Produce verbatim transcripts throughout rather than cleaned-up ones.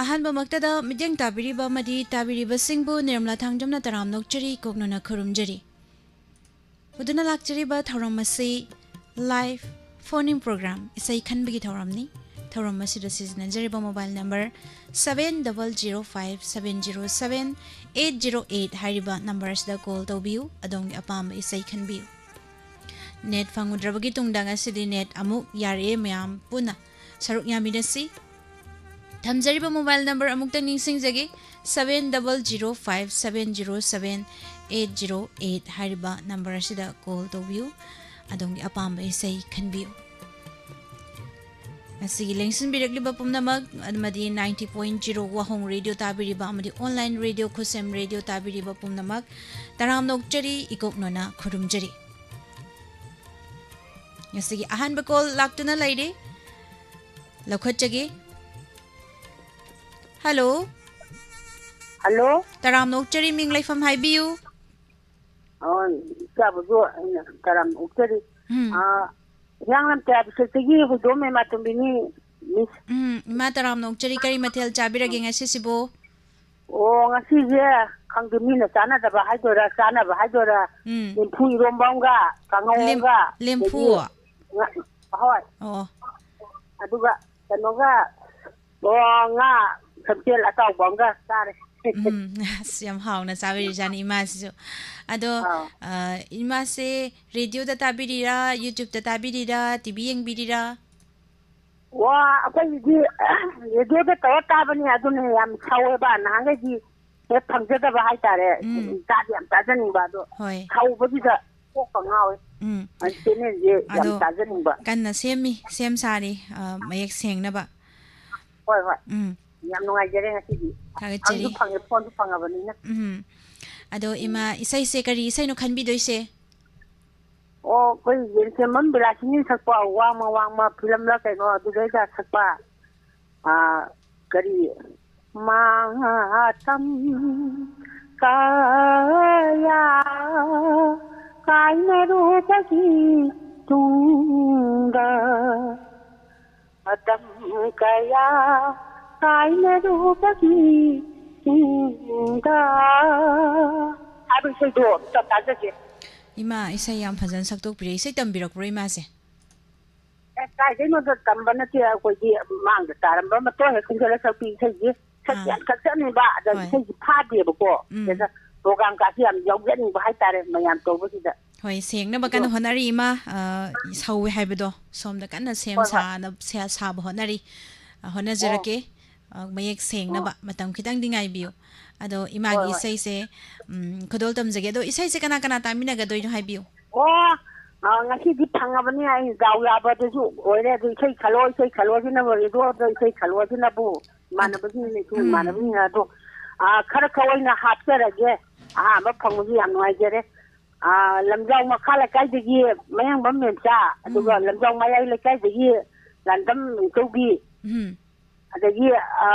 ꯑꯍꯥꯟꯕꯃꯛꯇꯗ ꯃꯤꯠꯌꯦꯡ ꯇꯥꯕꯤꯔꯤꯕ ꯑꯃꯗꯤ ꯇꯥꯕꯤꯔꯤꯕꯁꯤꯡꯕꯨ ꯅꯤꯔꯃꯂꯥ ꯊꯥꯡꯖꯝꯅ ꯇꯔꯥꯝꯅ ꯑꯣꯛꯆꯔꯤ, ꯀꯣꯛꯅꯅ ꯈꯨꯔꯨꯝꯖꯔꯤ꯫ ꯍꯧꯗꯨꯅ ꯂꯥꯛꯆꯔꯤꯕ ꯊꯧꯔꯝ ꯑꯁꯤ live phone-in program, ꯏꯁꯩ ꯈꯟꯕꯒꯤ ꯊꯧꯔꯝꯅꯤ꯫ ꯊꯧꯔꯝ ꯑꯁꯤꯗ ꯁꯤꯖꯤꯟꯅꯖꯔꯤꯕ mobile number seven double zero five seven zero seven eight zero eight ꯍꯥꯏꯔꯤꯕ number ꯑꯁꯤꯗ call ꯇꯧꯕꯤꯌꯨ, ꯑꯗꯣꯝꯒꯤ ꯑꯄꯥꯝꯕ ꯏꯁꯩ ꯈꯟꯕꯤꯌꯨ꯫ Net ꯐꯪꯉꯨꯗ꯭ꯔꯕꯒꯤ ꯇꯨꯡꯗ ꯉꯁꯤꯗꯤ net ꯑꯃꯨꯛ ꯌꯥꯔꯛꯑꯦ, ꯃꯌꯥꯝ ꯄꯨꯟꯅ ꯁꯔꯨꯛ ꯌꯥꯃꯤꯟꯅꯁꯤ꯫ ꯊꯝꯖꯔꯤꯕ mobile number ꯑꯃꯨꯛꯇ ꯅꯤꯡꯁꯤꯡꯖꯒꯦ, seven double zero five seven zero seven eight zero eight ꯍꯥꯏꯔꯤꯕ number ꯑꯁꯤꯗ call ꯇꯧꯕꯤꯌꯨ, ꯑꯗꯣꯝꯒꯤ ꯑꯄꯥꯝꯕ ꯏꯁꯩ ꯈꯟꯕꯤꯌꯨ꯫ ꯉꯁꯤꯒꯤ ꯂꯦꯡꯁꯤꯟꯕꯤꯔꯛꯂꯤꯕ ꯄꯨꯝꯅꯃꯛ ꯑꯃꯗꯤ ninety point zero ꯋꯥꯍꯣꯡ radio ꯇꯥꯕꯤꯔꯤꯕ ꯑꯃꯗꯤ online radio ꯈꯨꯠꯁꯦꯝ radio ꯇꯥꯕꯤꯔꯤꯕ ꯄꯨꯝꯅꯃꯛ ꯇꯔꯥꯝꯅ ꯑꯣꯛꯆꯔꯤ, ꯏꯀꯣꯛꯅꯅ ꯈꯨꯔꯨꯝꯖꯔꯤ꯫ ꯉꯁꯤꯒꯤ ꯑꯍꯥꯟꯕ call ꯂꯥꯛꯇꯨꯅ ꯂꯩꯔꯤ, ꯂꯧꯈꯠꯆꯒꯦ꯫ Hello꯫ Hello꯫ ꯇꯔꯥꯝꯅ ꯑꯣꯛꯆꯔꯤ, ꯃꯤꯡ ꯂꯩꯐꯝ ꯍꯥꯏꯕꯤꯌꯨ꯫ ꯑꯣ, ꯏꯆꯥꯕꯨꯁꯨ ꯑꯩꯅ ꯇꯔꯥꯝꯅ ꯑꯣꯛꯆꯔꯤ꯫ ꯎꯝ꯫ ꯑꯥ, ꯍꯤꯌꯥꯡꯂꯝ ꯇꯌꯥꯕꯤꯁꯦꯛꯇꯒꯤ ꯍꯨꯏꯗꯣꯝ ꯃꯦꯃꯥꯇꯣꯝꯕꯤꯅꯤ, miss꯫ ꯎꯝ, ꯏꯃꯥ ꯇꯔꯥꯝꯅ ꯑꯣꯛꯆꯔꯤ, ꯀꯔꯤ ꯃꯊꯦꯜ ꯆꯥꯕꯤꯔꯒꯦ ꯉꯁꯤꯁꯤꯕꯨ? ꯑꯣ, ꯉꯁꯤꯁꯦ ꯈꯪꯗꯦ, ꯃꯤꯅ ꯆꯥꯟꯅꯗꯕ ꯍꯥꯏꯗꯣꯏꯔꯥ, ꯆꯥꯟꯅꯕ ꯍꯥꯏꯗꯣꯏꯔꯥ, ꯎꯝ꯫ ꯂꯦꯝꯐꯨ ꯏꯔꯣꯝꯕ ꯑꯃꯒ, ꯀꯥꯡꯍꯧ ꯂꯦꯝ-, ꯑꯃꯒ, ꯂꯦꯝꯐꯨ? ꯑꯗꯒꯤ ꯉꯥ-, ꯍꯣꯏ꯫ ꯑꯣ꯫ ꯑꯗꯨꯒ ꯀꯩꯅꯣꯒ, ꯑꯣ, ꯉꯥ ꯁꯝꯆꯦꯠ ꯑꯇꯥꯎꯕ ꯑꯃꯒ ꯆꯥꯔꯦ꯫ ꯎꯝ, ꯑꯁ, ꯌꯥꯝ ꯍꯥꯎꯅ ꯆꯥꯕꯤꯔꯤꯖꯥꯠꯅꯤ ꯏꯃꯥꯁꯤꯁꯨ꯫ ꯑꯗꯣ, ꯑꯥ꯫ ꯑ, ꯏꯃꯥꯁꯦ radio-ꯗ ꯇꯥꯕꯤꯔꯤꯔꯥ, YouTube-ꯇ ꯇꯥꯕꯤꯔꯤꯔꯥ, TV ꯌꯦꯡꯕꯤꯔꯤꯔꯥ? ꯋꯥ, ꯑꯩꯈꯣꯏꯒꯤꯗꯤ radio-ꯗ ꯇꯧꯔ ꯇꯥꯕꯅꯤ, ꯑꯗꯨꯅ ꯌꯥꯝ ꯁꯥꯎꯋꯦꯕ꯫ ꯅꯍꯥꯟꯈꯩꯗꯤ ꯍꯦꯛ ꯐꯪꯖꯗꯕ ꯍꯥꯏꯇꯥꯔꯦ꯫ ꯎꯝ꯫ ꯇꯥꯗꯤ ꯌꯥꯝ ꯇꯥꯖꯅꯤꯡꯕ, ꯑꯗꯣ ꯍꯣꯏ꯫ ꯁꯥꯎꯕꯁꯤꯗ ꯀꯣꯛꯀ ꯉꯥꯎꯋꯦ꯫ ꯎꯝ꯫ ꯑ, channel-ꯁꯦ ꯌꯥꯝ ꯑꯗꯣ ꯇꯥꯖꯅꯤꯡꯕ꯫ ꯀꯟꯅ ꯁꯦꯝꯃꯤ, ꯁꯦꯝ ꯁꯥꯔꯤ, ꯑ, ꯃꯌꯦꯛ ꯁꯦꯡꯅꯕ꯫ ꯍꯣꯏ, ꯍꯣꯏ꯫ ꯎꯝ꯫ ꯌꯥꯝ ꯅꯨꯡꯉꯥꯏꯖꯔꯦ ꯉꯁꯤꯗꯤ꯫ ꯊꯥꯒꯠꯆꯔꯤ꯫ ꯐꯪꯁꯨ ꯐꯪꯉꯦ, phone-ꯁꯨ ꯐꯪꯉꯕꯅꯤꯅ꯫ ꯎꯝ꯫ ꯑꯗꯣ ꯏꯃꯥ, ꯏꯁꯩꯁꯦ ꯀꯔꯤ ꯏꯁꯩꯅꯣ ꯈꯟꯕꯤꯗꯣꯏꯁꯦ? ꯑꯣ, ꯑꯩꯈꯣꯏ ꯌꯦꯟꯁꯦꯝꯕꯝ ꯕꯤꯂꯥꯁꯤꯅꯤ ꯁꯛꯄ ꯋꯥꯡꯃ ꯋꯥꯡꯃ film-ꯂ ꯀꯩꯅꯣ, ꯑꯗꯨꯗꯩꯗ ꯁꯛꯄ, ꯑꯥ, ꯀꯔꯤ, ꯃꯥꯇꯝ ꯀꯌꯥ ꯀꯥꯏꯅꯔꯨꯕꯒꯤ ꯇꯨꯡꯗ, ꯃꯇꯝ ꯀꯌꯥ ꯀꯥꯏꯅꯔꯨꯕꯒꯤ ꯏꯁꯤꯡꯗ ꯍꯥꯏꯕ ꯏꯁꯩꯗꯣ ꯑꯝꯇ ꯇꯥꯖꯒꯦ꯫ ꯏꯃꯥ, ꯏꯁꯩ ꯌꯥꯝ ꯐꯖꯅ ꯁꯛꯇꯣꯛꯄꯤꯔꯦ꯫ ꯏꯁꯩ ꯇꯝꯕꯤꯔꯛꯄ꯭ꯔꯣ ꯏꯃꯥꯁꯦ? ꯑꯦ, ꯀꯥꯏꯗꯩꯅꯣꯗ, ꯇꯝꯕ ꯅꯠꯇꯦ, ꯑꯩꯈꯣꯏꯗꯤ ꯃꯥꯡꯗ ꯇꯥꯔꯝꯕ ꯃꯇꯣꯟ ꯍꯦꯛ ꯈꯨꯟꯖꯜꯂ ꯁꯛꯄꯤ ꯏꯁꯩꯁꯦ꯫ ꯁꯛ ꯑꯥ꯫ ꯌꯥꯝ ꯁꯛꯆꯅꯤꯡꯕ, ꯑꯗ ꯍꯣꯏ꯫ ꯏꯁꯩꯁꯦ ꯐꯥꯗꯦꯕꯀꯣ꯫ ꯎꯝ꯫ ꯑꯗ ꯄ꯭ꯔꯣꯒ꯭ꯔꯥꯝ ꯀꯥꯁꯦ ꯌꯥꯝ ꯌꯥꯎꯖꯅꯤꯡꯕ ꯍꯥꯏꯇꯥꯔꯦ, ꯃꯌꯥꯝ ꯇꯧꯕꯁꯤꯗ꯫ ꯍꯣꯏ, ꯁꯦꯡꯅꯕ ꯑꯗꯣ ꯀꯟꯅ ꯍꯣꯠꯅꯔꯤ, ꯏꯃꯥ꯫ ꯑ, ꯁꯧꯋꯦ ꯍꯥꯏꯕꯗꯣ ꯁꯣꯝꯗ ꯀꯟꯅ ꯁꯦꯝ ꯍꯣꯏ, ꯍꯣꯏ꯫ ꯁꯥꯅ-, ꯁꯦ-, ꯁꯥꯕ ꯍꯣꯠꯅꯔꯤ꯫ ꯑ, ꯑꯣ꯫ ꯍꯣꯠꯅꯖꯔꯛꯀꯦ꯫ ꯑ, ꯃꯌꯦꯛ ꯁꯦꯡꯅꯕ ꯑꯣ꯫ ꯃꯇꯝ ꯈꯤꯇꯪꯗꯤ ꯉꯥꯏꯕꯤꯌꯨ꯫ ꯑꯗꯣ ꯍꯣꯏ, ꯏꯃꯥꯒꯤ ꯍꯣꯏ꯫ ꯏꯁꯩꯁꯦ, ꯎꯝ, ꯈꯨꯗꯣꯜ ꯇꯝꯖꯒꯦ꯫ ꯑꯗꯣ ꯏꯁꯩꯁꯦ ꯀꯅꯥ ꯀꯅꯥ ꯇꯥꯃꯤꯟꯅꯒꯗꯣꯏꯅꯣ ꯍꯥꯏꯕꯤꯌꯨ꯫ ꯑꯣ, ꯑ, ꯉꯁꯤꯗꯤ ꯐꯪꯉꯕꯅꯤ, ꯑꯩ ꯗꯥꯎ ꯌꯥꯕꯗꯁꯨ ꯑꯣꯏꯔꯦ꯫ ꯑꯗꯨ ꯏꯁꯩ ꯈꯜꯂꯣ, ꯏꯁꯩ ꯈꯜꯂꯣ ꯁꯤꯅꯕꯨ, ꯔꯦꯗꯤꯑꯣꯗ ꯏꯁꯩ ꯈꯜꯂꯣ ꯁꯤꯅꯕꯨ ꯑꯗꯨ, ꯏꯃꯥꯟꯅꯕꯁꯤꯡꯅꯁꯨ, ꯎꯝ꯫ ꯏꯃꯥꯟꯅꯕꯁꯤꯡꯅ ꯑꯗꯣ, ꯑ, ꯈꯔ ꯈꯔ ꯑꯣꯏꯅ ꯍꯥꯞꯆꯔꯒꯦ꯫ ꯑꯍꯥꯟꯕ ꯐꯪꯕꯁꯨ ꯌꯥꯝ ꯅꯨꯡꯉꯥꯏꯖꯔꯦ꯫ ꯑ, ꯂꯝꯖꯥꯎ ꯃꯈꯥ ꯂꯩꯀꯥꯏꯗꯒꯤ ꯃꯌꯥꯡꯕꯝ ꯃꯦꯝꯆꯥ, ꯑꯗꯨꯒ ꯎꯝ꯫ ꯂꯝꯖꯥꯎ ꯃꯌꯥꯏ ꯂꯩꯀꯥꯏꯗꯒꯤ ꯂꯥꯟꯗꯝ ꯅꯤꯡꯊꯧꯕꯤ, ꯎꯝ꯫ ꯑꯗꯒꯤ, ꯑ,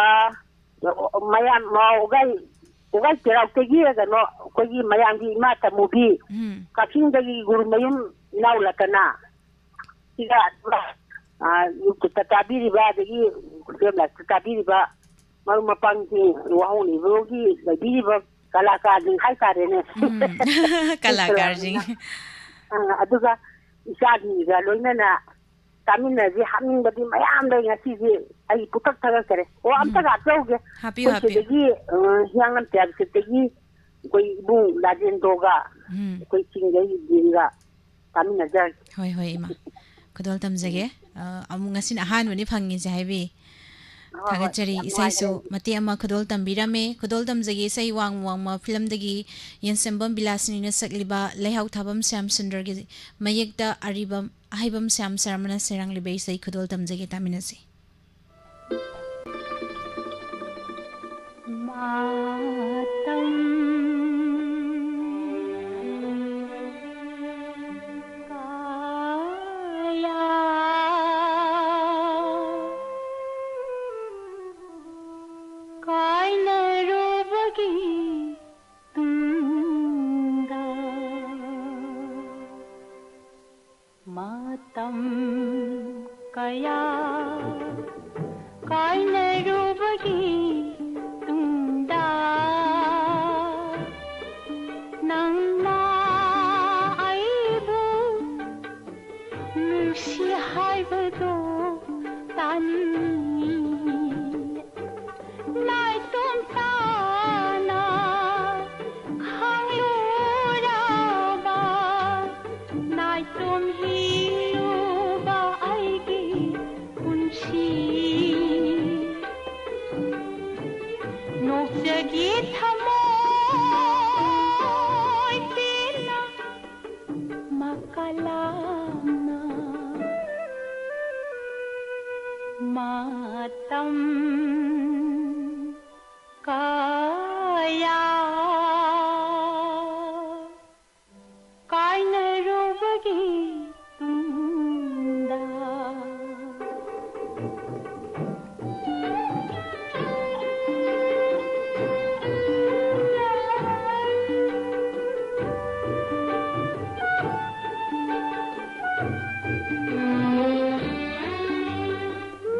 ꯃꯌꯥꯝ, ꯑ, ꯎꯒꯥꯏ, ꯎꯒꯥꯏ ꯆꯩꯔꯥꯎꯇꯒꯤ ꯀꯩꯅꯣ, ꯑꯩꯈꯣꯏꯒꯤ ꯃꯌꯥꯝꯒꯤ ꯏꯃꯥ ꯇꯃꯨꯕꯤ, ꯎꯝ꯫ ꯀꯛꯆꯤꯡꯗꯒꯤ ꯒꯨꯔꯨꯃꯌꯨꯝ ꯏꯅꯥꯎ ꯂꯇꯅꯥ, ꯁꯤꯒ, ꯑ, YouTube-ꯇ ꯇꯥꯕꯤꯔꯤꯕ, ꯑꯗꯒꯤ ꯐꯤꯂꯝ ꯂꯥꯏꯐꯇ ꯇꯥꯕꯤꯔꯤꯕ ꯃꯔꯨꯞ ꯃꯄꯥꯡꯁꯤꯡ, ꯋꯥꯍꯧ ꯂꯩꯕꯒꯤ ꯂꯩꯕꯤꯔꯤꯕ ꯀꯂꯥꯀꯥꯔꯁꯤꯡ ꯍꯥꯏꯇꯥꯔꯦꯅꯦ꯫ ꯎꯝ꯫ ꯀꯂꯥꯀꯥꯔꯁꯤꯡ꯫ ꯑ, ꯑꯗꯨꯒ ꯏꯆꯥꯁꯤꯡꯒ ꯂꯣꯏꯅꯅ ꯆꯥꯃꯤꯟꯅꯁꯤ, ꯍꯥꯞꯅꯤꯡꯕꯗꯤ ꯃꯌꯥꯝ ꯂꯩ꯫ ꯉꯁꯤꯗꯤ ꯑꯩ ꯄꯨꯊꯛ ꯊꯥꯒꯠꯆꯔꯦ꯫ ꯑꯣ, ꯎꯝ꯫ ꯑꯝꯇꯒ ꯍꯥꯞꯆꯍꯧꯒꯦ꯫ ꯍꯥꯞꯄꯤꯌꯨ, ꯑꯩꯈꯣꯏ ꯍꯥꯞꯄꯤꯌꯨ꯫ ꯁꯤꯗꯒꯤ, ꯑ, ꯍꯤꯌꯥꯡꯂꯝ ꯇꯦꯔꯥ ꯁꯤꯠꯇꯒꯤ ꯑꯩꯈꯣꯏ ꯏꯕꯨꯡ ꯔꯥꯖꯦꯟꯗ꯭ꯔꯣꯒ ꯎꯝ꯫ ꯑꯩꯈꯣꯏ ꯆꯤꯡꯗꯩ ꯕꯤꯟꯒ ꯆꯥꯃꯤꯟꯅꯖꯔꯒꯦ꯫ ꯍꯣꯏ, ꯍꯣꯏ, ꯏꯃꯥ꯫ ꯈꯨꯗꯣꯜ ꯇꯝꯖꯒꯦ꯫ ꯑ, ꯑꯃꯨꯛ ꯉꯁꯤꯅ ꯑꯍꯥꯟꯕꯅꯤ ꯐꯪꯉꯤꯁꯦ ꯍꯥꯏꯕꯤ꯫ ꯍꯣꯏ, ꯍꯣꯏ꯫ ꯊꯥꯒꯠꯆꯔꯤ꯫ ꯌꯥꯝ ꯏꯁꯩꯁꯨ ꯅꯨꯡꯉꯥꯏꯖꯔꯦ꯫ ꯃꯇꯦꯛ ꯑꯃ ꯈꯨꯗꯣꯜ ꯇꯝꯕꯤꯔꯝꯃꯦ꯫ ꯈꯨꯗꯣꯜ ꯇꯝꯖꯒꯦ ꯏꯁꯩ ꯋꯥꯡꯃ ꯋꯥꯡꯃ ꯐꯤꯂꯝꯗꯒꯤ ꯌꯦꯟꯁꯦꯝꯕꯝ ꯕꯤꯂꯥꯁꯤꯅꯤꯅ ꯁꯛꯂꯤꯕ ꯂꯩꯍꯥꯎ ꯊꯥꯕꯝ ꯁ꯭ꯌꯥꯝ ꯁꯨꯟꯗꯔꯒꯤ ꯃꯌꯦꯛꯇ ꯑꯔꯤꯕꯝ ꯑꯍꯩꯕꯝ ꯁ꯭ꯌꯥꯝ ꯁꯔꯃꯅ ꯁꯩꯔꯥꯡꯂꯤꯕ ꯏꯁꯩ ꯈꯨꯗꯣꯜ ꯇꯝꯖꯒꯦ, ꯇꯥꯃꯤꯟꯅꯁꯤ꯫ ꯃꯇꯝ ꯀꯌꯥ ꯀꯥꯏꯅꯔꯨꯕꯒꯤ ꯇꯨꯡꯗ ꯃꯇꯝ ꯀꯌꯥ ꯀꯥꯏꯅꯔꯨꯕ ꯇꯨꯡꯗ ꯅꯪꯅ ꯑꯩꯕꯨ ꯅꯨꯡꯁꯤ ꯍꯥꯏꯕꯗꯨ ꯇꯥꯅꯤꯡꯏ꯫ ꯅꯥꯏꯇꯣꯝ ꯇꯥꯅ ꯈꯥꯡꯂꯨꯔꯕ, ꯅꯥꯏꯇꯣꯝ ꯍꯤꯡꯂꯨꯕ ꯑꯩꯒꯤ ꯄꯨꯟꯁꯤ꯫ ꯅꯣꯛꯆꯒꯦ ꯊꯃꯣꯏ ꯄꯦꯟꯅ ꯃꯀꯥ ꯂꯥꯝꯅ ꯃꯇꯝ ꯀꯌꯥ ꯀꯥꯏꯅꯔꯨꯕꯒꯤ ꯇꯨꯡꯗ꯫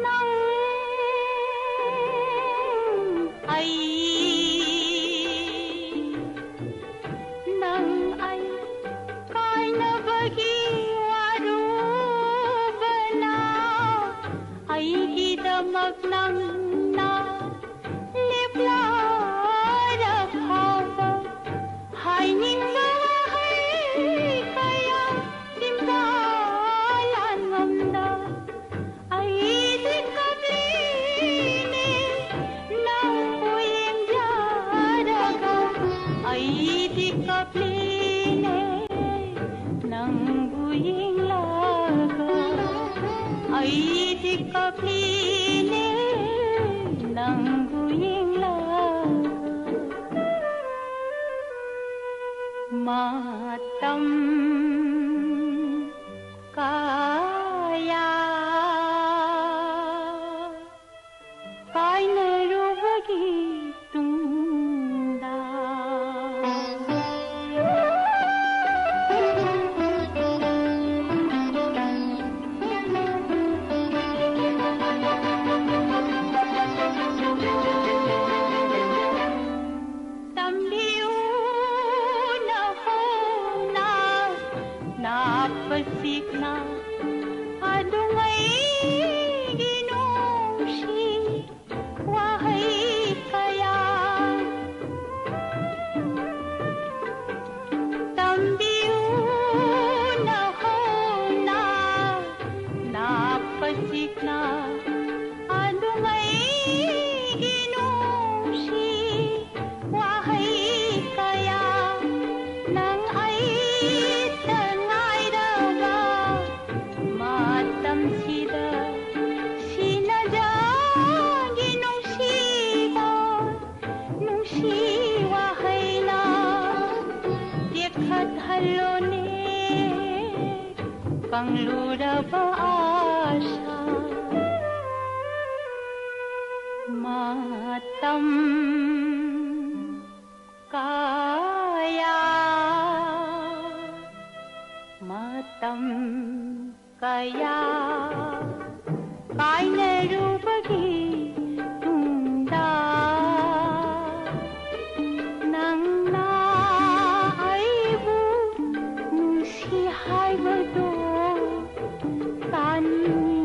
ꯅꯪ ꯑꯩ ꯅꯪ ꯑꯩ ꯀꯥꯏꯅꯕꯒꯤ ꯋꯥꯔꯨꯕꯅ ꯑꯩꯒꯤꯗꯃꯛ ꯅꯪꯅ ꯂꯦꯞꯂꯔ ꯐꯥꯎꯕ ꯍꯥꯏꯅꯤꯡꯕ ꯋꯥꯍꯩ ꯀꯌꯥ ꯆꯤꯟꯕꯥ ꯂꯥꯟ ꯉꯝꯗ ꯑꯩꯗꯤ ꯀꯞꯂꯤꯅꯦ ꯅꯪꯕꯨ ꯌꯦꯡꯖꯔꯒ꯫ ꯑꯩꯗꯤ ꯀꯞꯂꯤꯅꯦ ꯅꯪꯕꯨ ꯌꯦꯡꯂꯒ꯫ ꯑꯩꯗꯤ ꯀꯞꯂꯤꯅꯦ ꯅꯪꯕꯨ ꯌꯦꯡꯂꯒ꯫ ꯃꯇꯝ ꯀꯌꯥ ꯀꯥꯏꯅꯔꯨꯕꯒꯤ ꯇꯨꯡꯗ꯫ ꯂꯩꯔꯕ ꯑꯥꯁꯥ ꯃꯇꯝ ꯀꯌꯥ, ꯃꯇꯝ ꯀꯌꯥ ꯀꯥꯏꯅꯔꯨꯕꯒꯤ ꯇꯨꯡꯗ ꯅꯪꯅ ꯑꯩꯕꯨ ꯅꯨꯡꯁꯤ ꯍꯥꯏꯕꯗꯣ ꯇꯥꯅꯤꯡꯉꯤ꯫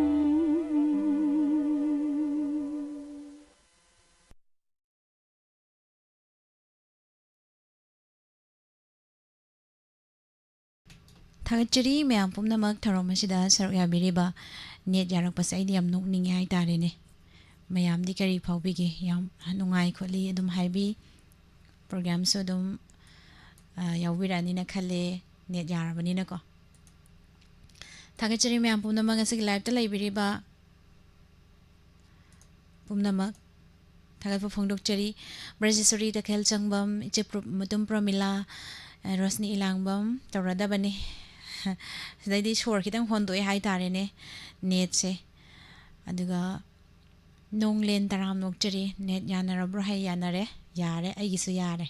ꯊꯥꯒꯠꯆꯔꯤ ꯃꯌꯥꯝ ꯄꯨꯝꯅꯃꯛ ꯊꯧꯔꯝ ꯑꯁꯤꯗ ꯁꯔꯨꯛ ꯌꯥꯕꯤꯔꯤꯕ꯫ ꯅꯦꯠ ꯌꯥꯔꯛꯄꯁꯦ ꯑꯩꯗꯤ ꯌꯥꯝ ꯅꯣꯛꯅꯤꯡꯉꯦ ꯍꯥꯏꯇꯥꯔꯦꯅꯦ꯫ ꯃꯌꯥꯝꯗꯤ ꯀꯔꯤ ꯐꯥꯎꯕꯤꯒꯦ? ꯌꯥꯝ ꯅꯨꯡꯉꯥꯏ ꯈꯣꯠꯂꯤ ꯑꯗꯨꯝ ꯍꯥꯏꯕꯤ꯫ ꯄ꯭ꯔꯣꯒ꯭ꯔꯥꯝꯁꯨ ꯑꯗꯨꯝ, ꯑ, ꯌꯥꯎꯕꯤꯔꯛꯑꯅꯤꯅ ꯈꯜꯂꯦ, ꯅꯦꯠ ꯌꯥꯔꯕꯅꯤꯅꯀꯣ꯫ ꯊꯥꯒꯠꯆꯔꯤ ꯃꯌꯥꯝ ꯄꯨꯝꯅꯃꯛ ꯉꯁꯤꯒꯤ ꯂꯥꯏꯞꯇ ꯂꯩꯕꯤꯔꯤꯕ ꯄꯨꯝꯅꯃꯛ꯫ ꯊꯥꯒꯠꯄ ꯐꯣꯡꯗꯣꯛꯆꯔꯤ꯫ ꯕ꯭ꯔꯖꯦꯁꯣꯔꯤ ꯇꯈꯦꯜ ꯆꯪꯕꯝ, ꯏꯆꯦ ꯄ꯭ꯔꯣ-, ꯃꯇꯨꯝ ꯄ꯭ꯔꯣꯃꯤꯂꯥ, ꯑ, ꯔꯣꯁꯅꯤ ꯏꯂꯥꯡꯕꯝ ꯇꯧꯔꯗꯕꯅꯤ꯫ ꯁꯤꯗꯩꯗꯤ ꯁꯣꯔ ꯈꯤꯇꯪ ꯍꯣꯟꯗꯣꯛꯑꯦ ꯍꯥꯏꯇꯥꯔꯦꯅꯦ, ꯅꯦꯠꯁꯦ꯫ ꯑꯗꯨꯒ ꯅꯣꯡꯂꯦꯟ ꯇꯔꯥꯝꯅ ꯑꯣꯛꯆꯔꯤ꯫ ꯅꯦꯠ ꯌꯥꯅꯔꯕ꯭ꯔꯣ? ꯍꯥꯏ ꯌꯥꯅꯔꯦ, ꯌꯥꯔꯦ, ꯑꯩꯒꯤꯁꯨ ꯌꯥꯔꯦ꯫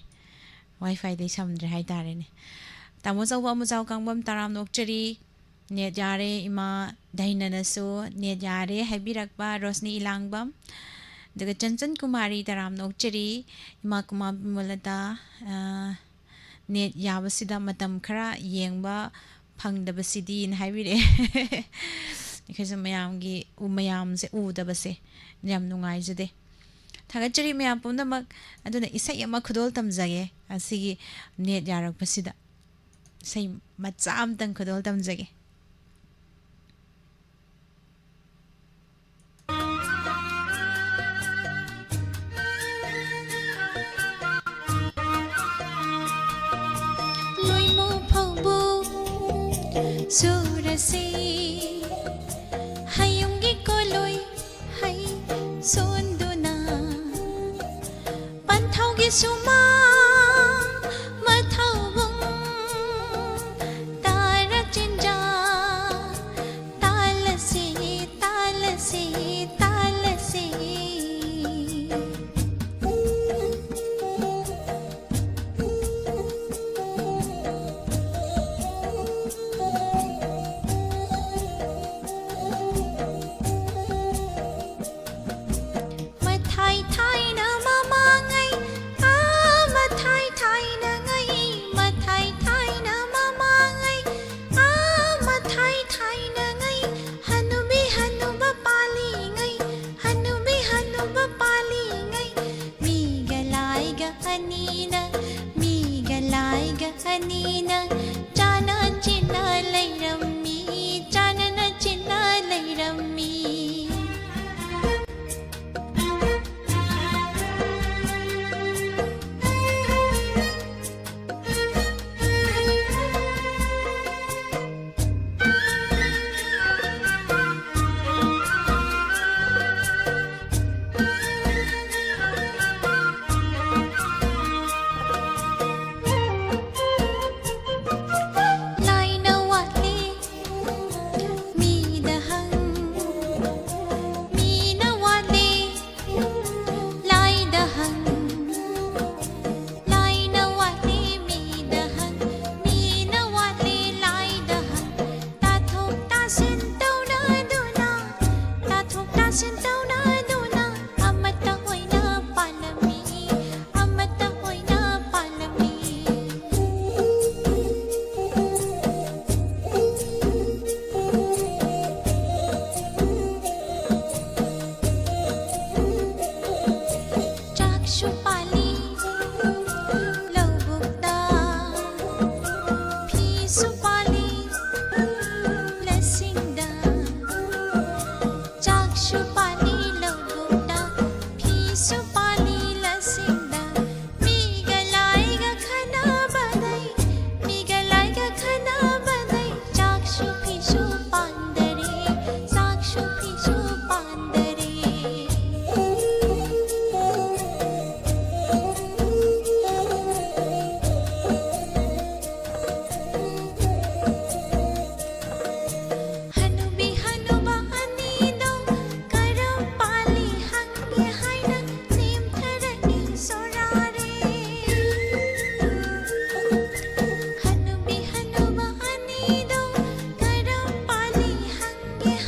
ꯋꯥꯏ ꯐꯥꯏꯗꯩ ꯁꯝꯗ꯭ꯔꯦ ꯍꯥꯏꯇꯥꯔꯦꯅꯦ꯫ ꯇꯥꯃꯣ ꯆꯧꯕ ꯑꯃꯨꯆꯥꯎ ꯀꯥꯡꯕꯝ ꯇꯔꯥꯝꯅ ꯑꯣꯛꯆꯔꯤ꯫ ꯅꯦꯠ ꯌꯥꯔꯦ ꯏꯃꯥ ꯗꯥꯏꯅꯥꯅꯁꯨ ꯅꯦꯠ ꯌꯥꯔꯦ ꯍꯥꯏꯕꯤꯔꯛꯄ, ꯔꯣꯁꯅꯤ ꯏꯂꯥꯡꯕꯝ꯫ ꯑꯗꯨꯒ ꯆꯟꯆꯟ ꯀꯨꯃꯥꯔꯤ ꯇꯔꯥꯝꯅ ꯑꯣꯛꯆꯔꯤ꯫ ꯏꯃꯥ ꯀꯨꯃꯥꯔ ꯕꯤꯃꯂꯇꯥ, ꯑ, ꯅꯦꯠ ꯌꯥꯕꯁꯤꯗ ꯃꯇꯝ ꯈꯔ ꯌꯦꯡꯕ ꯐꯪꯗꯕꯁꯤꯗꯤꯅ ꯍꯥꯏꯕꯤꯔꯛꯑꯦ꯫ ꯑꯩꯈꯣꯏꯁꯨ ꯃꯌꯥꯝꯒꯤ ꯎ-, ꯃꯌꯥꯝꯁꯦ ꯎꯗꯕꯁꯦ ꯌꯥꯝ ꯅꯨꯡꯉꯥꯏꯖꯗꯦ꯫ ꯊꯥꯒꯠꯆꯔꯤ ꯃꯌꯥꯝ ꯄꯨꯝꯅꯃꯛ꯫ ꯑꯗꯨꯅ ꯏꯁꯩ ꯑꯃ ꯈꯨꯗꯣꯜ ꯇꯝꯖꯒꯦ ꯑꯁꯤꯒꯤ ꯅꯦꯠ ꯌꯥꯔꯛꯄꯁꯤꯗ꯫ ꯏꯁꯩ ꯃꯆꯥ ꯑꯝꯇꯪ ꯈꯨꯗꯣꯜ ꯇꯝꯖꯒꯦ꯫ ꯂꯣꯏꯃꯨ ꯐꯧꯕꯨ ꯁꯨꯔꯁꯤ, ꯍꯌꯨꯝꯒꯤ ꯀꯣꯂꯣꯏ ꯍꯩ ꯁꯣꯟꯗꯨꯅ, ꯄꯟꯊꯧꯒꯤ ꯁꯨꯃꯥꯡ ꯃꯊꯧꯕꯨꯡ ꯇꯥꯔ ꯆꯤꯟꯖꯥ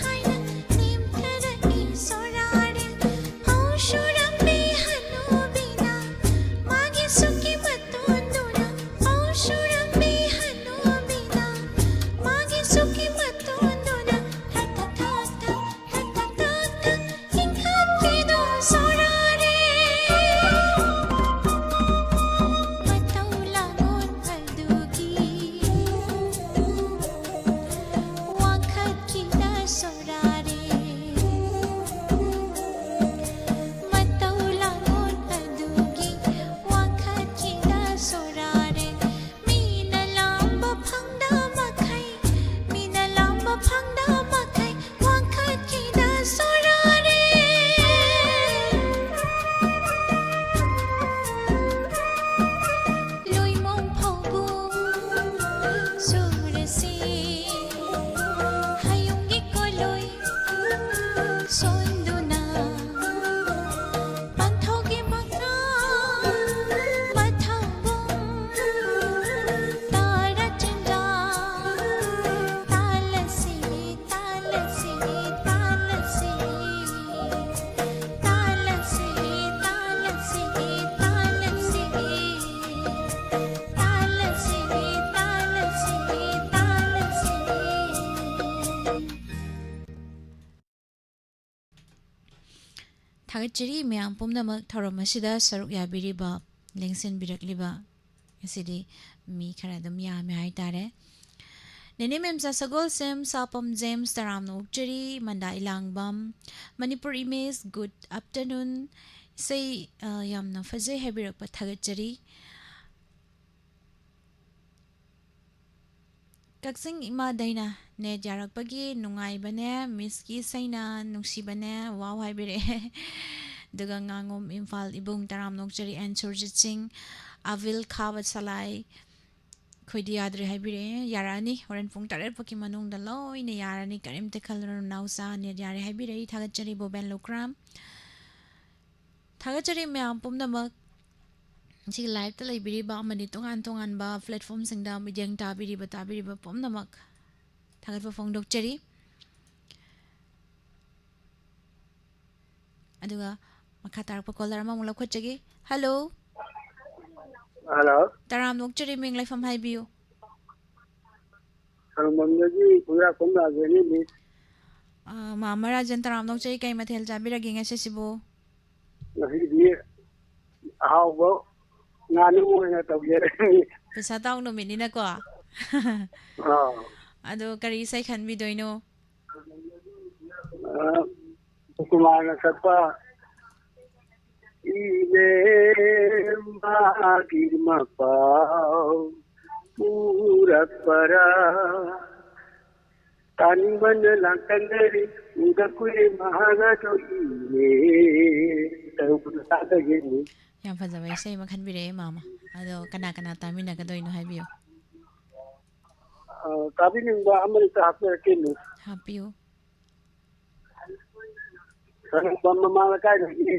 ꯍꯥꯏꯅ ꯅꯦꯝꯊꯔꯛꯏ ꯁꯣꯔꯥꯔꯦ꯫ ꯐꯧ ꯁꯨꯔꯝꯕꯤ ꯍꯅꯨꯕꯤꯅ ꯃꯥꯒꯤ ꯁꯨꯛꯀꯤ ꯃꯇꯣꯟꯗꯨꯅ ꯐꯧ ꯁꯨꯔꯝꯕꯤ ꯍꯅꯨꯕꯤꯅ ꯃꯥꯒꯤ ꯁꯨꯛꯀꯤ ꯃꯇꯣꯟꯗꯨꯅ ꯊꯛ ꯊꯛ ꯊꯛ ꯊꯛ ꯊꯛ ꯊꯛ ꯊꯛ ꯊꯛ ꯏꯪꯈꯠꯈꯤꯗꯣ ꯁꯣꯔꯥꯔꯦ꯫ ꯃꯇꯧ ꯂꯥꯡꯉꯣꯟ ꯑꯗꯨꯒꯤ ꯋꯥꯡꯈꯠꯈꯤꯗ ꯁꯣꯔꯥꯔꯦ꯫ ꯃꯇꯧ ꯂꯥꯡꯉꯣꯟ ꯑꯗꯨꯒꯤ ꯋꯥꯡꯈꯠꯈꯤꯗ ꯁꯣꯔꯥꯔꯦ꯫ ꯃꯤꯅ ꯂꯥꯝꯕ ꯐꯪꯗ ꯃꯈꯩ, ꯃꯤꯅ ꯂꯥꯝꯕ ꯐꯪꯗ ꯃꯈꯩ ꯋꯥꯡꯈꯠꯈꯤꯗ ꯁꯣꯔꯥꯔꯦ꯫ ꯂꯣꯏꯃꯣꯡ ꯐꯧꯕꯨ ꯁꯨꯔꯁꯤ, ꯍꯌꯨꯝꯒꯤ ꯀꯣꯂꯣꯏ ꯁꯣꯟꯗꯨꯅ ꯄꯟꯊꯧꯒꯤ ꯃꯉꯥ ꯃꯊꯧꯕꯨꯡ ꯇꯔꯥ ꯆꯤꯟꯖꯥꯛ ꯇꯥꯜꯂꯁꯤ, ꯇꯥꯜꯂꯁꯤ, ꯇꯥꯜꯂꯁꯤ꯫ ꯇꯥꯜꯂꯁꯤ, ꯇꯥꯜꯂꯁꯤ, ꯇꯥꯜꯂꯁꯤ꯫ ꯇꯥꯜꯂꯁꯤ, ꯇꯥꯜꯂꯁꯤ, ꯇꯥꯜꯂꯁꯤ꯫ ꯊꯥꯒꯠꯆꯔꯤ ꯃꯌꯥꯝ ꯄꯨꯝꯅꯃꯛ ꯊꯧꯔꯝ ꯑꯁꯤꯗ ꯁꯔꯨꯛ ꯌꯥꯕꯤꯔꯤꯕ, ꯂꯦꯡꯁꯤꯟꯕꯤꯔꯛꯂꯤꯕ꯫ ꯉꯁꯤꯗꯤ ꯃꯤ ꯈꯔ ꯑꯗꯨꯝ ꯌꯥꯝꯃꯦ ꯍꯥꯏꯇꯥꯔꯦ꯫ ꯅꯦꯅꯦ ꯃꯦꯝꯆꯥ ꯁꯒꯣꯜꯁꯦꯝ, ꯁꯥꯄꯝ ꯖꯦꯝꯁ, ꯇꯔꯥꯝꯅ ꯑꯣꯛꯆꯔꯤ, ꯃꯟꯗꯥ ꯏꯂꯥꯡꯕꯝ, ꯃꯅꯤꯄꯨꯔ ꯏꯃꯦꯖ, ꯒꯨꯗ ꯑꯞꯇꯔꯅꯨꯟ, ꯏꯁꯩ, ꯑ, ꯌꯥꯝꯅ ꯐꯖꯩ ꯍꯥꯏꯕꯤꯔꯛꯄ ꯊꯥꯒꯠꯆꯔꯤ꯫ ꯀꯛꯆꯤꯡ ꯏꯃꯥ ꯗꯥꯏꯅꯥ, ꯅꯦꯠ ꯌꯥꯔꯛꯄꯒꯤ ꯅꯨꯡꯉꯥꯏꯕꯅꯦ, ꯃꯤꯁꯀꯤ ꯏꯁꯩꯅ ꯅꯨꯡꯁꯤꯕꯅꯦ, ꯋꯥꯎ ꯍꯥꯏꯕꯤꯔꯛꯑꯦ꯫ ꯑꯗꯨꯒ ꯉꯥꯉꯣꯝ ꯏꯝꯐꯥꯜ ꯏꯕꯨꯡ ꯇꯔꯥꯝꯅ ꯑꯣꯛꯆꯔꯤ, ꯑꯦꯟ ꯁꯨꯔꯖꯤꯠ ꯁꯤꯡ, ꯑꯕꯤꯜ ꯈꯥꯕ ꯁꯂꯥꯏ, ꯑꯩꯈꯣꯏꯗꯤ ꯌꯥꯗ꯭ꯔꯦ ꯍꯥꯏꯕꯤꯔꯛꯑꯦ꯫ ꯌꯥꯔꯛꯑꯅꯤ, ꯍꯣꯔꯦꯟ ꯄꯨꯡ ꯇꯔꯦꯠ ꯐꯥꯎꯀꯤ ꯃꯅꯨꯡꯗ ꯂꯣꯏꯅ ꯌꯥꯔꯅꯤ, ꯀꯔꯤꯝꯇ ꯈꯜꯂꯨꯔꯅꯨ ꯅꯥꯎꯆꯥ, ꯅꯦꯠ ꯌꯥꯔꯦ ꯍꯥꯏꯕꯤꯔꯛꯏ, ꯊꯥꯒꯠꯆꯔꯤ ꯕꯣꯕꯦꯟ ꯂꯨꯀ꯭ꯔꯥꯝ꯫ ꯊꯥꯒꯠꯆꯔꯤ ꯃꯌꯥꯝ ꯄꯨꯝꯅꯃꯛ, ꯁꯤꯒꯤ ꯂꯥꯏꯞꯇ ꯂꯩꯕꯤꯔꯤꯕ ꯑꯃꯗꯤ ꯇꯣꯉꯥꯟ ꯇꯣꯉꯥꯟꯕ ꯄ꯭ꯂꯦꯠꯐꯣꯝꯁꯤꯡꯗ ꯃꯤꯠꯌꯦꯡ ꯇꯥꯕꯤꯔꯤꯕ, ꯇꯥꯕꯤꯔꯤꯕ ꯄꯨꯝꯅꯃꯛ ꯊꯥꯒꯠꯄ ꯐꯣꯡꯗꯣꯛꯆꯔꯤ꯫ ꯑꯗꯨꯒ ꯃꯈꯥ ꯇꯥꯔꯛꯄ ꯀꯣꯂꯔ ꯑꯃꯃꯨꯛ ꯂꯧꯈꯠꯆꯒꯦ꯫ ꯍꯜꯂꯣ꯫ ꯍꯜꯂꯣ꯫ ꯇꯔꯥꯝꯅ ꯑꯣꯛꯆꯔꯤ, ꯃꯤꯡ ꯂꯩꯐꯝ ꯍꯥꯏꯕꯤꯌꯨ꯫ ꯁꯪꯕꯝꯗꯒꯤ ꯈꯨꯟꯗ꯭ꯔꯥꯛꯄꯝ ꯔꯥꯖꯦꯟꯅꯤ, ꯃꯤꯁ꯫ ꯑ, ꯃꯥꯃ ꯔꯥꯖꯦꯟ, ꯇꯔꯥꯝꯅ ꯑꯣꯛꯆꯔꯤ, ꯀꯩ ꯃꯊꯦꯜ ꯆꯥꯕꯤꯔꯒꯦ ꯉꯁꯤꯁꯤꯕꯨ? ꯉꯁꯤꯗꯤ ꯑꯍꯥꯎꯕ ꯉꯥꯅꯨ ꯑꯣꯏꯅ ꯇꯧꯖꯔꯦ꯫ ꯄꯩꯁꯥ ꯇꯥꯎ ꯅꯨꯃꯤꯠꯅꯤꯅꯀꯣ꯫ ꯑꯥ꯫ ꯑꯗꯣ ꯀꯔꯤ ꯏꯁꯩ ꯈꯟꯕꯤꯗꯣꯏꯅꯣ? ꯑ, ꯀꯨꯃꯥꯔꯅ ꯁꯛꯄ ꯏꯅꯦ ꯃꯥꯒꯤ ꯃꯄꯥꯎ ꯄꯨꯔꯛꯄꯔꯥ, ꯇꯥꯅꯤꯡꯕꯅ ꯂꯥꯡꯇꯛꯅꯔꯤ, ꯎꯗ ꯀꯨꯏꯔꯦ ꯃꯍꯥꯛ ꯑꯗꯨ ꯏꯅꯦ꯫ ꯇꯧꯕꯗꯣ ꯇꯥꯖꯒꯦꯅꯦ꯫ ꯌꯥꯝ ꯐꯖꯕ ꯏꯁꯩ ꯑꯃ ꯈꯟꯕꯤꯔꯛꯑꯦ ꯃꯥꯃ꯫ ꯑꯗꯣ ꯀꯅꯥ ꯀꯅꯥ ꯇꯥꯃꯤꯟꯅꯒꯗꯣꯏꯅꯣ ꯍꯥꯏꯕꯤꯌꯨ꯫ ꯑ, ꯇꯥꯕꯤꯅꯤꯡꯕ ꯑꯃꯅꯤꯇ ꯍꯥꯞꯆꯔꯛꯀꯦꯅꯦ꯫ ꯍꯥꯞꯄꯤꯌꯨ꯫ ꯁꯪꯕꯝ ꯃꯃꯥꯡ ꯂꯩꯀꯥꯏꯗꯒꯤ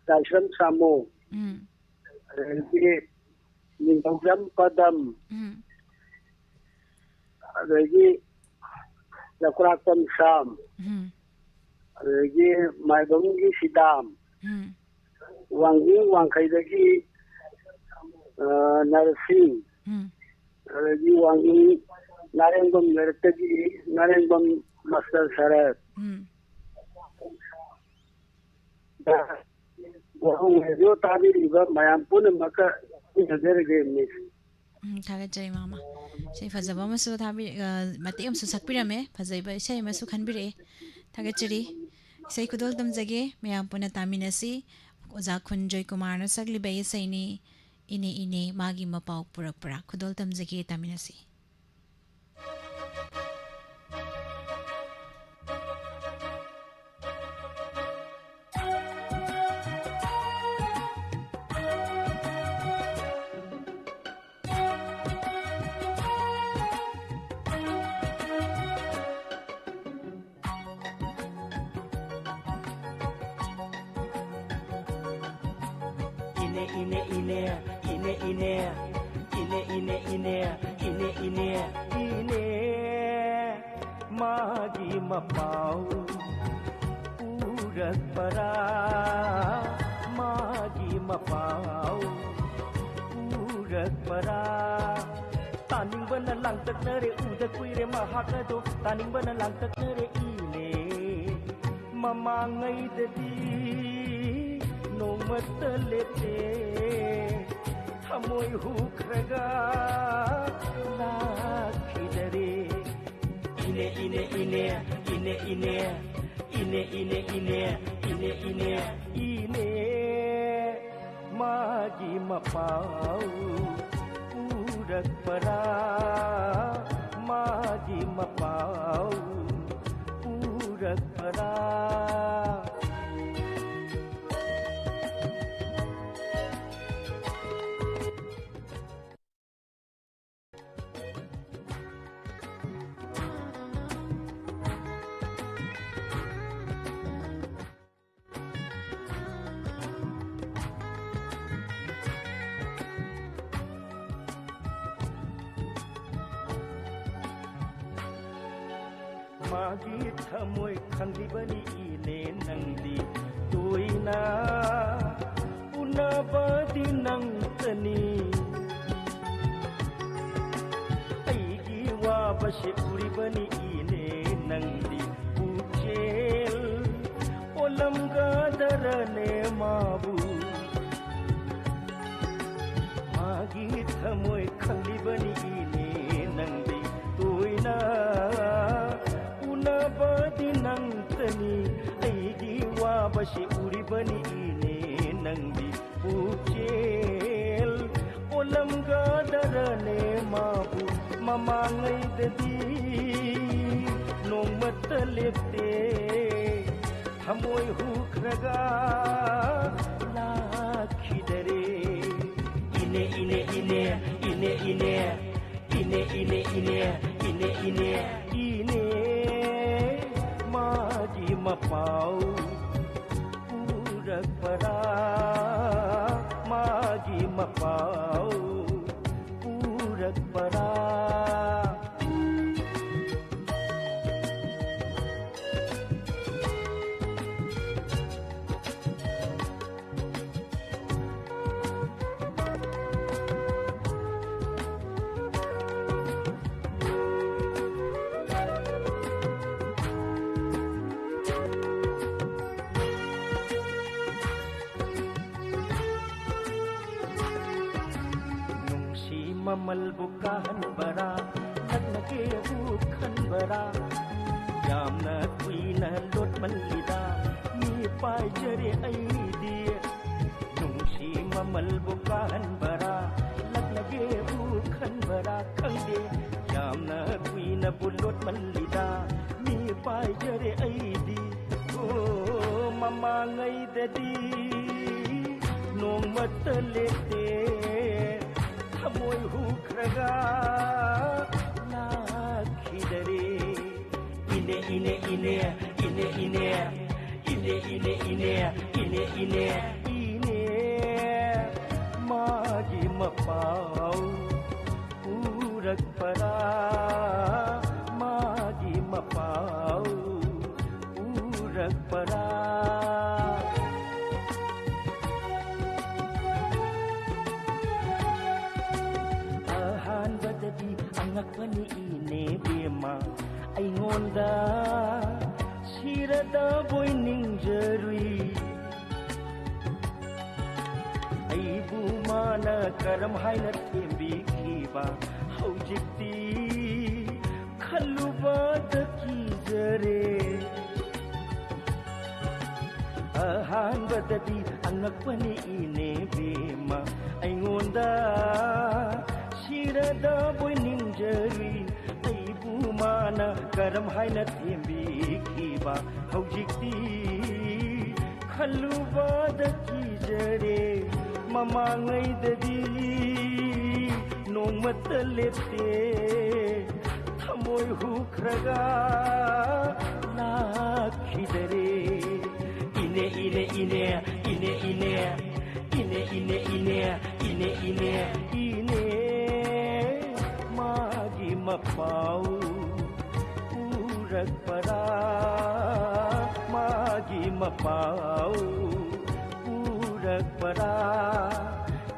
ꯂꯥꯏꯁ꯭ꯔꯝ ꯁꯥꯃꯨ, ꯎꯝ, ꯑꯗꯒꯤ ꯅꯤꯡꯊꯧꯖꯝ ꯄꯗꯝ, ꯎꯝ, ꯑꯗꯒꯤ ꯂꯧꯀ꯭ꯔꯥꯛꯄꯝ ꯁꯥꯝ, ꯎꯝ, ꯑꯗꯒꯤ ꯃꯥꯏꯕꯝꯒꯤ ꯁꯤꯗꯥꯝ, ꯎꯝ, ꯋꯥꯡꯖꯤꯡ ꯋꯥꯡꯈꯩꯗꯒꯤ, ꯑ, ꯅꯔꯁꯤꯡ, ꯎꯝ, ꯑꯗꯒꯤ ꯋꯥꯡꯖꯤꯡ ꯅꯥꯔꯦꯡꯕꯝ ꯂꯩꯔꯛꯇꯒꯤ ꯅꯥꯔꯦꯡꯕꯝ ꯃꯥꯁꯇꯔ ꯁꯔꯠ꯫ ꯎꯝ꯫ ꯋꯥꯍꯪ ꯔꯦꯗꯤꯑꯣ ꯇꯥꯕꯤꯔꯤꯕ ꯃꯌꯥꯝ ꯄꯨꯝꯅꯃꯛꯀ ꯁꯤꯟꯅꯖꯔꯒꯦ, ꯃꯤꯁ꯫ ꯎꯝ, ꯊꯥꯒꯠꯆꯔꯤ ꯃꯥꯃ꯫ ꯏꯁꯩ ꯐꯖꯕ ꯑꯃꯁꯨ ꯊꯥꯕꯤ-, ꯑ, ꯃꯇꯦꯛ ꯑꯃꯁꯨ ꯁꯛꯄꯤꯔꯝꯃꯦ, ꯐꯖꯕ ꯏꯁꯩ ꯑꯃꯁꯨ ꯈꯟꯕꯤꯔꯛꯑꯦ꯫ ꯊꯥꯒꯠꯆꯔꯤ꯫ ꯏꯁꯩ ꯈꯨꯗꯣꯜ ꯇꯝꯖꯒꯦ, ꯃꯌꯥꯝ ꯄꯨꯟꯅ ꯇꯥꯃꯤꯟꯅꯁꯤ꯫ ꯑꯣꯖꯥ ꯈꯨꯟꯖꯣꯏ ꯀꯨꯃꯥꯔꯅ ꯁꯛꯂꯤꯕ ꯏꯁꯩꯅꯤ, ꯏꯅꯦ ꯏꯅꯦ ꯃꯥꯒꯤ ꯃꯄꯥꯎ ꯄꯨꯔꯛꯄ꯭ꯔꯥ꯫ ꯈꯨꯗꯣꯜ ꯇꯝꯖꯒꯦ, ꯇꯥꯃꯤꯟꯅꯁꯤ꯫ Ine, ine, ine, ine, ine, ine, ine, ine, ine, ine, ine, magi mapau, pura ꯎꯔꯛꯄꯔꯥ ꯃꯥꯒꯤ ꯃꯄꯥꯎ ꯎꯔꯛꯄꯔꯥ? ꯇꯥꯅꯤꯡꯕꯅ ꯂꯥꯡꯇꯛꯅꯔꯦ, ꯎꯗ ꯀꯨꯏꯔꯦ ꯃꯍꯥꯛ ꯑꯗꯣ, ꯇꯥꯅꯤꯡꯕꯅ ꯂꯥꯡꯇꯛꯅꯔꯦ ꯏꯅꯦ꯫ ꯃꯃꯥꯡꯉꯩꯗꯗꯤ ꯅꯣꯡꯃꯇ ꯂꯦꯞꯇꯦ, ꯊꯃꯣꯏ ꯍꯨꯈ꯭ꯔꯒ ꯂꯥꯛꯈꯤꯗꯔꯦ꯫ ꯏꯅꯦ, ꯏꯅꯦ, ꯏꯅꯦ, ꯏꯅꯦ, ꯏꯅꯦ, ꯏꯅꯦ, ꯏꯅꯦ, ꯏꯅꯦ, ꯏꯅꯦ, ꯏꯅꯦ, ꯏꯅꯦ, ꯃꯥꯒꯤ ꯃꯄꯥꯎ ꯎꯔꯛꯄꯔꯥ? ꯃꯥꯒꯤ ꯃꯄꯥꯎ ꯎꯔꯛꯄꯔꯥ? ꯃꯥꯒꯤ ꯊꯃꯣꯏ ꯈꯪꯂꯤꯕꯅꯤ ꯏꯅꯦ ꯅꯪꯗꯤ, ꯇꯣꯏꯅ ꯎꯅꯕꯗꯤ ꯅꯪꯇꯅꯤ꯫ ꯑꯩꯒꯤ ꯋꯥꯕꯁꯦ ꯎꯔꯤꯕꯅꯤ ꯏꯅꯦ ꯅꯪꯗꯤ, ꯄꯨꯛꯆꯦꯜ ꯑꯣꯜꯂꯝꯒꯗꯔꯅꯦ ꯃꯥꯕꯨ꯫ ꯃꯥꯒꯤ ꯊꯃꯣꯏ ꯈꯪꯂꯤꯕꯅꯤ ꯏꯅꯦ ꯅꯪꯗꯤ, ꯇꯣꯏꯅ ꯎꯅꯕꯗꯤ ꯅꯪꯇꯅꯤ꯫ ꯑꯩꯒꯤ ꯋꯥꯕꯁꯤ ꯎꯔꯤꯕꯅꯤ ꯏꯅꯦ ꯅꯪꯗꯤ, ꯄꯨꯛꯆꯦꯜ ꯑꯣꯜꯂꯝꯒꯗꯔꯅꯦ ꯃꯥꯕꯨ꯫ ꯃꯃꯥꯡꯉꯩꯗꯗꯤ ꯅꯣꯡꯃꯇ ꯂꯦꯞꯇꯦ, ꯊꯃꯣꯏ ꯍꯨꯈ꯭ꯔꯒ ꯂꯥꯛꯈꯤꯗꯔꯦ꯫ ꯏꯅꯦ, ꯏꯅꯦ, ꯏꯅꯦ, ꯏꯅꯦ, ꯏꯅꯦ, ꯏꯅꯦ, ꯏꯅꯦ, ꯏꯅꯦ, ꯏꯅꯦ, ꯏꯅꯦ, ꯏꯅꯦ, ꯃꯥꯒꯤ ꯃꯄꯥꯎ ꯎꯔꯛꯄꯔꯥ? ꯃꯥꯒꯤ ꯃꯄꯥꯎ ꯎꯔꯛꯄꯔꯥ? ꯃꯃꯜꯕꯨ ꯀꯥꯍꯟꯕꯔꯥ, ꯂꯛꯅꯒꯦꯕꯨ ꯈꯟꯕꯔꯥ? ꯌꯥꯝꯅ ꯀꯨꯏꯅ ꯂꯣꯠꯃꯜꯂꯤꯗ, ꯃꯤ ꯄꯥꯏꯖꯔꯦ ꯑꯩꯗꯤ꯫ ꯅꯨꯡꯁꯤ ꯃꯃꯜꯕꯨ ꯀꯥꯍꯟꯕꯔꯥ, ꯂꯛꯅꯒꯦꯕꯨ ꯈꯟꯕꯔꯥ ꯈꯪꯗꯦ, ꯌꯥꯝꯅ ꯀꯨꯏꯅꯕꯨ ꯂꯣꯠꯃꯜꯂꯤꯗ, ꯃꯤ ꯄꯥꯏꯖꯔꯦ ꯑꯩꯗꯤ꯫ ꯑꯣ, ꯃꯃꯥꯡꯉꯩꯗꯗꯤ ꯅꯣꯡꯃꯇ ꯂꯦꯞꯇꯦ, ꯊꯃꯣꯏ ꯍꯨꯈ꯭ꯔꯒ ꯂꯥꯛꯈꯤꯗꯔꯦ꯫ ꯏꯅꯦ, ꯏꯅꯦ, ꯏꯅꯦ, ꯏꯅꯦ, ꯏꯅꯦ, ꯏꯅꯦ, ꯏꯅꯦ, ꯏꯅꯦ, ꯏꯅꯦ, ꯏꯅꯦ, ꯏꯅꯦ, ꯃꯥꯒꯤ ꯃꯄꯥꯎ ꯄꯨꯔꯛꯄꯔꯥ, ꯃꯥꯒꯤ ꯃꯄꯥꯎ ꯄꯨꯔꯛꯄꯔꯥ? ꯑꯍꯥꯟꯕꯗꯗꯤ ꯑꯉꯛꯄꯅꯤ ꯏꯅꯦ ꯕꯦꯝꯃ, ꯑꯩꯉꯣꯟꯗ ꯁꯤꯔꯗꯕꯣꯏ ꯅꯤꯡꯖꯔꯨꯏ꯫ ꯑꯩꯕꯨ ꯃꯥꯅ ꯀꯔꯝ ꯍꯥꯏꯅ ꯊꯦꯝꯕꯤꯈꯤꯕ, ꯍꯧꯖꯤꯛꯇꯤ ꯈꯜꯂꯨꯕꯗ ꯀꯤꯖꯔꯦ꯫ ꯑꯍꯥꯟꯕꯗꯗꯤ ꯑꯉꯛꯄꯅꯤ ꯏꯅꯦ ꯕꯦꯝꯃ, ꯑꯩꯉꯣꯟꯗ ꯁꯤꯔꯗꯕꯣꯏ ꯅꯤꯡꯖꯔꯨꯏ꯫ ꯑꯩꯕꯨ ꯃꯥꯅ ꯀꯔꯝ ꯍꯥꯏꯅ ꯊꯦꯝꯕꯤꯈꯤꯕ, ꯍꯧꯖꯤꯛꯇꯤ ꯈꯜꯂꯨꯕꯗ ꯀꯤꯖꯔꯦ꯫ ꯃꯃꯥꯡꯉꯩꯗꯗꯤ ꯅꯣꯡꯃꯇ ꯂꯦꯞꯇꯦ, ꯊꯃꯣꯏ ꯍꯨꯈ꯭ꯔꯒ ꯂꯥꯛꯈꯤꯗꯔꯦ꯫ ꯏꯅꯦ, ꯏꯅꯦ, ꯏꯅꯦ, ꯏꯅꯦ, ꯏꯅꯦ, ꯏꯅꯦ, ꯏꯅꯦ, ꯏꯅꯦ, ꯏꯅꯦ, ꯏꯅꯦ, ꯏꯅꯦ, ꯃꯥꯒꯤ ꯃꯄꯥꯎ ꯄꯨꯔꯛꯄꯔꯥ, ꯃꯥꯒꯤ ꯃꯄꯥꯎ ꯄꯨꯔꯛꯄꯔꯥ?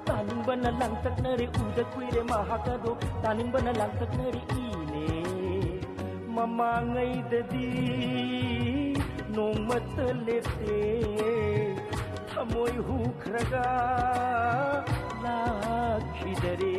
ꯇꯥꯅꯤꯡꯕꯅ ꯂꯥꯡꯇꯛꯅꯔꯦ, ꯎꯗ ꯀꯨꯏꯔꯦ ꯃꯍꯥꯛ ꯑꯗꯣ, ꯇꯥꯅꯤꯡꯕꯅ ꯂꯥꯡꯇꯛꯅꯔꯦ ꯏꯅꯦ꯫ ꯃꯃꯥꯡꯉꯩꯗꯗꯤ ꯅꯣꯡꯃꯇ ꯂꯦꯞꯇꯦ, ꯊꯃꯣꯏ ꯍꯨꯈ꯭ꯔꯒ ꯂꯥꯛꯈꯤꯗꯔꯦ꯫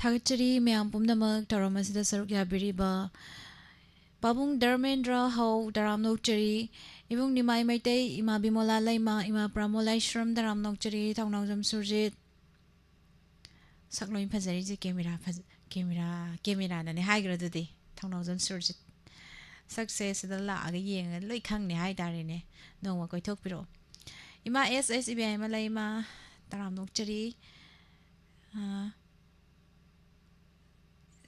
ꯊꯥꯒꯠꯆꯔꯤ ꯃꯌꯥꯝ ꯄꯨꯝꯅꯃꯛ ꯊꯧꯔꯝ ꯑꯁꯤꯗ ꯁꯔꯨꯛ ꯌꯥꯕꯤꯔꯤꯕ ꯄꯥꯕꯨꯡ ꯙꯔꯃꯦꯟꯗ꯭ꯔ ꯍꯧ ꯇꯔꯥꯝꯅ ꯑꯣꯛꯆꯔꯤ꯫ ꯏꯕꯨꯡ ꯅꯤꯃꯥꯏ ꯃꯩꯇꯩ, ꯏꯃꯥ ꯕꯤꯃꯣꯂꯥ ꯂꯩꯃ, ꯏꯃꯥ ꯄ꯭ꯔꯃꯣꯂꯥꯏꯁ꯭ꯔꯝ ꯇꯔꯥꯝꯅ ꯑꯣꯛꯆꯔꯤ꯫ ꯊꯧꯅꯥꯎꯖꯝ ꯁꯨꯔꯖꯤꯠ꯫ ꯁꯛ ꯂꯣꯏ ꯐꯖꯔꯤꯁꯦ ꯀꯦꯃꯦꯔꯥ ꯐꯖ-, ꯀꯦꯃꯦꯔꯥ, ꯀꯦꯃꯦꯔꯥꯅꯅꯦ ꯍꯥꯏꯈ꯭ꯔꯣ ꯑꯗꯨꯗꯤ꯫ ꯊꯧꯅꯥꯎꯖꯝ ꯁꯨꯔꯖꯤꯠ꯫ ꯁꯛꯁꯦ ꯁꯤꯗ ꯂꯥꯛꯑꯒ ꯌꯦꯡꯉꯒ ꯂꯣꯏ ꯈꯪꯅꯤ ꯍꯥꯏꯇꯥꯔꯦꯅꯦ꯫ ꯅꯣꯡꯃ ꯀꯣꯏꯊꯣꯛꯄꯤꯔꯛꯑꯣ꯫ ꯏꯃꯥ ꯑꯦꯁ ꯑꯦꯁ ꯏꯕꯦꯝꯃ ꯂꯩꯃ ꯇꯔꯥꯝꯅ ꯑꯣꯛꯆꯔꯤ꯫ ꯑꯥ,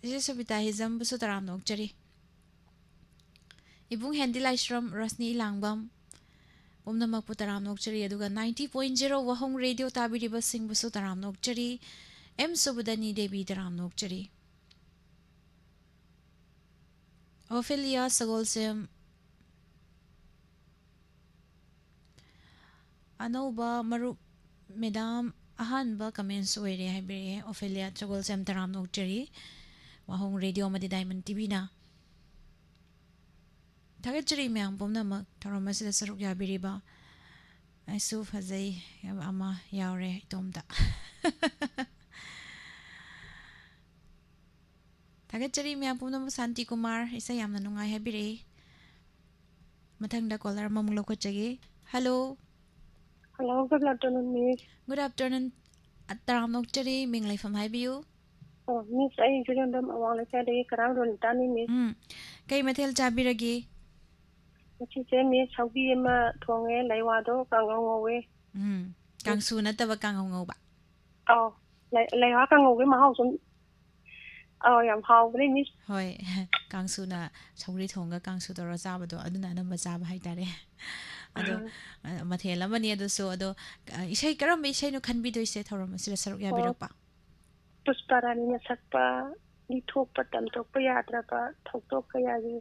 ꯏꯆꯦ ꯁꯣꯕꯤꯇꯥ ꯍꯤꯖꯝꯕꯨꯁꯨ ꯇꯔꯥꯝꯅ ꯑꯣꯛꯆꯔꯤ꯫ ꯏꯕꯨꯡ ꯍꯦꯟꯗꯤ ꯂꯥꯏꯁ꯭ꯔꯝ, ꯔꯁꯅꯤ ꯏꯂꯥꯡꯕꯝ, ꯄꯨꯝꯅꯃꯛꯄꯨ ꯇꯔꯥꯝꯅ ꯑꯣꯛꯆꯔꯤ꯫ ꯑꯗꯨꯒ ninety point zero ꯋꯥꯍꯣꯡ ꯔꯦꯗꯤꯑꯣ ꯇꯥꯕꯤꯔꯤꯕꯁꯤꯡꯕꯨꯁꯨ ꯇꯔꯥꯝꯅ ꯑꯣꯛꯆꯔꯤ꯫ ꯑꯦꯝ ꯁꯨꯕꯗꯅꯤ ꯗꯦꯕꯤ ꯇꯔꯥꯝꯅ ꯑꯣꯛꯆꯔꯤ꯫ ꯑꯣꯐꯦꯂꯤꯌꯥ ꯁꯒꯣꯜꯁꯦꯝ, ꯑꯅꯧꯕ ꯃꯔꯨꯞ ꯃꯦꯗꯥꯝ, ꯑꯍꯥꯟꯕ ꯀꯃꯦꯟꯁ ꯑꯣꯏꯔꯦ ꯍꯥꯏꯕꯤꯔꯛꯑꯦ꯫ ꯑꯣꯐꯦꯂꯤꯌꯥ ꯁꯒꯣꯜꯁꯦꯝ ꯇꯔꯥꯝꯅ ꯑꯣꯛꯆꯔꯤ꯫ ꯋꯥꯍꯣꯡ ꯔꯦꯗꯤꯑꯣ ꯑꯃꯗꯤ ꯗꯥꯏꯃꯟ ꯇꯤꯚꯤꯅ꯫ ꯊꯥꯒꯠꯆꯔꯤ ꯃꯌꯥꯝ ꯄꯨꯝꯅꯃꯛ ꯊꯧꯔꯝ ꯑꯁꯤꯗ ꯁꯔꯨꯛ ꯌꯥꯕꯤꯔꯤꯕ꯫ ꯑꯩꯁꯨ ꯐꯖꯩ ꯍꯥꯏꯕ ꯑꯃ ꯌꯥꯎꯔꯦ ꯏꯇꯣꯝꯇ꯫ ꯊꯥꯒꯠꯆꯔꯤ ꯃꯌꯥꯝ ꯄꯨꯝꯅꯃꯛ꯫ ꯁꯥꯟꯇꯤ ꯀꯨꯃꯥꯔ, ꯏꯁꯩ ꯌꯥꯝꯅ ꯅꯨꯡꯉꯥꯏ ꯍꯥꯏꯕꯤꯔꯛꯏ꯫ ꯃꯊꯪꯗ ꯀꯣꯂꯔ ꯑꯃꯃꯨꯛ ꯂꯧꯈꯠꯆꯒꯦ꯫ ꯍꯜꯂꯣ꯫ ꯍꯜꯂꯣ, good afternoon, ꯃꯤꯁ꯫ Good afternoon꯫ ꯑ, ꯇꯔꯥꯝꯅ ꯑꯣꯛꯆꯔꯤ, ꯃꯤꯡ ꯂꯩꯐꯝ ꯍꯥꯏꯕꯤꯌꯨ꯫ ꯑꯣ, ꯃꯤꯁ, ꯑꯩ ꯖꯤꯔꯣꯟꯗꯝ ꯑꯋꯥꯡ ꯂꯩꯀꯥꯏꯗꯒꯤ ꯀꯔꯥꯝ ꯔꯣꯅꯤꯇꯥꯅꯤ, ꯃꯤꯁ꯫ ꯎꯝ꯫ ꯀꯩ ꯃꯊꯦꯜ ꯆꯥꯕꯤꯔꯒꯦ? ꯉꯁꯤꯁꯦ, ꯃꯤꯁ, ꯁꯧꯒꯤ ꯑꯃ ꯊꯣꯡꯉꯦ, ꯂꯩꯋꯥꯗꯣ ꯀꯥꯡꯉꯧ ꯉꯧꯋꯦ꯫ ꯎꯝ꯫ ꯀꯥꯡꯁꯨ ꯅꯠꯇꯕ ꯀꯥꯡꯉꯧ ꯉꯧꯕ? ꯑꯧ, ꯂꯩ-, ꯂꯩꯋꯥ ꯀꯥꯡꯉꯧꯒꯤ ꯃꯍꯥꯎ ꯁꯨꯝ, ꯑꯧ, ꯌꯥꯝ ꯍꯥꯎꯕꯅꯦ, ꯃꯤꯁ꯫ ꯍꯣꯏ, ꯀꯥꯡꯁꯨꯅ ꯁꯧꯒ꯭ꯔꯤ ꯊꯣꯡꯉꯒ ꯀꯥꯡꯁꯨ ꯇꯧꯔ ꯆꯥꯕꯗꯣ, ꯑꯗꯨꯅ ꯑꯅꯝꯕ ꯆꯥꯕ ꯍꯥꯏꯇꯥꯔꯦ꯫ ꯑꯗꯣ, ꯎꯝ꯫ ꯑ, ꯃꯊꯦꯜ ꯑꯃꯅꯤ ꯑꯗꯨꯁꯨ꯫ ꯑꯗꯣ, ꯑ, ꯏꯁꯩ, ꯀꯔꯝꯕ ꯏꯁꯩꯅꯣ ꯈꯟꯕꯤꯗꯣꯏꯁꯦ ꯊꯧꯔꯝ ꯑꯁꯤꯗ ꯁꯔꯨꯛ ꯑꯣ, ꯌꯥꯕꯤꯔꯛꯄ? ꯄꯨꯁꯄꯥꯔꯥꯅꯤꯅ ꯁꯛꯄ, ꯂꯤꯊꯣꯛꯄ ꯇꯝꯊꯣꯛꯄ ꯌꯥꯗ꯭ꯔꯕ ꯊꯧꯗꯣꯛ ꯀꯌꯥꯒꯤ,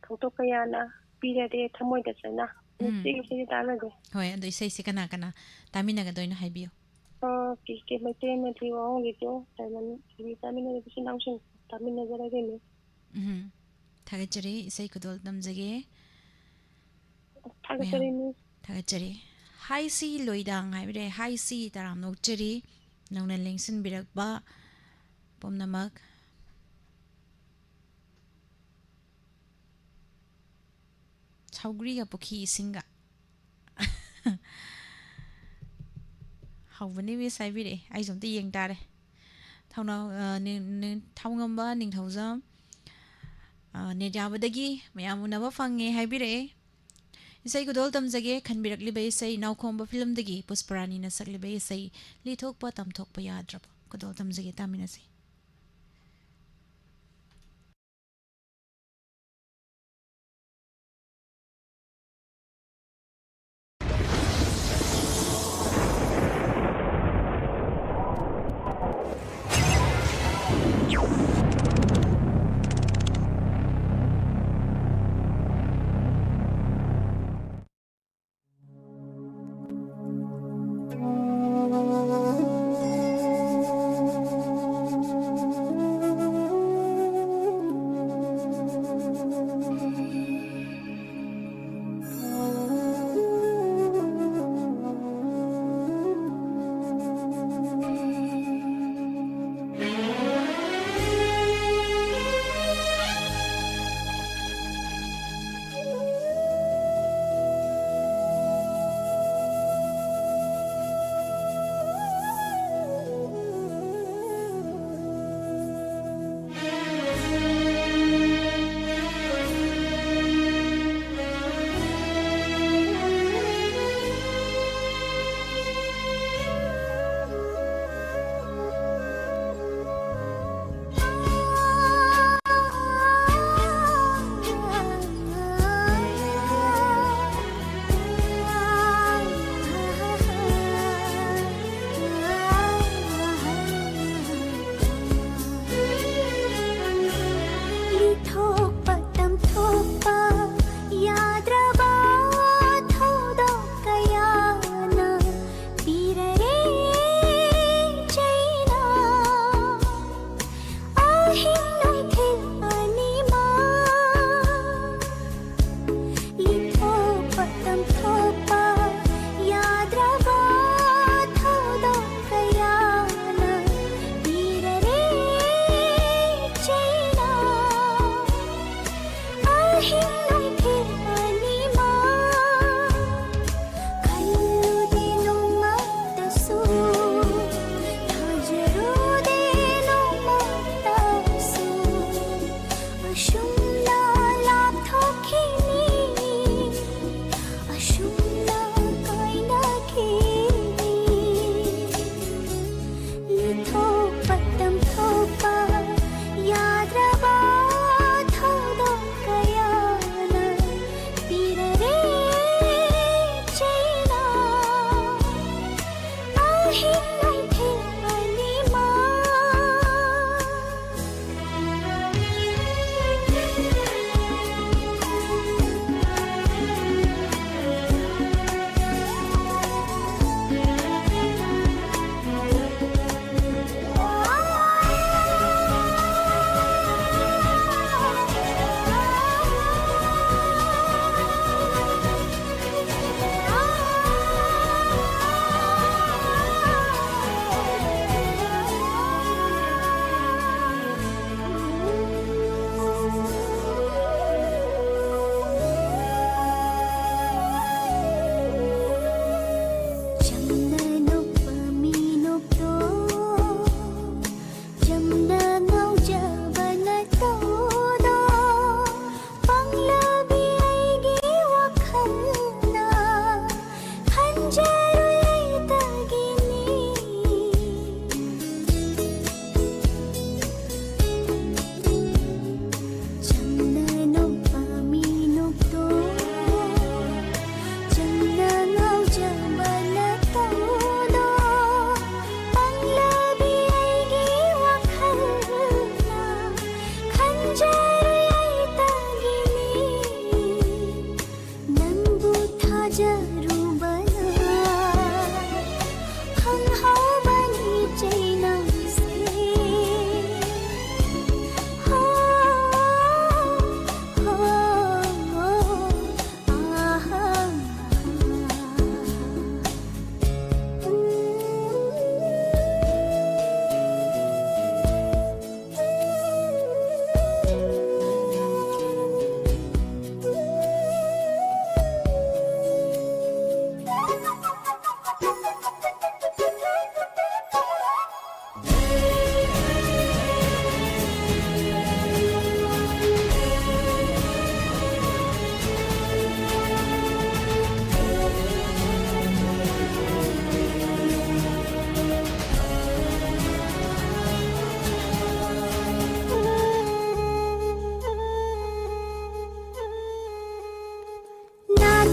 ꯊꯧꯗꯣꯛ ꯀꯌꯥꯅ ꯄꯤꯔꯔꯦ ꯊꯃꯣꯏꯗ ꯆꯅꯥ꯫ ꯎꯝ꯫ ꯅꯨꯡꯁꯤ ꯏꯁꯩꯁꯦ ꯇꯥꯟꯅꯒꯦ꯫ ꯍꯣꯏ, ꯑꯗꯣ ꯏꯁꯩꯁꯦ ꯀꯅꯥ ꯀꯅꯥ ꯇꯥꯃꯤꯟꯅꯒꯗꯣꯏꯅꯣ ꯍꯥꯏꯕꯤꯌꯨ꯫ ꯀꯦ ꯀꯦ ꯃꯩꯇꯩ ꯑꯃꯗꯤ ꯋꯥꯍꯣꯡꯒꯤꯗꯣ ꯗꯥꯏꯃꯟ ꯇꯤ ꯚꯤ ꯄꯥꯏꯃꯤꯟꯅꯔꯤꯕ ꯏꯆꯤꯟ ꯏꯅꯥꯎꯁꯤꯡ ꯇꯥꯃꯤꯟꯅꯖꯔꯒꯦꯅꯦ꯫ ꯎꯝ꯫ ꯊꯥꯒꯠꯆꯔꯤ, ꯏꯁꯩ ꯈꯨꯗꯣꯜ ꯇꯝꯖꯒꯦ꯫ ꯊꯥꯒꯠꯆꯔꯤ, ꯃꯌꯥꯝ ꯃꯤꯁ꯫ ꯊꯥꯒꯠꯆꯔꯤ꯫ ꯍꯥꯏ ꯁꯤ ꯂꯣꯏꯗꯥꯡ ꯍꯥꯏꯕꯤꯔꯦ꯫ ꯍꯥꯏ ꯁꯤ ꯇꯔꯥꯝꯅ ꯑꯣꯛꯆꯔꯤ꯫ ꯅꯧꯅ ꯂꯦꯡꯁꯤꯟꯕꯤꯔꯛꯄ ꯄꯨꯝꯅꯃꯛ꯫ ꯁꯧꯒ꯭ꯔꯤꯒ ꯄꯨꯈ꯭ꯔꯤ ꯏꯁꯤꯡꯒ꯫ ꯍꯧꯕꯅꯤ ꯃꯤꯁ ꯍꯥꯏꯕꯤꯔꯛꯑꯦ꯫ ꯑꯩꯁꯨ ꯑꯝꯇ ꯌꯦꯡ ꯇꯥꯔꯦ꯫ ꯊꯧꯅꯥꯎ-, ꯑ, ꯅꯤ-, ꯅꯤ-, ꯊꯧꯉꯝꯕ ꯅꯤꯡꯊꯧꯖꯝ, ꯑ, ꯅꯦꯠ ꯌꯥꯕꯗꯒꯤ ꯃꯌꯥꯝ ꯎꯅꯕ ꯐꯪꯉꯦ ꯍꯥꯏꯕꯤꯔꯛꯑꯦ꯫ ꯏꯁꯩ ꯈꯨꯗꯣꯜ ꯇꯝꯖꯒꯦ꯫ ꯈꯟꯕꯤꯔꯛꯂꯤꯕ ꯏꯁꯩ ꯅꯥꯎꯈꯣꯝꯕ ꯐꯤꯂꯝꯗꯒꯤ ꯄꯨꯁꯄꯔꯥꯅꯤꯅ ꯁꯛꯂꯤꯕ ꯏꯁꯩ ꯂꯤꯊꯣꯛꯄ ꯇꯝꯊꯣꯛꯄ ꯌꯥꯗ꯭ꯔꯕ꯫ ꯈꯨꯗꯣꯜ ꯇꯝꯖꯒꯦ, ꯇꯥꯃꯤꯟꯅꯁꯤ꯫ ꯍꯤꯡꯅꯨꯡꯊꯤꯕꯅꯤꯃ ꯈꯜꯂꯨꯗꯦ ꯅꯣꯡꯃꯇꯁꯨ, ꯊꯥꯖꯔꯨꯗꯦ ꯅꯣꯡꯃꯇꯁꯨ꯫ ꯑꯁꯨꯝꯅ ꯂꯥꯞꯊꯣꯛꯈꯤꯅꯤ, ꯑꯁꯨꯝꯅ ꯀꯥꯏꯅꯈꯤꯅꯤ꯫ ꯂꯤꯊꯣꯛꯄ ꯇꯝꯊꯣꯛꯄ ꯌꯥꯗ꯭ꯔꯕ ꯊꯧꯗꯣꯛ ꯀꯌꯥ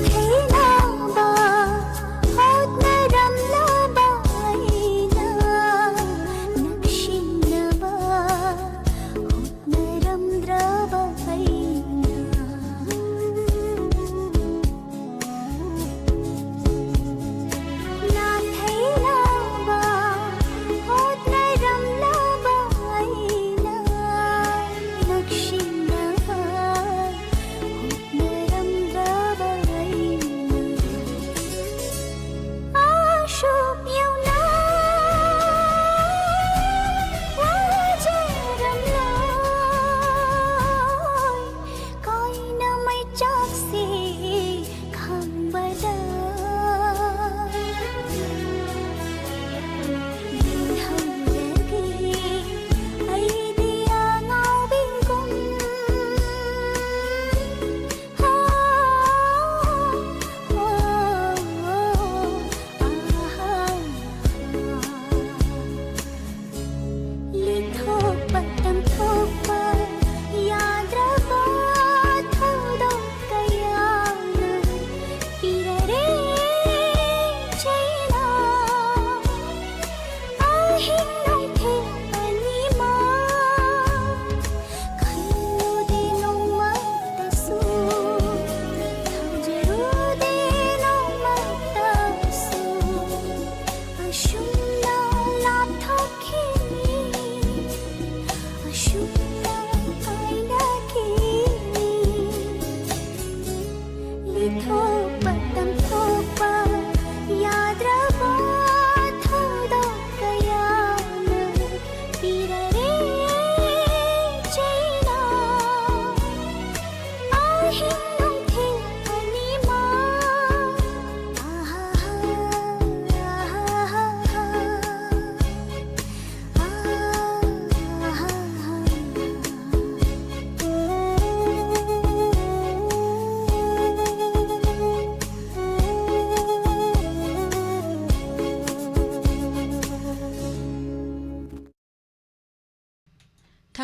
ꯊꯦꯡꯅꯕ ꯍꯣꯠꯅꯔꯝꯂꯕ ꯑꯩꯅ ꯅꯛꯁꯤꯟꯅꯕ ꯍꯣꯠꯅꯔꯝꯗ꯭ꯔꯕ ꯑꯩꯅ ꯅꯥꯊꯩꯅꯕ ꯍꯣꯠꯅꯔꯝꯂꯕ ꯑꯩꯅ ꯅꯛꯁꯤꯟꯅꯕ ꯍꯣꯠꯅꯔꯝꯗ꯭ꯔꯕ ꯑꯩꯅ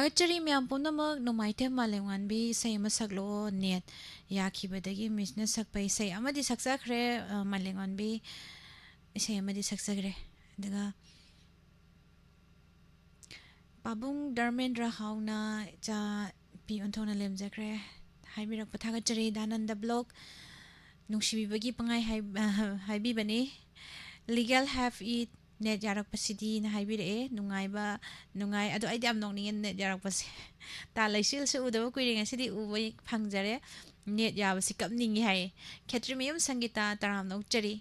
ꯀꯆꯔꯤ ꯃꯌꯥꯝ ꯄꯨꯝꯅꯃꯛ, ꯅꯣꯡꯃꯥꯏꯊꯦꯝ ꯃꯥꯂꯦꯝꯉꯥꯟꯕꯤ ꯏꯁꯩ ꯑꯃ ꯁꯛꯂꯛꯑꯣ꯫ ꯅꯦꯠ ꯌꯥꯈꯤꯕꯗꯒꯤ ꯃꯤꯁꯅ ꯁꯛꯄ ꯏꯁꯩ ꯑꯃꯗꯤ ꯁꯛꯆꯈ꯭ꯔꯦ, ꯑ, ꯃꯥꯂꯦꯝꯉꯥꯟꯕꯤ ꯏꯁꯩ ꯑꯃꯗꯤ ꯁꯛꯆꯈ꯭ꯔꯦ꯫ ꯑꯗꯨꯒ ꯄꯥꯕꯨꯡ ꯙꯔꯃꯦꯟꯗ꯭ꯔ ꯍꯥꯎꯅ ꯏꯆꯥ ꯄꯤ ꯑꯣꯟꯊꯣꯛꯅ ꯂꯦꯝꯖꯈ꯭ꯔꯦ ꯍꯥꯏꯕꯤꯔꯛꯄ ꯊꯥꯒꯠꯆꯔꯤ꯫ ꯗꯥꯅꯟꯗ ꯕ꯭ꯂꯣꯛ ꯅꯨꯡꯁꯤꯕꯤꯕꯒꯤ ꯄꯪꯍꯥꯏ ꯍꯥꯏ-, ꯍꯥꯏꯕꯤꯕꯅꯤ꯫ Legal have it, ꯅꯦꯠ ꯌꯥꯔꯛꯄꯁꯤꯗꯤꯅ ꯍꯥꯏꯕꯤꯔꯛꯑꯦ꯫ ꯅꯨꯡꯉꯥꯏꯕ, ꯅꯨꯡꯉꯥꯏ꯫ ꯑꯗꯣ ꯑꯩꯗꯤ ꯌꯥꯝ ꯅꯣꯛꯅꯤꯡꯉꯦ ꯅꯦꯠ ꯌꯥꯔꯛꯄꯁꯦ꯫ ꯇꯥ ꯂꯩꯆꯤꯜꯁꯨ ꯎꯗꯕ ꯀꯨꯏꯔꯦ, ꯉꯁꯤꯗꯤ ꯎꯕ ꯐꯪꯖꯔꯦ꯫ ꯅꯦꯠ ꯌꯥꯕꯁꯤ ꯀꯞꯅꯤꯡꯉꯤ ꯍꯥꯏꯌꯦ꯫ ꯈꯦꯇ꯭ꯔꯤꯃꯌꯨꯝ ꯁꯪꯒꯤꯇꯥ, ꯇꯔꯥꯝꯅ ꯑꯣꯛꯆꯔꯤ꯫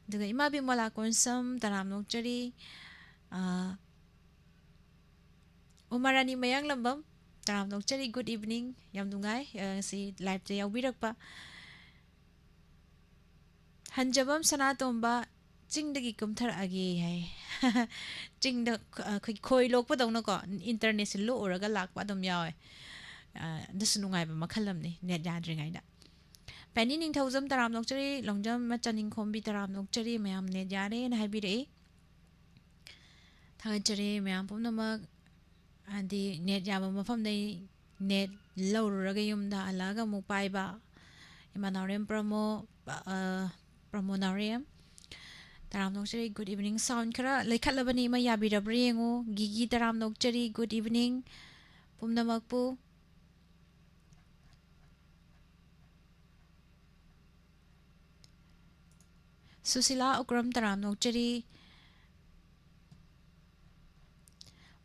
ꯑꯗꯨꯒ ꯏꯃꯥ ꯕꯤꯃꯣꯂꯥ ꯀꯣꯟꯁꯝ, ꯇꯔꯥꯝꯅ ꯑꯣꯛꯆꯔꯤ꯫ ꯑꯥ, ꯎꯃꯥ ꯔꯥꯅꯤ ꯃꯌꯥꯡꯂꯝꯕꯝ, ꯇꯔꯥꯝꯅ ꯑꯣꯛꯆꯔꯤ, good evening꯫ ꯌꯥꯝ ꯅꯨꯡꯉꯥꯏ, ꯑ, ꯉꯁꯤ live-ꯇ ꯌꯥꯎꯕꯤꯔꯛꯄ꯫ ꯍꯟꯖꯕꯝ ꯁꯅꯥꯇꯣꯝꯕ, "ꯆꯤꯡꯗꯒꯤ ꯀꯨꯝꯊꯔꯛꯑꯒꯦ" ꯍꯥꯏ꯫ ꯆꯤꯡꯗ, ꯑ, ꯑꯩꯈꯣꯏ ꯈꯣꯏ ꯂꯣꯛꯄꯗꯧꯅꯀꯣ, internet-ꯁꯦ ꯂꯣꯛꯎꯔꯒ ꯂꯥꯛꯄ ꯑꯗꯨꯝ ꯌꯥꯎꯋꯦ꯫ ꯑ, ꯑꯗꯨꯁꯨ ꯅꯨꯡꯉꯥꯏꯕ ꯃꯈꯜ ꯑꯃꯅꯤ, ꯅꯦꯠ ꯌꯥꯗ꯭ꯔꯤꯉꯩꯗ꯫ ꯄꯦꯅꯤ ꯅꯤꯡꯊꯧꯖꯝ, ꯇꯔꯥꯝꯅ ꯑꯣꯛꯆꯔꯤ꯫ ꯂꯣꯡꯖꯝ ꯃꯆꯥꯅꯤꯡꯈꯣꯝꯕꯤ, ꯇꯔꯥꯝꯅ ꯑꯣꯛꯆꯔꯤ꯫ ꯃꯌꯥꯝ ꯅꯦꯠ ꯌꯥꯔꯦꯅ ꯍꯥꯏꯕꯤꯔꯛꯏ꯫ ꯊꯥꯒꯠꯆꯔꯤ ꯃꯌꯥꯝ ꯄꯨꯝꯅꯃꯛ꯫ ꯍꯥꯏꯗꯤ ꯅꯦꯠ ꯌꯥꯕ ꯃꯐꯝꯗꯩ ꯅꯦꯠ ꯂꯧꯔꯨꯔꯒ ꯌꯨꯝꯗ ꯍꯜꯂꯛꯑꯒ ꯑꯃꯨꯛ ꯄꯥꯏꯕ꯫ ꯏꯃꯥ ꯅꯥꯎꯔꯦꯝ ꯄ꯭ꯔꯃꯣ, ꯑ, ꯄ꯭ꯔꯃꯣ ꯅꯥꯎꯔꯦꯝ꯫ ꯇꯔꯥꯝꯅ ꯑꯣꯛꯆꯔꯤ, good evening꯫ Sound ꯈꯔ ꯂꯩꯈꯠꯂꯕꯅꯤ, ꯏꯃꯥ ꯌꯥꯕꯤꯔꯕ꯭ꯔꯥ ꯌꯦꯡꯉꯨ꯫ ꯒꯤꯒꯤ, ꯇꯔꯥꯝꯅ ꯑꯣꯛꯆꯔꯤ, good evening ꯄꯨꯝꯅꯃꯛꯄꯨ꯫ ꯁꯨꯁꯤꯂꯥ ꯎꯀ꯭ꯔꯝ, ꯇꯔꯥꯝꯅ ꯑꯣꯛꯆꯔꯤ꯫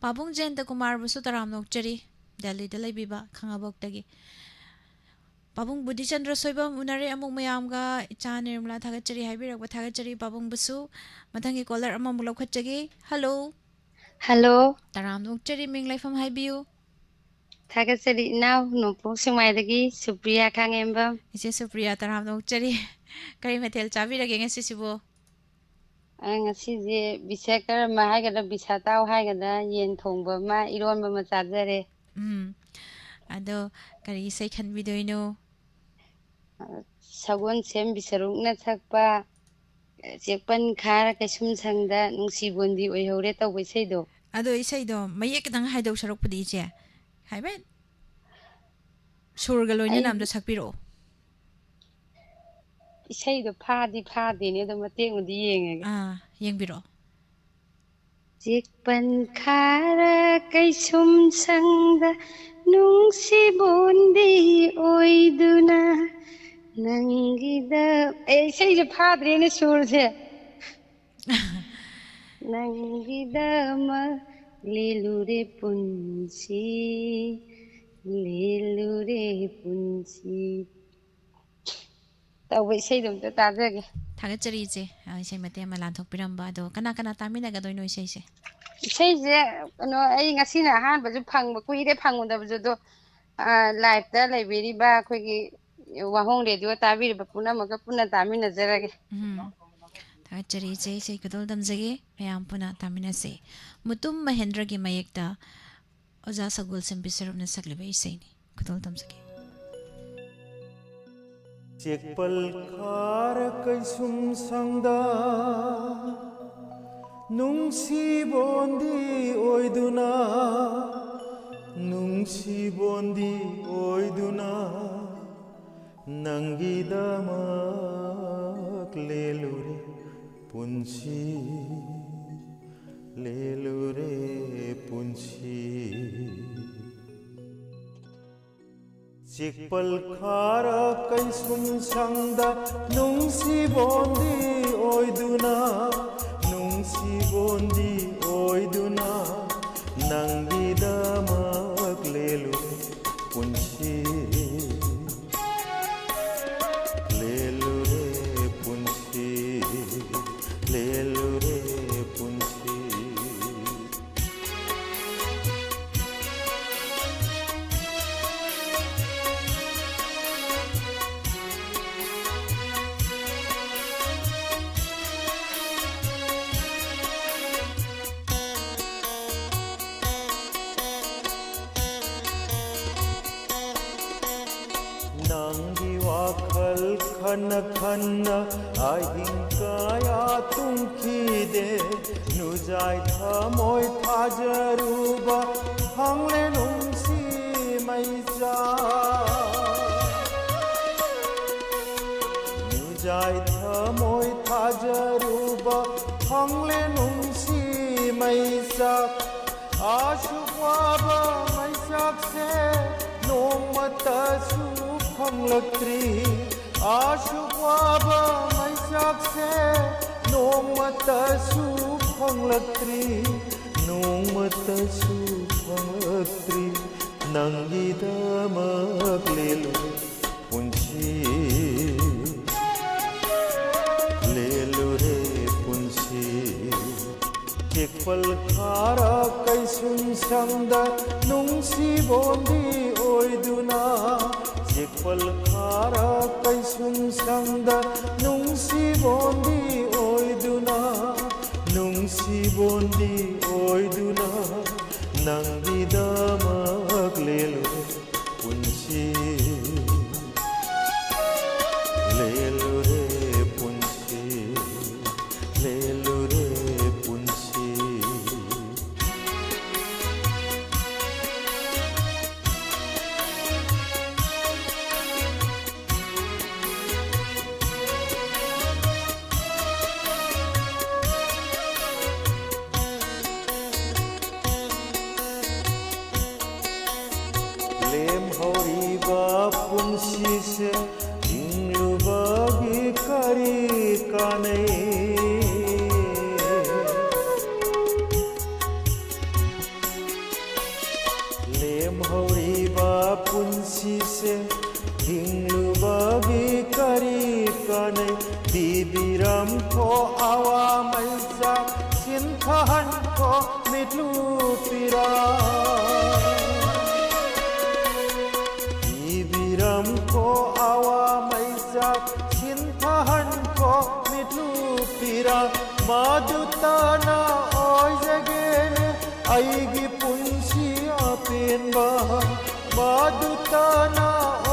ꯄꯥꯕꯨꯡ ꯖꯌꯟꯇ ꯀꯨꯃꯥꯔꯕꯨꯁꯨ ꯇꯔꯥꯝꯅ ꯑꯣꯛꯆꯔꯤ, ꯗꯦꯜꯂꯤꯗ ꯂꯩꯕꯤꯕ ꯈꯥꯉꯕꯣꯛꯇꯒꯤ꯫ ꯄꯥꯕꯨꯡ ꯕꯨꯙꯤꯆꯟꯗ꯭ꯔ ꯁꯣꯏꯕꯝ ꯎꯅꯔꯦ ꯑꯃꯨꯛ ꯃꯌꯥꯝꯒ, ꯏꯆꯥ ꯅꯤꯔꯃꯂꯥ ꯊꯥꯒꯠꯆꯔꯤ ꯍꯥꯏꯕꯤꯔꯛꯄ ꯊꯥꯒꯠꯆꯔꯤ ꯄꯥꯕꯨꯡꯕꯨꯁꯨ꯫ ꯃꯊꯪꯒꯤ caller ꯑꯃꯃꯨꯛ ꯂꯧꯈꯠꯆꯒꯦ꯫ Hello꯫ Hello꯫ ꯇꯔꯥꯝꯅ ꯑꯣꯛꯆꯔꯤ, ꯃꯤꯡ ꯂꯩꯐꯝ ꯍꯥꯏꯕꯤꯌꯨ꯫ ꯊꯥꯒꯠꯆꯔꯤ ꯏꯅꯥꯎ, ꯅꯣꯡꯄꯣꯛ ꯁꯦꯛꯃꯥꯏꯗꯒꯤ ꯁꯨꯄ꯭ꯔꯤꯌꯥ ꯈꯥꯉꯦꯝꯕꯝ꯫ ꯏꯆꯦ ꯁꯨꯄ꯭ꯔꯤꯌꯥ, ꯇꯔꯥꯝꯅ ꯑꯣꯛꯆꯔꯤ꯫ ꯀꯔꯤ ꯃꯊꯦꯜ ꯆꯥꯕꯤꯔꯒꯦ ꯉꯁꯤꯁꯤꯕꯨ? ꯑ, ꯉꯁꯤꯁꯦ ꯕꯤꯁꯀꯔꯃ ꯍꯥꯏꯒꯗ꯭ꯔꯥ, ꯕꯤꯁꯥꯇꯥꯎ ꯍꯥꯏꯒꯗ꯭ꯔꯥ, ꯌꯦꯟ ꯊꯣꯡꯕ ꯑꯃ, ꯏꯔꯣꯟꯕ ꯑꯃ ꯆꯥꯖꯔꯦ꯫ ꯎꯝ꯫ ꯑꯗꯣ ꯀꯔꯤ ꯏꯁꯩ ꯈꯟꯕꯤꯗꯣꯏꯅꯣ? ꯑ, ꯁꯒꯣꯜꯁꯦꯝ ꯕꯤꯁꯔꯨꯛꯅ ꯁꯛꯄ, ꯑ, "ꯆꯦꯛꯄꯟ ꯈꯥꯔ ꯀꯩꯁꯨꯝꯁꯪꯗ ꯅꯨꯡꯁꯤꯕꯣꯟꯕꯤ ꯑꯣꯏꯍꯧꯔꯦ" ꯇꯧꯕ ꯏꯁꯩꯗꯣ꯫ ꯑꯗꯣ ꯏꯁꯩꯗꯣ ꯃꯌꯦꯛ ꯈꯤꯇꯪ ꯍꯥꯏꯗꯧ ꯁꯔꯨꯛꯄꯨꯗꯤ, ꯏꯆꯦ, ꯍꯥꯏꯐꯦꯠ ꯁꯨꯔꯒ ꯂꯣꯏꯅꯅ ꯑꯩ ꯑꯝꯇ ꯁꯛꯄꯤꯔꯛꯑꯣ꯫ ꯏꯁꯩꯗꯣ ꯐꯥꯗꯤ ꯐꯥꯗꯦꯅꯦ, ꯑꯗꯣ ꯃꯇꯦꯛ ꯑꯃꯗꯤ ꯌꯦꯡꯉꯒꯦ꯫ ꯑꯥ, ꯌꯦꯡꯕꯤꯔꯛꯑꯣ꯫ ꯆꯦꯛꯄꯟ ꯈꯥꯔ ꯀꯩꯁꯨꯝ ꯁꯪꯗ ꯅꯨꯡꯁꯤꯕꯣꯟꯗꯤ ꯑꯣꯏꯗꯨꯅ ꯅꯪꯒꯤꯗ-, ꯑꯦ, ꯏꯁꯩꯁꯦ ꯐꯥꯗ꯭ꯔꯦꯅꯦ ꯁꯨꯔꯁꯦ꯫ ꯅꯪꯒꯤꯗꯃꯛ ꯂꯦꯜꯂꯨꯔꯦ ꯄꯨꯟꯁꯤ, ꯂꯦꯜꯂꯨꯔꯦ ꯄꯨꯟꯁꯤ ꯇꯧꯕ ꯏꯁꯩꯗꯣ ꯑꯝꯇ ꯇꯥꯖꯒꯦ꯫ ꯊꯥꯒꯠꯆꯔꯤ, ꯏꯆꯦ꯫ ꯑ, ꯏꯁꯩ ꯃꯇꯦꯛ ꯑꯃ ꯂꯥꯟꯊꯣꯛꯄꯤꯔꯝꯕ꯫ ꯑꯗꯣ ꯀꯅꯥ ꯀꯅꯥ ꯇꯥꯃꯤꯟꯅꯒꯗꯣꯏꯅꯣ ꯏꯁꯩꯁꯦ? ꯏꯁꯩꯁꯦ, ꯀꯩꯅꯣ, ꯑꯩ ꯉꯁꯤꯅ ꯑꯍꯥꯟꯕꯁꯨ ꯐꯪꯕ, ꯀꯨꯏꯔꯦ ꯐꯪꯉꯨꯗꯕꯁꯨ, ꯑꯗꯣ, ꯑ, live-ꯇ ꯂꯩꯕꯤꯔꯤꯕ ꯑꯩꯈꯣꯏꯒꯤ ꯋꯥꯍꯣꯡ ꯔꯦꯗꯤꯑꯣ ꯇꯥꯕꯤꯔꯤꯕ ꯄꯨꯝꯅꯃꯛꯀ ꯄꯨꯟꯅ ꯇꯥꯃꯤꯟꯅꯖꯔꯒꯦ꯫ ꯎꯝ꯫ ꯊꯥꯒꯠꯆꯔꯤ, ꯏꯆꯦ꯫ ꯏꯁꯩ ꯈꯨꯗꯣꯜ ꯇꯝꯖꯒꯦ꯫ ꯃꯌꯥꯝ ꯄꯨꯟꯅ ꯇꯥꯃꯤꯟꯅꯁꯤ꯫ ꯃꯨꯇꯨꯝ ꯃꯍꯦꯟꯗ꯭ꯔꯒꯤ ꯃꯌꯦꯛꯇ ꯑꯣꯖꯥ ꯁꯒꯣꯜꯁꯦꯝꯕꯤ ꯁꯔꯨꯞꯅ ꯁꯛꯂꯤꯕ ꯏꯁꯩꯅꯤ꯫ ꯈꯨꯗꯣꯜ ꯇꯝꯖꯒꯦ꯫ ꯆꯦꯛꯄꯜ ꯈꯥꯔ ꯀꯩꯁꯨꯝ ꯁꯪꯗ ꯅꯨꯡꯁꯤꯕꯣꯟꯗꯤ ꯑꯣꯏꯗꯨꯅ, ꯅꯨꯡꯁꯤꯕꯣꯟꯗꯤ ꯑꯣꯏꯗꯨꯅ ꯅꯪꯒꯤꯗꯃꯛ ꯂꯦꯜꯂꯨꯔꯦ ꯄꯨꯟꯁꯤ, ꯂꯦꯜꯂꯨꯔꯦ ꯄꯨꯟꯁꯤ꯫ ꯆꯦꯛꯄꯜ ꯈꯥꯔ ꯀꯩꯁꯨꯝ ꯁꯪꯗ ꯅꯨꯡꯁꯤꯕꯣꯟꯗꯤ ꯑꯣꯏꯗꯨꯅ, ꯅꯨꯡꯁꯤꯕꯣꯟꯗꯤ ꯑꯣꯏꯗꯨꯅ ꯅꯪꯒꯤꯗꯃꯛ ꯂꯦꯜꯂꯨꯔꯦ ꯄꯨꯟꯁꯤ, ꯂꯦꯜꯂꯨꯔꯦ ꯄꯨꯟꯁꯤ, ꯂꯦꯜꯂꯨꯔꯦ ꯄꯨꯟꯁꯤ꯫ ꯅꯪꯒꯤ ꯋꯥꯈꯜ ꯈꯟꯅ ꯈꯟꯅ ꯑꯍꯤꯡ ꯀꯌꯥ ꯇꯨꯝꯈꯤꯗꯦ꯫ ꯅꯨꯖꯥꯏ ꯊꯃꯣꯏ ꯊꯥꯖꯔꯨꯕ ꯐꯪꯂꯦ ꯅꯨꯡꯁꯤ ꯃꯩꯆꯥꯛ꯫ ꯅꯨꯖꯥꯏ ꯊꯃꯣꯏ ꯊꯥꯖꯔꯨꯕ ꯐꯪꯂꯦ ꯅꯨꯡꯁꯤ ꯃꯩꯆꯥꯛ꯫ ꯑꯁꯨꯛ ꯋꯥꯕ ꯃꯩꯆꯥꯛꯁꯦ ꯅꯣꯡꯃꯇꯁꯨ ꯐꯪꯂꯛꯇ꯭ꯔꯤ꯫ ꯑꯁꯨꯛ ꯋꯥꯕ ꯃꯩꯆꯥꯛꯁꯦ ꯅꯣꯡꯃꯇꯁꯨ ꯐꯪꯂꯛꯇ꯭ꯔꯤ, ꯅꯣꯡꯃꯇꯁꯨ ꯐꯪꯂꯛꯇ꯭ꯔꯤ꯫ ꯅꯪꯒꯤꯗꯃꯛ ꯂꯦꯜꯂꯨꯔꯦ ꯄꯨꯟꯁꯤ, ꯂꯦꯜꯂꯨꯔꯦ ꯄꯨꯟꯁꯤ꯫ ꯆꯦꯛꯄꯜ ꯈꯥꯔ ꯀꯩꯁꯨꯝ ꯁꯪꯗ ꯅꯨꯡꯁꯤꯕꯣꯟꯗꯤ ꯑꯣꯏꯗꯨꯅ, ꯆꯦꯛꯄꯜ ꯈꯥꯔ ꯀꯩꯁꯨꯝ ꯁꯪꯗ ꯅꯨꯡꯁꯤꯕꯣꯟꯗꯤ ꯑꯣꯏꯗꯨꯅ, ꯅꯨꯡꯁꯤꯕꯣꯟꯗꯤ ꯑꯣꯏꯗꯨꯅ, ꯅꯪꯒꯤꯗꯃꯛ ꯂꯦꯜꯂꯨꯔꯦ ꯄꯨꯟꯁꯤ, ꯂꯦꯜꯂꯨꯔꯦ ꯄꯨꯟꯁꯤ, ꯂꯦꯜꯂꯨꯔꯦ ꯄꯨꯟꯁꯤ꯫ ꯂꯦꯝꯍꯧꯔꯤꯕ ꯄꯨꯟꯁꯤꯁꯦ ꯍꯤꯡꯂꯨꯕꯒꯤ ꯀꯔꯤ ꯀꯥꯟꯅꯩ? ꯂꯦꯝꯍꯧꯔꯤꯕ ꯄꯨꯟꯁꯤꯁꯦ ꯍꯤꯡꯂꯨꯕꯒꯤ ꯀꯔꯤ ꯀꯥꯟꯅꯩ? ꯄꯤꯕꯤꯔꯝꯈꯣ ꯑꯋꯥ ꯃꯩꯆꯥꯛ, ꯁꯤꯟꯊꯍꯟꯈꯣ ꯃꯤꯠꯂꯨ ꯄꯤꯔꯥꯡ꯫ ꯄꯤꯕꯤꯔꯝꯈꯣ ꯑꯋꯥ ꯃꯩꯆꯥꯛ, ꯁꯤꯟꯊꯍꯟꯈꯣ ꯃꯤꯠꯂꯨ ꯄꯤꯔꯥꯡ꯫ ꯃꯗꯨꯇꯅ ꯑꯣꯏꯖꯒꯦꯅꯦ ꯑꯩꯒꯤ ꯄꯨꯟꯁꯤ ꯑꯄꯦꯟꯕ, ꯃꯗꯨꯇꯅ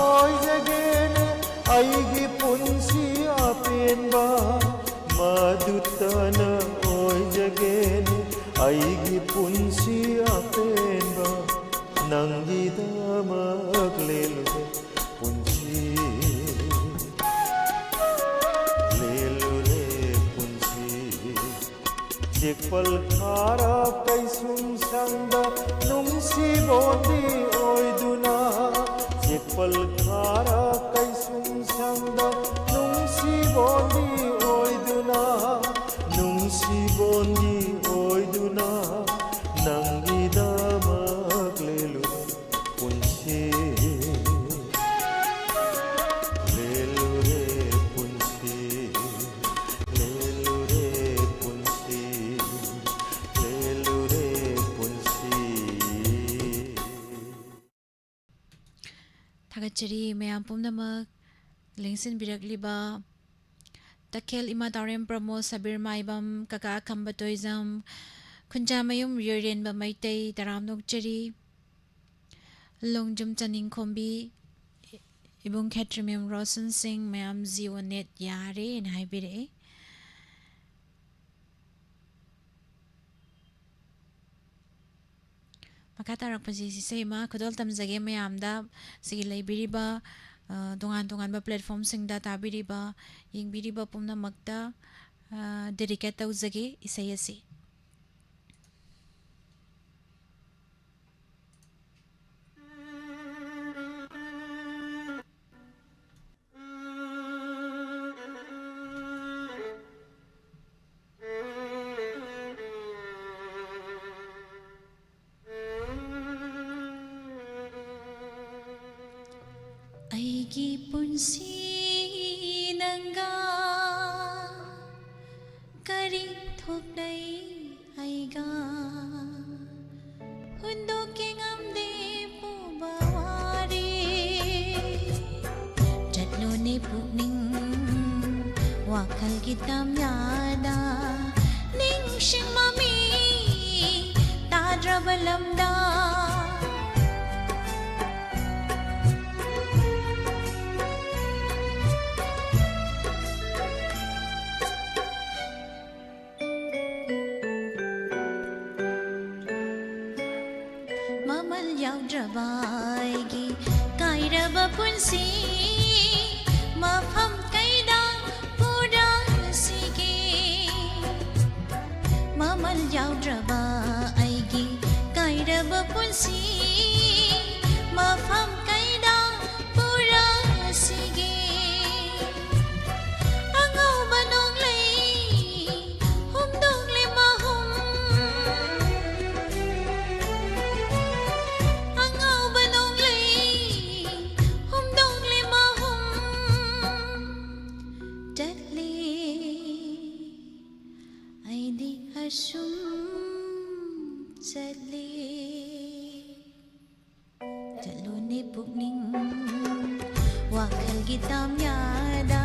ꯑꯣꯏꯖꯒꯦꯅꯦ ꯑꯩꯒꯤ ꯄꯨꯟꯁꯤ ꯄꯜ ꯈꯥꯔ ꯀꯩꯁꯨꯝ ꯁꯪꯗ ꯅꯨꯡꯁꯤꯕꯣꯟꯗꯤ ꯑꯣꯏꯗꯨꯅ, ꯆꯦꯄꯜ ꯈꯥꯔ ꯀꯩꯁꯨꯝ ꯁꯪꯗ ꯅꯨꯡꯁꯤꯕꯣꯟꯗꯤ ꯑꯣꯏꯗꯨꯅ, ꯅꯨꯡꯁꯤꯕꯣꯟꯗꯤ ꯑꯣꯏꯗꯨꯅ ꯅꯪꯒꯤꯗꯃꯛ ꯂꯦꯜꯂꯨ꯫ ꯄꯨꯟꯁꯤ ꯂꯦꯜꯂꯨꯔꯦ ꯄꯨꯟꯁꯤ, ꯂꯦꯜꯂꯨꯔꯦ ꯄꯨꯟꯁꯤ, ꯂꯦꯜꯂꯨꯔꯦ ꯄꯨꯟꯁꯤ꯫ ꯊꯥꯒꯠꯆꯔꯤ ꯃꯌꯥꯝ ꯄꯨꯝꯅꯃꯛ ꯂꯦꯡꯁꯤꯟꯕꯤꯔꯛꯂꯤꯕ ꯇꯈꯦꯜ ꯏꯃꯥ ꯇꯥꯎꯔꯦꯝ ꯄ꯭ꯔꯃꯣꯗ, ꯁꯕꯤꯔ ꯃꯥꯏꯕꯝ, ꯀꯀꯥ ꯈꯝꯕ ꯇꯣꯏꯖꯝ, ꯈꯨꯟꯖꯥꯃꯌꯨꯝ ꯌꯣꯏꯔꯦꯟꯕ ꯃꯩꯇꯩ, ꯇꯔꯥꯝꯅ ꯑꯣꯛꯆꯔꯤ꯫ ꯂꯣꯡꯖꯨꯝ ꯆꯅꯤꯡꯈꯣꯝꯕꯤ, ꯏꯕꯨꯡ ꯈꯦꯇ꯭ꯔꯤꯃꯌꯨꯝ ꯔꯣꯁꯟ ꯁꯤꯡ, ꯃꯌꯥꯝ Jio net ꯌꯥꯔꯦꯅ ꯍꯥꯏꯕꯤꯔꯛꯑꯦ꯫ ꯃꯈꯥ ꯇꯥꯔꯛꯄꯁꯤ ꯏꯁꯩ ꯑꯃ ꯈꯨꯗꯣꯜ ꯇꯝꯖꯒꯦ ꯃꯌꯥꯝꯗ꯫ ꯁꯤꯒꯤ ꯂꯩꯕꯤꯔꯤꯕ, ꯑ, ꯇꯣꯉꯥꯟ ꯇꯣꯉꯥꯟꯕ platformꯁꯤꯡꯗ ꯇꯥꯕꯤꯔꯤꯕ, ꯌꯦꯡꯕꯤꯔꯤꯕ ꯄꯨꯝꯅꯃꯛꯇ, ꯑ, dedicate ꯇꯧꯖꯒꯦ ꯏꯁꯩ ꯑꯁꯤ꯫ ꯑꯩꯒꯤ ꯄꯨꯟꯁꯤ ꯅꯪꯒ ꯀꯔꯤ ꯊꯣꯛꯅꯩ ꯑꯩꯒ? ꯍꯨꯟꯗꯣꯛꯀꯦ ꯉꯝꯗꯦ ꯄꯨꯕ ꯋꯥꯔꯤ꯫ ꯆꯠꯂꯨꯅꯦ ꯄꯨꯛꯅꯤꯡ ꯋꯥꯈꯜꯒꯤ ꯇꯝꯌꯥꯗ, ꯅꯤꯡꯁꯤꯡ ꯃꯃꯤ ꯇꯥꯗ꯭ꯔꯕ ꯂꯝꯗ꯫ ꯃꯃꯜ ꯌꯥꯎꯗ꯭ꯔꯕ ꯑꯩꯒꯤ ꯀꯥꯏꯔꯕ ꯄꯨꯟꯁꯤ, ꯃꯐꯝ ꯀꯩꯗ ꯄꯨꯔꯁꯤꯒꯦ? ꯃꯃꯜ ꯁꯤ ꯃꯐꯝ ꯀꯩꯗ ꯄꯨꯔꯛꯁꯤꯒꯦ? ꯑꯉꯧꯕ ꯅꯣꯡꯂꯩ ꯍꯨꯝꯗꯣꯛꯂꯦ ꯃꯍꯨꯝ, ꯑꯉꯧꯕ ꯅꯣꯡꯂꯩ ꯍꯨꯝꯗꯣꯛꯂꯦ ꯃꯍꯨꯝ꯫ ꯆꯠꯂꯦ, ꯑꯩꯗꯤ ꯑꯁꯨꯝ ꯆꯠꯂꯦ꯫ ꯆꯠꯂꯨꯅꯦ ꯄꯨꯛꯅꯤꯡ, ꯋꯥꯈꯜꯒꯤ ꯇꯥꯝꯌꯥꯗ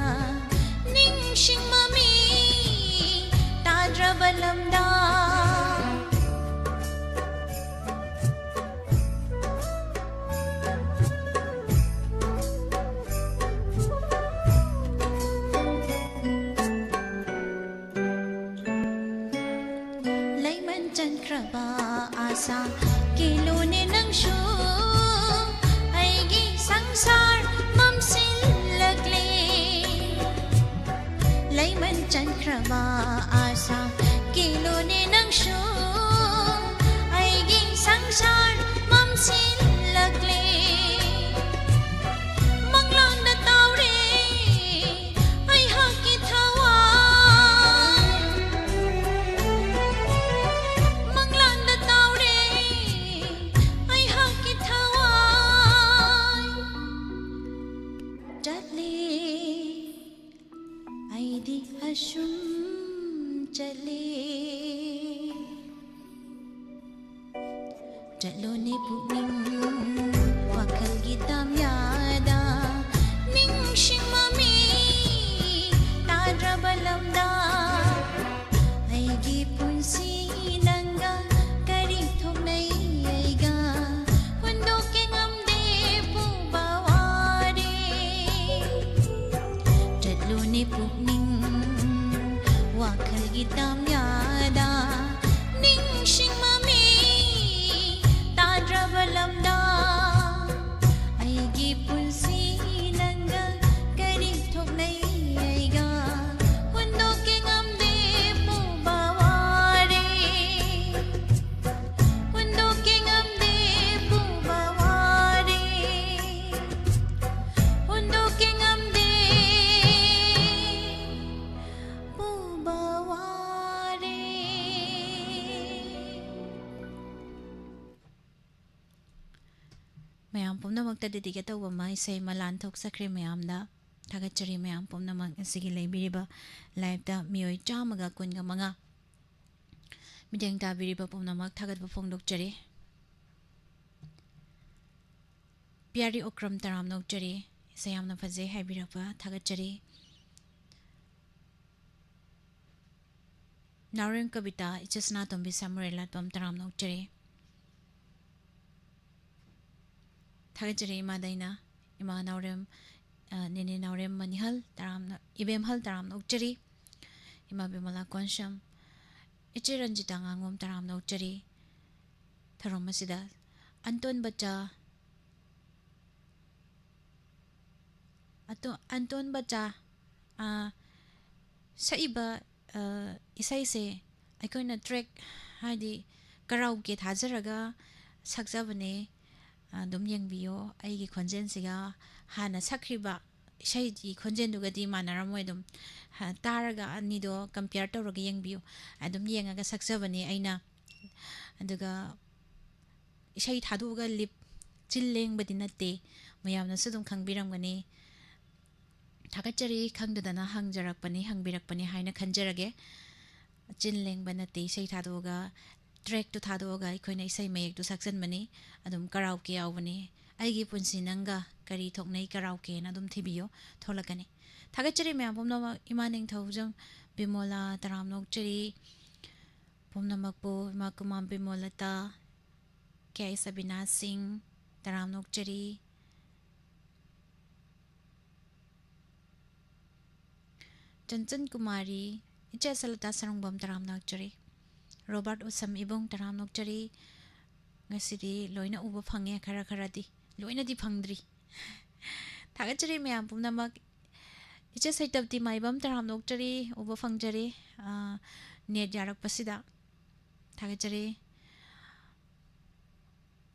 ꯅꯤꯡꯁꯤꯡꯕ ꯃꯤ ꯇꯥꯗ꯭ꯔꯕ ꯂꯝꯗ꯫ ꯂꯩꯃꯟ ꯆꯟꯈ꯭ꯔꯕ ꯑꯥꯁꯥ ꯀꯤꯂꯨꯅꯦ ꯅꯪꯁꯨ, ꯑꯩꯒꯤ ꯁꯪꯁꯥꯔ ꯃꯝꯁꯤꯜꯂꯛꯂꯦ꯫ ꯂꯩꯃꯟ ꯆꯟꯈ꯭ꯔꯕ ꯑꯥꯁꯥ ꯀꯤꯂꯨꯅꯦ ꯅꯪꯁꯨ, ꯑꯩꯒꯤ ꯁꯪꯁꯥꯔ ꯃꯝꯁꯤꯜꯂꯛꯂꯦ꯫ ꯃꯪꯂꯥꯟꯗ ꯇꯥꯎꯔꯦ ꯑꯩꯍꯥꯛꯀꯤ ꯊꯋꯥꯏ, ꯃꯪꯂꯥꯟꯗ ꯇꯥꯎꯔꯦ ꯑꯩꯍꯥꯛꯀꯤ ꯊꯋꯥꯏ꯫ ꯆꯠꯂꯦ, ꯑꯩꯗꯤ ꯑꯁꯨꯝ ꯆꯠꯂꯦ꯫ ꯆꯠꯂꯣꯅꯦ ꯄꯨꯛꯅꯤꯡ, ꯋꯥꯈꯜꯒꯤ ꯇꯥꯝꯌꯥꯗ ꯅꯤꯡꯁꯤꯡꯕ ꯃꯤ ꯇꯥꯗ꯭ꯔꯕ ꯂꯝꯗ꯫ ꯑꯩꯒꯤ ꯄꯨꯟꯁꯤ ꯅꯪꯒ ꯀꯔꯤ ꯊꯣꯛꯅꯩ ꯑꯩꯒ? ꯍꯨꯟꯗꯣꯛꯀꯦ ꯉꯝꯗꯦ ꯄꯨꯕ ꯋꯥꯔꯦ꯫ ꯆꯠꯂꯨꯅꯦ ꯄꯨꯛꯅꯤꯡ, ꯋꯥꯈꯜꯒꯤ ꯇꯥꯝꯌꯥꯗ ꯅꯤꯡꯁꯤꯡꯕ ꯃꯤ ꯇꯥꯗ꯭ꯔꯕ ꯂꯝꯗ꯫ ꯑꯩꯒꯤ ꯇ ꯗꯦꯗꯤꯀꯦꯠ ꯇꯧꯕ ꯑꯃ, ꯏꯁꯩ ꯑꯃ ꯂꯥꯟꯊꯣꯛꯆꯈ꯭ꯔꯦ ꯃꯌꯥꯝꯗ꯫ ꯊꯥꯒꯠꯆꯔꯤ ꯃꯌꯥꯝ ꯄꯨꯝꯅꯃꯛ꯫ ꯉꯁꯤꯒꯤ ꯂꯩꯕꯤꯔꯤꯕ ꯂꯥꯏꯞꯇ ꯃꯤꯑꯣꯏ ꯆꯥꯝꯃꯒ ꯀꯨꯟꯒ ꯃꯉꯥ ꯃꯤꯠꯌꯦꯡ ꯇꯥꯕꯤꯔꯤꯕ ꯄꯨꯝꯅꯃꯛ ꯊꯥꯒꯠꯄ ꯐꯣꯡꯗꯣꯛꯆꯔꯤ꯫ ꯄꯤꯌꯥꯔꯤ ꯑꯣꯀ꯭ꯔꯝ, ꯇꯔꯥꯝꯅ ꯑꯣꯛꯆꯔꯤ꯫ ꯏꯁꯩ ꯌꯥꯝꯅ ꯐꯖꯩ ꯍꯥꯏꯕꯤꯔꯛꯄ ꯊꯥꯒꯠꯆꯔꯤ꯫ ꯅꯥꯎꯔꯦꯝ ꯀꯕꯤꯇꯥ, ꯏꯆꯦ ꯁꯅꯥꯇꯣꯝꯕꯤ ꯁꯥꯃꯨꯔꯦꯜ ꯂꯥꯠꯄꯝ, ꯇꯔꯥꯝꯅ ꯑꯣꯛꯆꯔꯤ꯫ ꯊꯥꯒꯠꯆꯔꯤ ꯏꯃꯥꯗ ꯑꯩꯅ, ꯏꯃꯥ ꯅꯥꯎꯔꯦꯝ, ꯑ, ꯅꯦꯅꯦ ꯅꯥꯎꯔꯦꯝ ꯃꯅꯤꯍꯜ, ꯇꯔꯥꯝꯅ, ꯏꯕꯦꯝꯍꯜ, ꯇꯔꯥꯝꯅ ꯑꯣꯛꯆꯔꯤ꯫ ꯏꯃꯥ ꯕꯤꯃꯂꯥ ꯀꯣꯟꯁꯝ, ꯏꯆꯦ ꯔꯟꯖꯤꯇꯥ ꯉꯥꯉꯣꯝ, ꯇꯔꯥꯝꯅ ꯑꯣꯛꯆꯔꯤ꯫ ꯊꯧꯔꯝ ꯑꯁꯤꯗ ꯑꯟꯇꯣꯟ ꯕꯆꯥ, ꯑꯇꯣ-, ꯑꯟꯇꯣꯟ ꯕꯆꯥ, ꯑ, ꯁꯛꯏꯕ, ꯑ, ꯏꯁꯩꯁꯦ ꯑꯩꯈꯣꯏꯅ ꯇ꯭ꯔꯦꯛ, ꯍꯥꯏꯗꯤ ꯀꯔꯥꯎꯀꯦ ꯊꯥꯖꯔꯒ ꯁꯛꯆꯕꯅꯦ꯫ ꯑꯗꯨꯝ ꯌꯦꯡꯕꯤꯌꯣ꯫ ꯑꯩꯒꯤ ꯈꯣꯟꯖꯦꯜꯁꯤꯒ ꯍꯥꯟꯅ ꯁꯛꯈ꯭ꯔꯤꯕ ꯏꯁꯩꯒꯤ ꯈꯣꯟꯖꯦꯜꯗꯨꯒꯗꯤ ꯃꯥꯟꯅꯔꯝꯃꯣꯏ꯫ ꯑꯗꯨꯝ, ꯍ-, ꯇꯥꯔꯒ ꯑꯅꯤꯗꯣ ꯀꯝꯄꯤꯌꯔ ꯇꯧꯔꯒ ꯌꯦꯡꯕꯤꯌꯨ꯫ ꯑꯗꯨꯝ ꯌꯦꯡꯉꯒ ꯁꯛꯆꯕꯅꯦ ꯑꯩꯅ꯫ ꯑꯗꯨꯒ ꯏꯁꯩ ꯊꯥꯗꯣꯛꯑꯒ ꯂꯤꯞ, ꯆꯤꯜ ꯂꯦꯡꯕꯗꯤ ꯅꯠꯇꯦ꯫ ꯃꯌꯥꯝꯅꯁꯨ ꯑꯗꯨꯝ ꯈꯪꯕꯤꯔꯝꯒꯅꯤ꯫ ꯊꯥꯒꯠꯆꯔꯤ, ꯈꯪꯗꯗꯅ ꯍꯪꯖꯔꯛꯄꯅꯤ, ꯍꯪꯕꯤꯔꯛꯄꯅꯤ ꯍꯥꯏꯅ ꯈꯟꯖꯔꯒꯦ꯫ ꯆꯤꯟ ꯂꯦꯡꯕ ꯅꯠꯇꯦ, ꯏꯁꯩ ꯊꯥꯗꯣꯛꯑꯒ, ꯇ꯭ꯔꯦꯛꯇꯨ ꯊꯥꯗꯣꯛꯑꯒ ꯑꯩꯈꯣꯏꯅ ꯏꯁꯩ ꯃꯌꯦꯛꯇꯨ ꯁꯛꯆꯟꯕꯅꯤ꯫ ꯑꯗꯨꯝ ꯀꯔꯥꯎꯀꯦ ꯌꯥꯎꯕꯅꯤ꯫ "ꯑꯩꯒꯤ ꯄꯨꯟꯁꯤ ꯅꯪꯒ ꯀꯔꯤ ꯊꯣꯛꯅꯩ ꯀꯔꯥꯎꯀꯦꯅ" ꯑꯗꯨꯝ ꯊꯤꯕꯤꯌꯨ, ꯊꯣꯛꯂꯛꯀꯅꯤ꯫ ꯊꯥꯒꯠꯆꯔꯤ ꯃꯌꯥꯝ ꯄꯨꯝꯅꯃꯛ꯫ ꯏꯃꯥ ꯅꯤꯡꯊꯧꯖꯝ ꯕꯤꯃꯣꯂꯥ, ꯇꯔꯥꯝꯅ ꯑꯣꯛꯆꯔꯤ꯫ ꯄꯨꯝꯅꯃꯛꯄꯨ ꯏꯃꯥ ꯀꯨꯃꯥꯝ ꯕꯤꯃꯣꯂꯇꯥ, ꯀꯦ ꯑꯥꯏ ꯁꯕꯤꯅꯥ ꯁꯤꯡ, ꯇꯔꯥꯝꯅ ꯑꯣꯛꯆꯔꯤ꯫ ꯆꯟꯆꯟ ꯀꯨꯃꯥꯔꯤ, ꯏꯆꯦ ꯁꯂꯇꯥ ꯁꯔꯨꯡꯕꯝ, ꯇꯔꯥꯝꯅ ꯑꯣꯛꯆꯔꯤ꯫ ꯔꯣꯕꯥꯔꯠ ꯎꯁꯝ ꯏꯕꯨꯡ, ꯇꯔꯥꯝꯅ ꯑꯣꯛꯆꯔꯤ꯫ ꯉꯁꯤꯗꯤ ꯂꯣꯏꯅ ꯎꯕ ꯐꯪꯉꯦ, ꯈꯔ ꯈꯔꯗꯤ, ꯂꯣꯏꯅꯗꯤ ꯐꯪꯗ꯭ꯔꯤ꯫ ꯊꯥꯒꯠꯆꯔꯤ ꯃꯌꯥꯝ ꯄꯨꯝꯅꯃꯛ꯫ ꯏꯆꯦ ꯁꯩꯇꯕꯇꯤ ꯃꯥꯏꯕꯝ, ꯇꯔꯥꯝꯅ ꯑꯣꯛꯆꯔꯤ, ꯎꯕ ꯐꯪꯖꯔꯤ, ꯑ, ꯅꯦꯠ ꯌꯥꯔꯛꯄꯁꯤꯗ꯫ ꯊꯥꯒꯠꯆꯔꯤ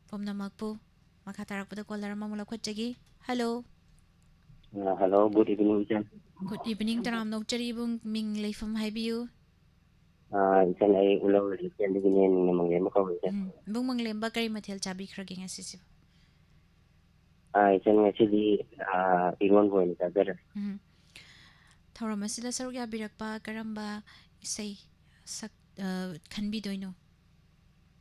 ꯄꯨꯝꯅꯃꯛꯄꯨ꯫ ꯃꯈꯥ ꯇꯥꯔꯛꯄꯗ ꯀꯣꯂꯔ ꯑꯃꯃꯨꯛ ꯂꯧꯈꯠꯆꯒꯦ꯫ ꯍꯜꯂꯣ꯫ ꯑ, ꯍꯜꯂꯣ, ꯒꯨꯗ ꯏꯚꯤꯅꯤꯡ, ꯏꯆꯟ꯫ ꯒꯨꯗ ꯏꯚꯤꯅꯤꯡ, ꯇꯔꯥꯝꯅ ꯑꯣꯛꯆꯔꯤ ꯏꯕꯨꯡ, ꯃꯤꯡ ꯂꯩꯐꯝ ꯍꯥꯏꯕꯤꯌꯨ꯫ ꯑ, ꯏꯆꯟ, ꯑꯩ ꯎꯂꯧ ꯂꯩꯀꯦꯜꯗꯒꯤꯅꯦ, ꯅꯤꯡꯅ ꯃꯪꯂꯦꯝꯕ ꯀꯧꯋꯦ, ꯏꯆꯟ꯫ ꯎꯝ, ꯏꯕꯨꯡ ꯃꯪꯂꯦꯝꯕ, ꯀꯔꯤ ꯃꯊꯦꯜ ꯆꯥꯕꯤꯈ꯭ꯔꯒꯦ ꯉꯁꯤꯁꯤꯕꯨ? ꯑꯥ, ꯏꯆꯟ, ꯉꯁꯤꯗꯤ, ꯑꯥ, ꯏꯔꯣꯟꯕ ꯑꯣꯏꯅ ꯆꯥꯖꯔꯦ꯫ ꯎꯝ꯫ ꯊꯧꯔꯝ ꯑꯁꯤꯗ ꯁꯔꯨꯛ ꯌꯥꯕꯤꯔꯛꯄ ꯀꯔꯝꯕ ꯏꯁꯩ ꯁꯛ-, ꯑ, ꯈꯟꯕꯤꯗꯣꯏꯅꯣ?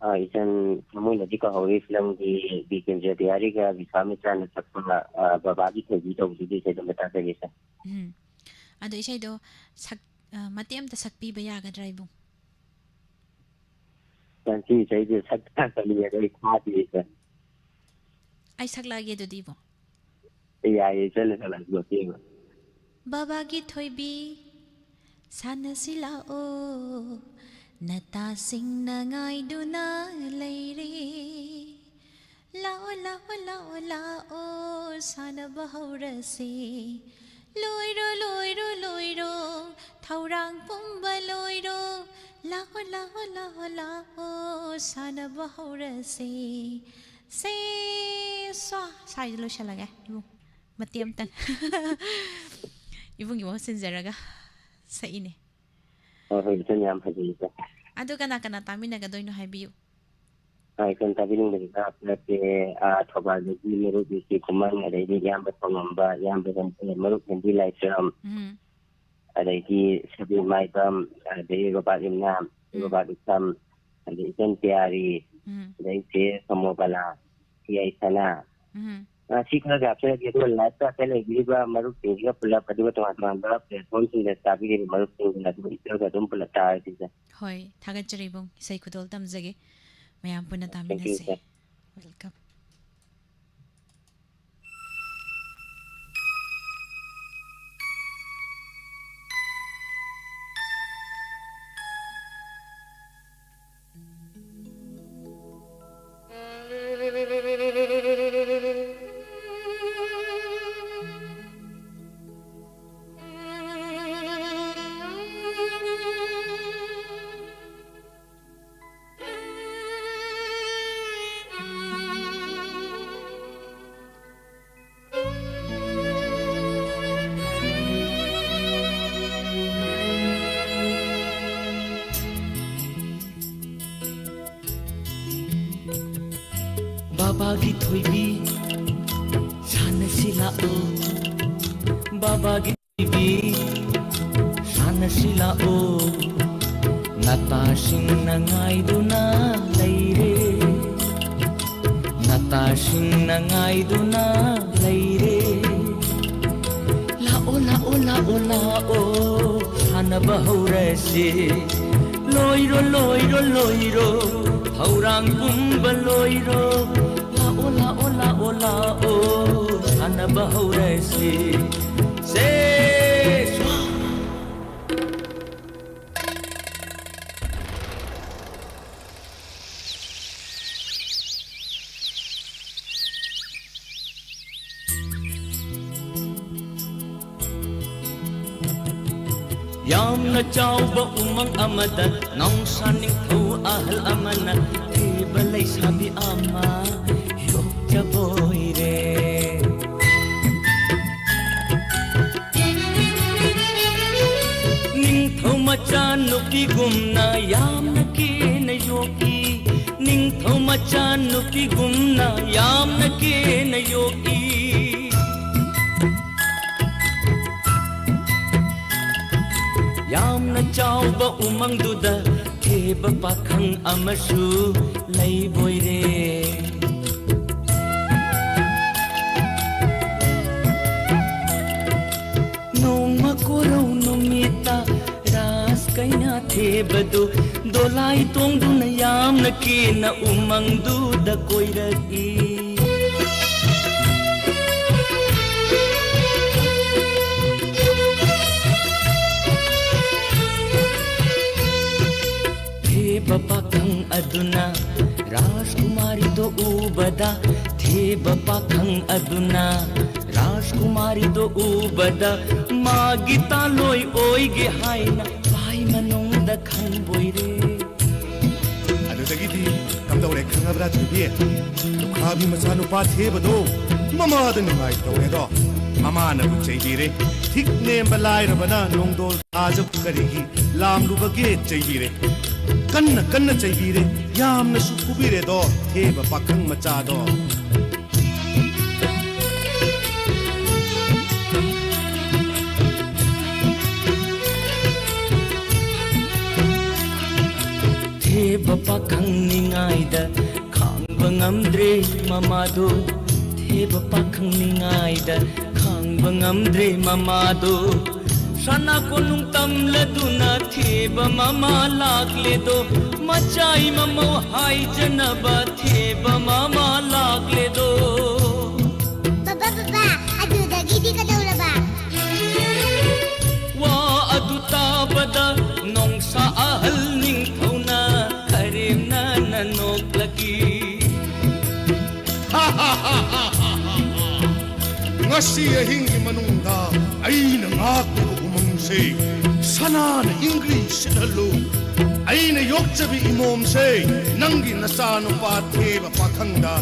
ꯑꯥ, ꯏꯆꯟ, ꯊꯃꯣꯏꯅꯗꯤ ꯀꯧꯍꯧꯔꯤ ꯐꯤꯂꯝꯒꯤ ꯕꯤꯀꯦꯟꯗ꯭ꯔ ꯕꯤꯍꯥꯔꯤꯒ ꯕꯤꯁ꯭ꯋꯥꯃꯤꯇ꯭ꯔꯅ ꯁꯛꯄ, ꯑꯥ, ꯕꯕꯥꯒꯤ ꯊꯣꯏꯕꯤ ꯇꯧꯕꯗꯨꯒꯤ ꯏꯁꯩꯗꯣ ꯑꯃ ꯇꯥꯖꯒꯦ, ꯏꯆꯟ꯫ ꯎꯝ꯫ ꯑꯗꯣ ꯏꯁꯩꯗꯣ ꯁꯛ-, ꯑ, ꯃꯇꯦꯛ ꯑꯃꯇ ꯁꯛꯄꯤꯕ ꯌꯥꯒꯗ꯭ꯔꯥ, ꯏꯕꯨꯡ? ꯏꯆꯟ, ꯁꯤ ꯏꯁꯩꯁꯦ ꯁꯛ ꯇꯥꯛꯀꯅꯤ, ꯑꯗꯣ ꯑꯩ ꯊꯥꯗꯦ, ꯏꯆꯟ꯫ ꯑꯩ ꯁꯛꯂꯛꯑꯒꯦ ꯑꯗꯨꯗꯤ, ꯏꯕꯨꯡ꯫ ꯌꯥꯏꯌꯦ, ꯏꯆꯟꯅ ꯁꯛꯂꯛꯑꯁꯨ ꯃꯇꯦꯛ ꯑꯃ꯫ ꯕꯕꯥꯒꯤ ꯊꯣꯏꯕꯤ, ꯁꯥꯟꯅꯁꯤ ꯂꯥꯛꯑꯣ, ꯅꯇꯥꯁꯤꯡꯅ ꯉꯥꯏꯗꯨꯅ ꯂꯩꯔꯦ꯫ ꯂꯥꯛꯑꯣ, ꯂꯥꯛꯑꯣ, ꯂꯥꯛꯑꯣ, ꯂꯥꯛꯑꯣ, ꯁꯥꯟꯅꯕ ꯍꯧꯔꯁꯤ꯫ ꯂꯣꯏꯔꯣ, ꯂꯣꯏꯔꯣ, ꯂꯣꯏꯔꯣ, ꯊꯧꯔꯥꯡ ꯄꯨꯝꯕ ꯂꯣꯏꯔꯣ꯫ ꯂꯥꯛꯑꯣ, ꯂꯥꯛꯑꯣ, ꯂꯥꯛꯑꯣ, ꯂꯥꯛꯑꯣ, ꯁꯥꯟꯅꯕ ꯍꯧꯔꯁꯤ꯫ ꯁꯦ, ꯁ꯭ꯋꯥ, ꯁ꯭ꯋꯥꯏꯗ ꯂꯣꯏꯁꯤꯜꯂꯒꯦ, ꯏꯕꯨꯡ꯫ ꯃꯇꯦꯛ ꯑꯝꯇꯪ ꯏꯕꯨꯡꯒꯤ ꯃꯍꯨꯠ ꯁꯤꯟꯖꯔꯒ ꯁꯛꯏꯅꯦ꯫ ꯍꯣꯏ, ꯍꯣꯏ, ꯏꯆꯟ, ꯌꯥꯝ ꯐꯖꯩ, ꯏꯆꯟ꯫ ꯑꯗꯨ ꯀꯅꯥ ꯀꯅꯥ ꯇꯥꯃꯤꯟꯅꯒꯗꯣꯏꯅꯣ ꯍꯥꯏꯕꯤꯌꯨ꯫ ꯑꯥ, ꯏꯆꯟ, ꯇꯥꯕꯤꯅꯤꯡꯕꯁꯤ ꯈꯔ ꯄꯤꯔꯛꯀꯦ꯫ ꯑꯥ, ꯊꯧꯕꯥꯜꯗꯒꯤ ꯃꯔꯨꯞ ꯕꯤ ꯁꯤ ꯈꯨꯃꯟ, ꯑꯗꯩꯗꯤ ꯏꯌꯥꯝꯕ ꯊꯣꯡꯉꯝꯕ, ꯏꯌꯥꯝꯕ ꯍꯦꯟ-, ꯑꯦ, ꯃꯔꯨꯞ ꯍꯦꯟꯕꯤ ꯂꯥꯏꯁ꯭ꯔꯝ, ꯎꯝ꯫ ꯑꯗꯩꯗꯤ ꯁꯕꯤꯔ ꯃꯥꯏꯕꯝ, ꯑꯗꯩ ꯔꯣꯕꯥꯔꯠ ꯏꯝꯅꯥꯝ, ꯎꯝ꯫ ꯔꯣꯕꯥꯔꯠ ꯏꯁꯝ, ꯑꯗꯩ ꯏꯆꯟ ꯄꯤꯌꯥꯔꯤ, ꯎꯝ꯫ ꯑꯗꯩ ꯆꯦ ꯁꯣꯃꯣꯕꯂꯥ, ꯄꯤ ꯑꯥꯏ ꯁꯅꯥ, ꯎꯝ꯫ ꯑ, ꯁꯤ ꯈꯔꯒ ꯍꯥꯞꯆꯔꯒꯦ꯫ ꯑꯗꯨꯒ live cast ꯂꯩꯕꯤꯔꯤꯕ ꯃꯔꯨꯞꯁꯤꯡꯁꯤꯒ ꯄꯨꯂꯞ, ꯑꯗꯨꯒ ꯇꯣꯉꯥꯟ ꯇꯣꯉꯥꯟꯕ platformꯁꯤꯡꯗ ꯇꯥꯕꯤꯔꯤꯕ ꯃꯔꯨꯞꯁꯤꯡꯒ ꯑꯗꯨꯝ ꯏꯆꯜꯒ ꯑꯗꯨꯝ ꯄꯨꯂꯞ ꯇꯥꯔꯁꯤꯗ꯫ ꯍꯣꯏ, ꯊꯥꯒꯠꯆꯔꯤ ꯏꯕꯨꯡ꯫ ꯏꯁꯩ ꯈꯨꯗꯣꯜ ꯇꯝꯖꯒꯦ꯫ ꯃꯌꯥꯝ ꯄꯨꯟꯅ Thank you, ꯇꯥꯃꯤꯟꯅꯁꯤ꯫ Sir꯫ Welcome꯫ ꯕꯥꯕꯥꯒꯤ ꯊꯣꯏꯕꯤ, ꯂꯥꯛꯑꯣ, ꯕꯥꯕꯥꯒꯤ ꯁꯥꯟꯅꯁꯤ ꯂꯥꯛꯑꯣ꯫ ꯅꯇꯥꯁꯤꯡꯅ ꯉꯥꯏꯗꯨꯅ ꯂꯩꯔꯦ, ꯅꯇꯥꯁꯤꯡꯅ ꯉꯥꯏꯗꯨꯅ ꯂꯩꯔꯦ꯫ ꯂꯥꯛꯑꯣ, ꯂꯥꯛꯑꯣ, ꯂꯥꯛꯑꯣ, ꯂꯥꯛꯑꯣ, ꯁꯥꯟꯅꯕ ꯍꯧꯔꯁꯤ꯫ ꯂꯣꯏꯔꯣ, ꯂꯣꯏꯔꯣ, ꯂꯣꯏꯔꯣ, ꯊꯧꯔꯥꯡ ꯄꯨꯝꯕ ꯂꯣꯏꯔꯣ꯫ ꯂꯥꯛꯑꯣ, ꯂꯥꯛꯑꯣ, ꯂꯥꯛꯑꯣ, ꯂꯥꯛꯑꯣ, ꯁꯥꯟꯅꯕ ꯍꯧꯔꯁꯤ꯫ ꯁꯦ, ꯁ꯭ꯋꯥ꯫ ꯌꯥꯝꯅ ꯆꯥꯎꯕ ꯎꯃꯪ ꯑꯃꯗ ꯅꯥꯎꯁꯥ ꯅꯤꯡꯊꯧ ꯑꯍꯜ ꯑꯃꯅ ꯊꯦꯕ ꯂꯩꯁꯥꯕꯤ ꯑꯃ ꯌꯣꯛꯆꯕ ꯑꯣꯏꯔꯦ꯫ ꯅꯤꯡꯊꯧ ꯃꯆꯥ ꯅꯨꯄꯤꯒꯨꯝꯅ ꯌꯥꯝꯅ ꯀꯦꯅ ꯌꯣꯛꯏ꯫ ꯅꯤꯡꯊꯧ ꯃꯆꯥ ꯅꯨꯄꯤꯒꯨꯝꯅ ꯌꯥꯝꯅ ꯀꯦꯅ ꯌꯣꯛꯏ꯫ ꯌꯥꯝꯅ ꯆꯥꯎꯕ ꯎꯃꯪꯗꯨꯗ ꯊꯦꯕ ꯄꯥꯈꯪ ꯑꯃꯁꯨ ꯂꯩꯕꯣꯏꯔꯦ꯫ ꯅꯣꯡꯃ ꯀꯣꯔꯧ ꯅꯨꯃꯤꯠꯇ ꯔꯥꯁ ꯀꯩꯅꯥ ꯊꯦꯕꯗꯨ ꯗꯣꯂꯥꯏ ꯇꯣꯡꯗꯨꯅ ꯌꯥꯝꯅ ꯀꯦꯅ ꯎꯃꯪꯗꯨꯗ ꯀꯣꯏꯔꯛꯏ꯫ ꯊꯦꯕ ꯄꯥꯈꯪ ꯑꯗꯨꯅ ꯔꯥꯖꯀꯨꯃꯥꯔꯤꯗꯣ ꯎꯕꯗ, ꯊꯦꯕ ꯄꯥꯈꯪ ꯑꯗꯨꯅ ꯔꯥꯖꯀꯨꯃꯥꯔꯤꯗꯣ ꯎꯕꯗ, ꯃꯥꯒꯤ ꯇꯥꯂꯣꯏ ꯑꯣꯏꯒꯦ ꯍꯥꯏꯅ ꯚꯥꯏ ꯃꯅꯨꯡꯗ ꯈꯟꯕꯣꯏꯔꯦ꯫ ꯑꯗꯨꯗꯒꯤꯗꯤ ꯀꯝꯗꯧꯔꯦ ꯈꯪꯉꯕ꯭ꯔꯥ, ꯊꯣꯏꯕꯤ? ꯂꯨꯈ꯭ꯔꯥꯕꯤ ꯃꯆꯥꯅꯨꯄꯥ ꯊꯦꯕꯗꯣ ꯃꯃꯥꯗ ꯅꯨꯡꯉꯥꯏ ꯇꯧꯔꯦꯗꯣ꯫ ꯃꯃꯥꯅꯕꯨ ꯆꯩꯕꯤꯔꯦ꯫ ꯊꯤꯛ ꯅꯦꯝꯕ ꯂꯥꯏꯔꯕꯅ ꯅꯣꯡꯗꯣꯜ ꯊꯥꯖꯕꯨ ꯀꯔꯤꯒꯤ ꯂꯥꯝꯂꯨꯕꯒꯦ ꯆꯩꯕꯤꯔꯦ꯫ ꯀꯟꯅ ꯀꯟꯅ ꯆꯩꯕꯤꯔꯦ꯫ ꯌꯥꯝꯅꯁꯨ ꯐꯨꯕꯤꯔꯦꯗꯣ ꯊꯦꯕ ꯄꯥꯈꯪ ꯃꯆꯥꯗꯣ꯫ ꯄꯥꯈꯪꯅꯤꯉꯥꯏꯗ ꯈꯥꯡꯕ ꯉꯝꯗ꯭ꯔꯦ ꯃꯃꯥꯗꯣ, ꯊꯦꯕ ꯄꯥꯈꯪꯅꯤꯉꯥꯏꯗ ꯈꯥꯡꯕ ꯉꯝꯗ꯭ꯔꯦ ꯃꯃꯥꯗꯣ꯫ ꯁꯅꯥ ꯀꯣꯅꯨꯡ ꯇꯝꯂꯗꯨꯅ ꯊꯦꯕ ꯃꯃꯥ ꯂꯥꯛꯂꯦꯗꯣ, ꯃꯆꯥꯏ ꯃꯃꯧ ꯍꯥꯏꯖꯅꯕ ꯊꯦꯕ ꯃꯃꯥ ꯂꯥꯛꯂꯦꯗꯣ꯫ ꯕꯕꯥ, ꯕꯕꯥ, ꯑꯗꯨꯗꯒꯤꯗꯤ ꯀꯩꯗꯧꯔꯕ? ꯋꯥ ꯑꯗꯨ ꯇꯥꯕꯗ ꯅꯣꯡꯁꯥ ꯑꯍꯜ ꯅꯤꯡꯊꯧꯅ ꯈꯔꯦꯝꯅꯅ ꯅꯣꯛꯂꯛꯏ꯫ ꯉꯁꯤ ꯑꯍꯤꯡꯒꯤ ꯃꯅꯨꯡꯗ ꯑꯩꯅ ꯉꯥꯛꯂꯤꯕ ꯎꯃꯪꯁꯦ ꯁꯅꯥꯅ ꯏꯪꯒ꯭ꯔꯤ ꯁꯤꯠꯍꯜꯂꯨ꯫ ꯑꯩꯅ ꯌꯣꯛꯆꯕꯤ ꯏꯃꯣꯝꯁꯦ ꯅꯪꯒꯤ ꯅꯆꯥꯅꯨꯄꯥ ꯊꯦꯕ ꯄꯥꯈꯪꯗ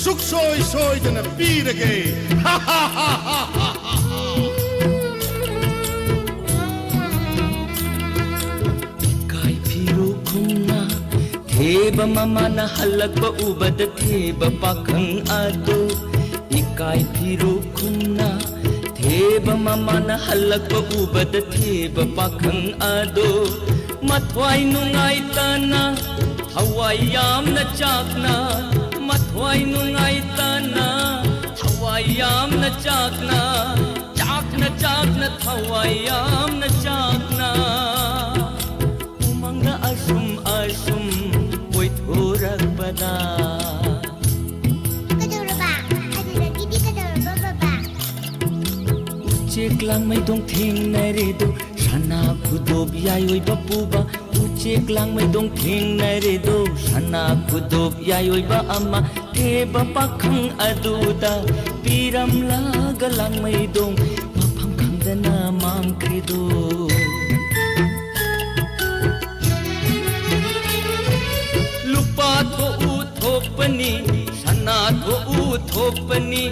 ꯁꯨꯛꯁꯣꯏ ꯁꯣꯏꯗꯅ ꯄꯤꯔꯒꯦ꯫ ꯏꯀꯥꯏ ꯐꯤꯔꯨꯛꯈꯨꯝꯅ ꯊꯦꯕ ꯃꯃꯥꯅ ꯍꯜꯂꯛꯄ ꯎꯕꯗ ꯊꯦꯕ ꯄꯥꯈꯪ ꯑꯗꯨ, ꯏꯀꯥꯏ ꯐꯤꯔꯨꯛꯈꯨꯝꯅ ꯊꯦꯕ ꯃꯃꯥꯅ ꯍꯜꯂꯛꯄ ꯎꯕꯗ ꯊꯦꯕ ꯄꯥꯈꯪ ꯑꯗꯨ, ꯃꯊ꯭ꯋꯥꯏ ꯅꯨꯡꯉꯥꯏꯇꯅ ꯊꯋꯥꯏ ꯌꯥꯝꯅ ꯆꯥꯛꯅ, ꯃꯊ꯭ꯋꯥꯏ ꯅꯨꯡꯉꯥꯏꯇꯅ ꯊꯋꯥꯏ ꯌꯥꯝꯅ ꯆꯥꯛꯅ, ꯆꯥꯛꯅ ꯆꯥꯛꯅ ꯊꯋꯥꯏ ꯌꯥꯝꯅ ꯆꯥꯛꯅ ꯎꯃꯪꯗ ꯑꯁꯨꯝ ꯑꯁꯨꯝ ꯀꯣꯏꯊꯣꯔꯛꯄꯗ꯫ ꯀꯩꯗꯧꯔꯕ? ꯑꯗꯨꯗꯒꯤꯗꯤ ꯀꯩꯗꯧꯔꯕ, ꯕꯕꯥ? ꯎꯆꯦꯛ ꯂꯥꯡꯃꯩꯗꯣꯡ ꯊꯦꯡꯅꯔꯦꯗꯣ, ꯁꯅꯥ ꯈꯨꯗꯣꯞ ꯌꯥꯏ ꯑꯣꯏꯕ ꯄꯨꯕ꯫ ꯎꯆꯦꯛ ꯂꯥꯡꯃꯩꯗꯣꯡ ꯊꯦꯡꯅꯔꯦꯗꯣ, ꯁꯅꯥ ꯈꯨꯗꯣꯞ ꯌꯥꯏ ꯑꯣꯏꯕ ꯑꯃ꯫ ꯊꯦꯕ ꯄꯥꯈꯪ ꯑꯗꯨꯗ ꯄꯤꯔꯝꯂꯒ ꯂꯥꯡꯃꯩꯗꯣꯡ ꯃꯐꯝ ꯈꯪꯗꯅ ꯃꯥꯡꯈ꯭ꯔꯦꯗꯣ꯫ ꯂꯨꯄꯥ ꯊꯣꯛꯎ ꯊꯣꯛꯄꯅꯤ, ꯁꯅꯥ ꯊꯣꯛꯎ ꯊꯣꯛꯄꯅꯤ,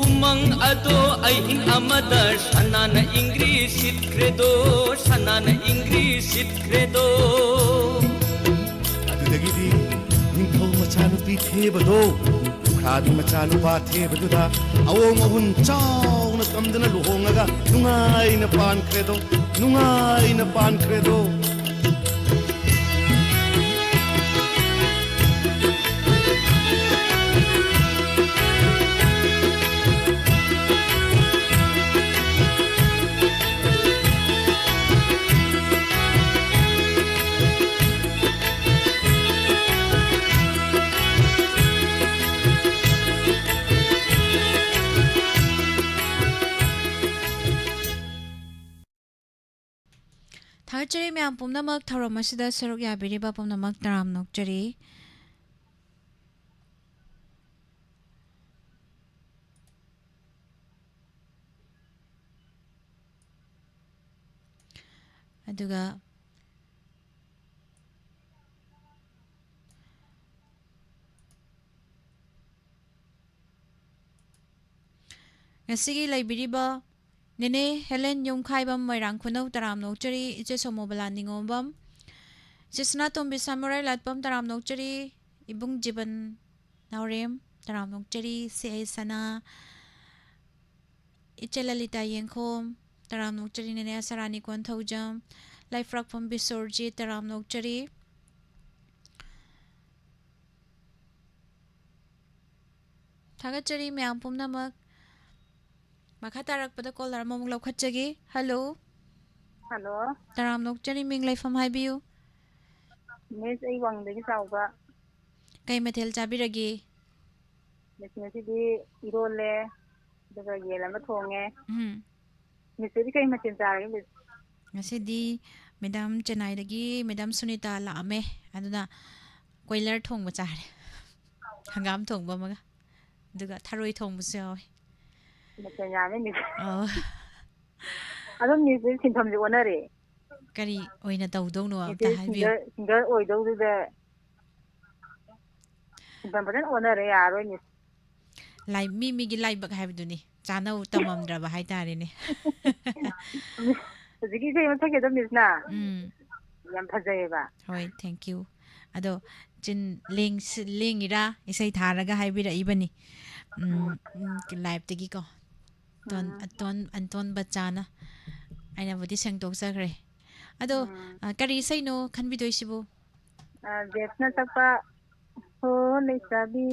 ꯎꯃꯪ ꯑꯗꯣ ꯑꯍꯤꯡ ꯑꯃꯗ ꯁꯅꯥꯅ ꯏꯪꯒ꯭ꯔꯤ ꯁꯤꯠꯈ꯭ꯔꯦꯗꯣ, ꯁꯅꯥꯅ ꯏꯪꯒ꯭ꯔꯤ ꯁꯤꯠꯈ꯭ꯔꯦꯗꯣ꯫ ꯑꯗꯨꯗꯒꯤꯗꯤ ꯅꯤꯡꯊꯧ ꯃꯆꯥꯅꯨꯄꯤ ꯊꯦꯕꯗꯣ ꯂꯨꯈ꯭ꯔꯥꯕꯤ ꯃꯆꯥꯅꯨꯄꯥ ꯊꯦꯕꯗꯨꯗ ꯑꯋꯣꯡ ꯑꯍꯨꯟ ꯆꯥꯎꯅ ꯇꯝꯗꯅ ꯂꯨꯍꯣꯡꯉꯒ ꯅꯨꯡꯉꯥꯏꯅ ꯄꯥꯟꯈ꯭ꯔꯦꯗꯣ, ꯅꯨꯡꯉꯥꯏꯅ ꯄꯥꯟꯈ꯭ꯔꯦꯗꯣ꯫ ꯊꯥꯒꯠꯆꯔꯤ ꯃꯌꯥꯝ ꯄꯨꯝꯅꯃꯛ, ꯊꯧꯔꯝ ꯑꯁꯤꯗ ꯁꯔꯨꯛ ꯌꯥꯕꯤꯔꯤꯕ ꯄꯨꯝꯅꯃꯛ ꯇꯔꯥꯝꯅ ꯑꯣꯛꯆꯔꯤ꯫ ꯑꯗꯨꯒ ꯉꯁꯤꯒꯤ ꯂꯩꯕꯤꯔꯤꯕ ꯅꯦꯅꯦ ꯍꯦꯂꯦꯟ ꯌꯨꯝꯈꯥꯏꯕꯝ, ꯃꯣꯏꯔꯥꯡ ꯈꯨꯅꯧ, ꯇꯔꯥꯝꯅ ꯑꯣꯛꯆꯔꯤ꯫ ꯏꯆꯦ ꯁꯣꯃꯣꯕꯂꯥ ꯅꯤꯉꯣꯝꯕꯝ, ꯏꯆꯦ ꯁꯅꯥꯇꯣꯝꯕꯤ ꯁꯥꯃꯨꯔꯥꯏ ꯂꯥꯠꯄꯝ, ꯇꯔꯥꯝꯅ ꯑꯣꯛꯆꯔꯤ꯫ ꯏꯕꯨꯡ ꯖꯤꯕꯟ ꯅꯥꯎꯔꯦꯝ, ꯇꯔꯥꯝꯅ ꯑꯣꯛꯆꯔꯤ꯫ ꯁꯤ ꯑꯩ ꯁꯅꯥ, ꯏꯆꯦ ꯂꯂꯤꯇꯥ ꯌꯦꯡꯈꯣꯝ, ꯇꯔꯥꯝꯅ ꯑꯣꯛꯆꯔꯤ꯫ ꯅꯦꯅꯦ ꯑꯁꯥꯔꯥꯅꯤ ꯀꯣꯟꯊꯧꯖꯝ, ꯂꯥꯏꯐ꯭ꯔꯥꯛꯐꯝ ꯕꯤꯁꯣꯔꯖꯤꯠ, ꯇꯔꯥꯝꯅ ꯑꯣꯛꯆꯔꯤ꯫ ꯊꯥꯒꯠꯆꯔꯤ ꯃꯌꯥꯝ ꯄꯨꯝꯅꯃꯛ꯫ ꯃꯈꯥ ꯇꯥꯔꯛꯄꯗ ꯀꯣꯂꯔ ꯑꯃꯃꯨꯛ ꯂꯧꯈꯠꯆꯒꯦ꯫ ꯍꯜꯂꯣ꯫ ꯍꯜꯂꯣ꯫ ꯇꯔꯥꯝꯅ ꯑꯣꯛꯆꯔꯤ, ꯃꯤꯡ ꯂꯩꯐꯝ ꯍꯥꯏꯕꯤꯌꯨ꯫ ꯃꯤꯁ, ꯑꯩ ꯋꯥꯡꯗꯒꯤ ꯆꯥꯎꯕ꯫ ꯀꯩ ꯃꯊꯦꯜ ꯆꯥꯕꯤꯔꯒꯦ? ꯃꯤꯁ, ꯉꯁꯤꯗꯤ ꯏꯔꯣꯜꯂꯦ, ꯑꯗꯨꯒ ꯌꯦꯟ ꯑꯃ ꯊꯣꯡꯉꯦ꯫ ꯎꯝ꯫ ꯃꯤꯁꯇꯗꯤ ꯀꯩ ꯃꯊꯦꯜ ꯆꯥꯔꯒꯦ, ꯃꯤꯁ? ꯉꯁꯤꯗꯤ ꯃꯦꯗꯥꯝ ꯆꯦꯟꯅꯥꯏꯗꯒꯤ ꯃꯦꯗꯥꯝ ꯁꯨꯅꯤꯇꯥ ꯂꯥꯛꯑꯝꯃꯦ, ꯑꯗꯨꯅ ꯀꯣꯏꯂꯔ ꯊꯣꯡꯕ ꯆꯥꯔꯦ꯫ ꯍꯪꯒꯥꯝ ꯊꯣꯡꯕ ꯑꯃꯒ, ꯑꯗꯨꯒ ꯊꯔꯣꯏ ꯊꯣꯡꯕꯁꯨ ꯌꯥꯎꯋꯦ꯫ ꯃꯊꯦꯜ ꯌꯥꯝꯃꯦ, ꯃꯤꯁ꯫ ꯑꯧ꯫ ꯑꯗꯨꯝ ꯃꯤꯁꯇꯗꯤ ꯁꯤꯟꯐꯝꯁꯦ ꯑꯣꯟꯅꯔꯦ꯫ ꯀꯔꯤ ꯑꯣꯏꯅ ꯇꯧꯗꯧꯅꯣ ꯑꯝꯇ ꯃꯤꯁꯇꯗꯤ ꯍꯥꯏꯕꯤꯌꯨ꯫ ꯁꯤꯡꯒꯔ, ꯁꯤꯡꯒꯔ ꯑꯣꯏꯗꯧꯗꯨꯗ ꯁꯤꯟꯐꯝ ꯐꯖꯅ ꯑꯣꯟꯅꯔꯦ, ꯌꯥꯔꯣꯏ, ꯃꯤꯁ꯫ ꯂꯥꯏ-, ꯃꯤ ꯃꯤꯒꯤ ꯂꯥꯏꯕꯛ ꯍꯥꯏꯕꯗꯨꯅꯤ, ꯆꯥꯅꯧ ꯇꯝꯃꯝꯗ꯭ꯔꯕ ꯍꯥꯏꯇꯥꯔꯦꯅꯦ꯫ ꯍꯧꯖꯤꯛꯀꯤ ꯏꯁꯩ ꯑꯃ ꯁꯛꯈꯤꯗꯣ, ꯃꯤꯁꯅ꯫ ꯎꯝ꯫ ꯌꯥꯝ ꯐꯖꯩꯌꯦꯕ꯫ ꯍꯣꯏ, thank you꯫ ꯑꯗꯣ ꯆꯤꯟ ꯂꯦꯡ-, ꯂꯦꯡꯉꯤꯔꯥ ꯏꯁꯩ ꯊꯥꯔꯒ ꯍꯥꯏꯕꯤꯔꯛꯏꯕꯅꯤ꯫ ꯎꯝ, ꯎꯝ, ꯂꯥꯏꯞꯇꯒꯤꯀꯣ꯫ ꯑꯟꯇꯣꯟ, ꯎꯝ꯫ ꯑꯟꯇꯣꯟ, ꯑꯟꯇꯣꯟ ꯕꯆꯥꯅ꯫ ꯑꯩꯅꯕꯨꯗꯤ ꯁꯦꯡꯗꯣꯛꯆꯈ꯭ꯔꯦ꯫ ꯑꯗꯣ, ꯎꯝ꯫ ꯑ, ꯀꯔꯤ ꯏꯁꯩꯅꯣ ꯈꯟꯕꯤꯗꯣꯏꯁꯤꯕꯨ? ꯑ, ꯖꯦꯝꯁꯅ ꯁꯛꯄ "ꯍꯣ ꯂꯩꯁꯥꯕꯤ,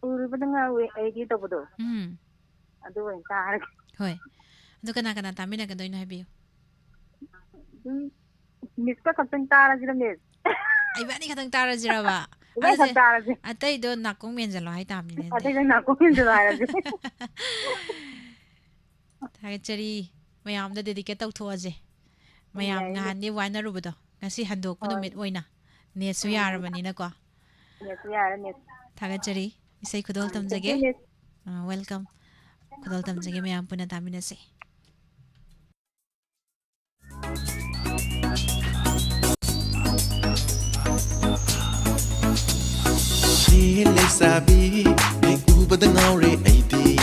ꯎꯔꯨꯕꯗ ꯉꯥꯎꯋꯦ ꯑꯩꯗꯤ" ꯇꯧꯕꯗꯣ꯫ ꯎꯝ꯫ ꯑꯗꯨ ꯑꯣꯏꯅ ꯇꯥꯔꯒꯦ꯫ ꯍꯣꯏ꯫ ꯑꯗꯨ ꯀꯅꯥ ꯀꯅꯥ ꯇꯥꯃꯤꯟꯅꯒꯗꯣꯏꯅꯣ ꯍꯥꯏꯕꯤꯌꯨ꯫ ꯑꯗꯨꯝ ꯃꯤꯁꯀ ꯈꯛꯇꯪ ꯇꯥꯔꯁꯤꯔ, ꯃꯤꯁ? ꯏꯕꯥꯅꯤ ꯈꯛꯇꯪ ꯇꯥꯔꯁꯤꯔꯕ? ꯏꯕꯥꯅꯤ ꯈꯛ ꯑꯗꯨꯗꯤ ꯇꯥꯔꯁꯤ꯫ ꯑꯇꯩꯗꯣ ꯅꯥꯀꯣꯡ ꯃꯦꯟꯖꯜꯂꯣ ꯍꯥꯏꯇꯥꯕꯅꯤꯅꯦ ꯑꯗꯨꯗꯤ꯫ ꯑꯇꯩꯗꯣ ꯅꯥꯀꯣꯡ ꯃꯦꯟꯖꯜꯂꯣ ꯍꯥꯏꯔꯁꯤ꯫ ꯊꯥꯒꯠꯆꯔꯤ꯫ ꯃꯌꯥꯝꯗ dedicate ꯇꯧꯊꯣꯛꯑꯁꯦ꯫ ꯃꯌꯥꯝ ꯌꯥꯏꯌꯦ꯫ ꯅꯍꯥꯟꯗꯤ ꯋꯥꯅꯔꯨꯕꯗꯣ ꯉꯁꯤ ꯍꯟꯗꯣꯛꯄ ꯍꯣꯏ꯫ ꯅꯨꯃꯤꯠ ꯑꯣꯏꯅ ꯅꯦꯠꯁꯨ ꯎꯝ꯫ ꯌꯥꯔꯕꯅꯤꯅꯀꯣ꯫ ꯅꯦꯠꯁꯨ ꯌꯥꯔꯦ, ꯅꯦꯠ꯫ ꯊꯥꯒꯠꯆꯔꯤ꯫ ꯏꯁꯩ ꯈꯨꯗꯣꯜ ꯎꯝ, ꯇꯝꯖꯒꯦ꯫ Thank you, ꯅꯦꯠ꯫ ꯑꯥ, welcome꯫ ꯈꯨꯗꯣꯜ ꯇꯝꯖꯒꯦ, ꯃꯌꯥꯝ ꯄꯨꯟꯅ ꯇꯥꯃꯤꯟꯅꯁꯤ꯫ ꯍꯦ ꯂꯩꯁꯥꯕꯤ, ꯅꯪ ꯎꯕꯗ ꯉꯥꯎꯔꯦ ꯑꯩꯗꯤ꯫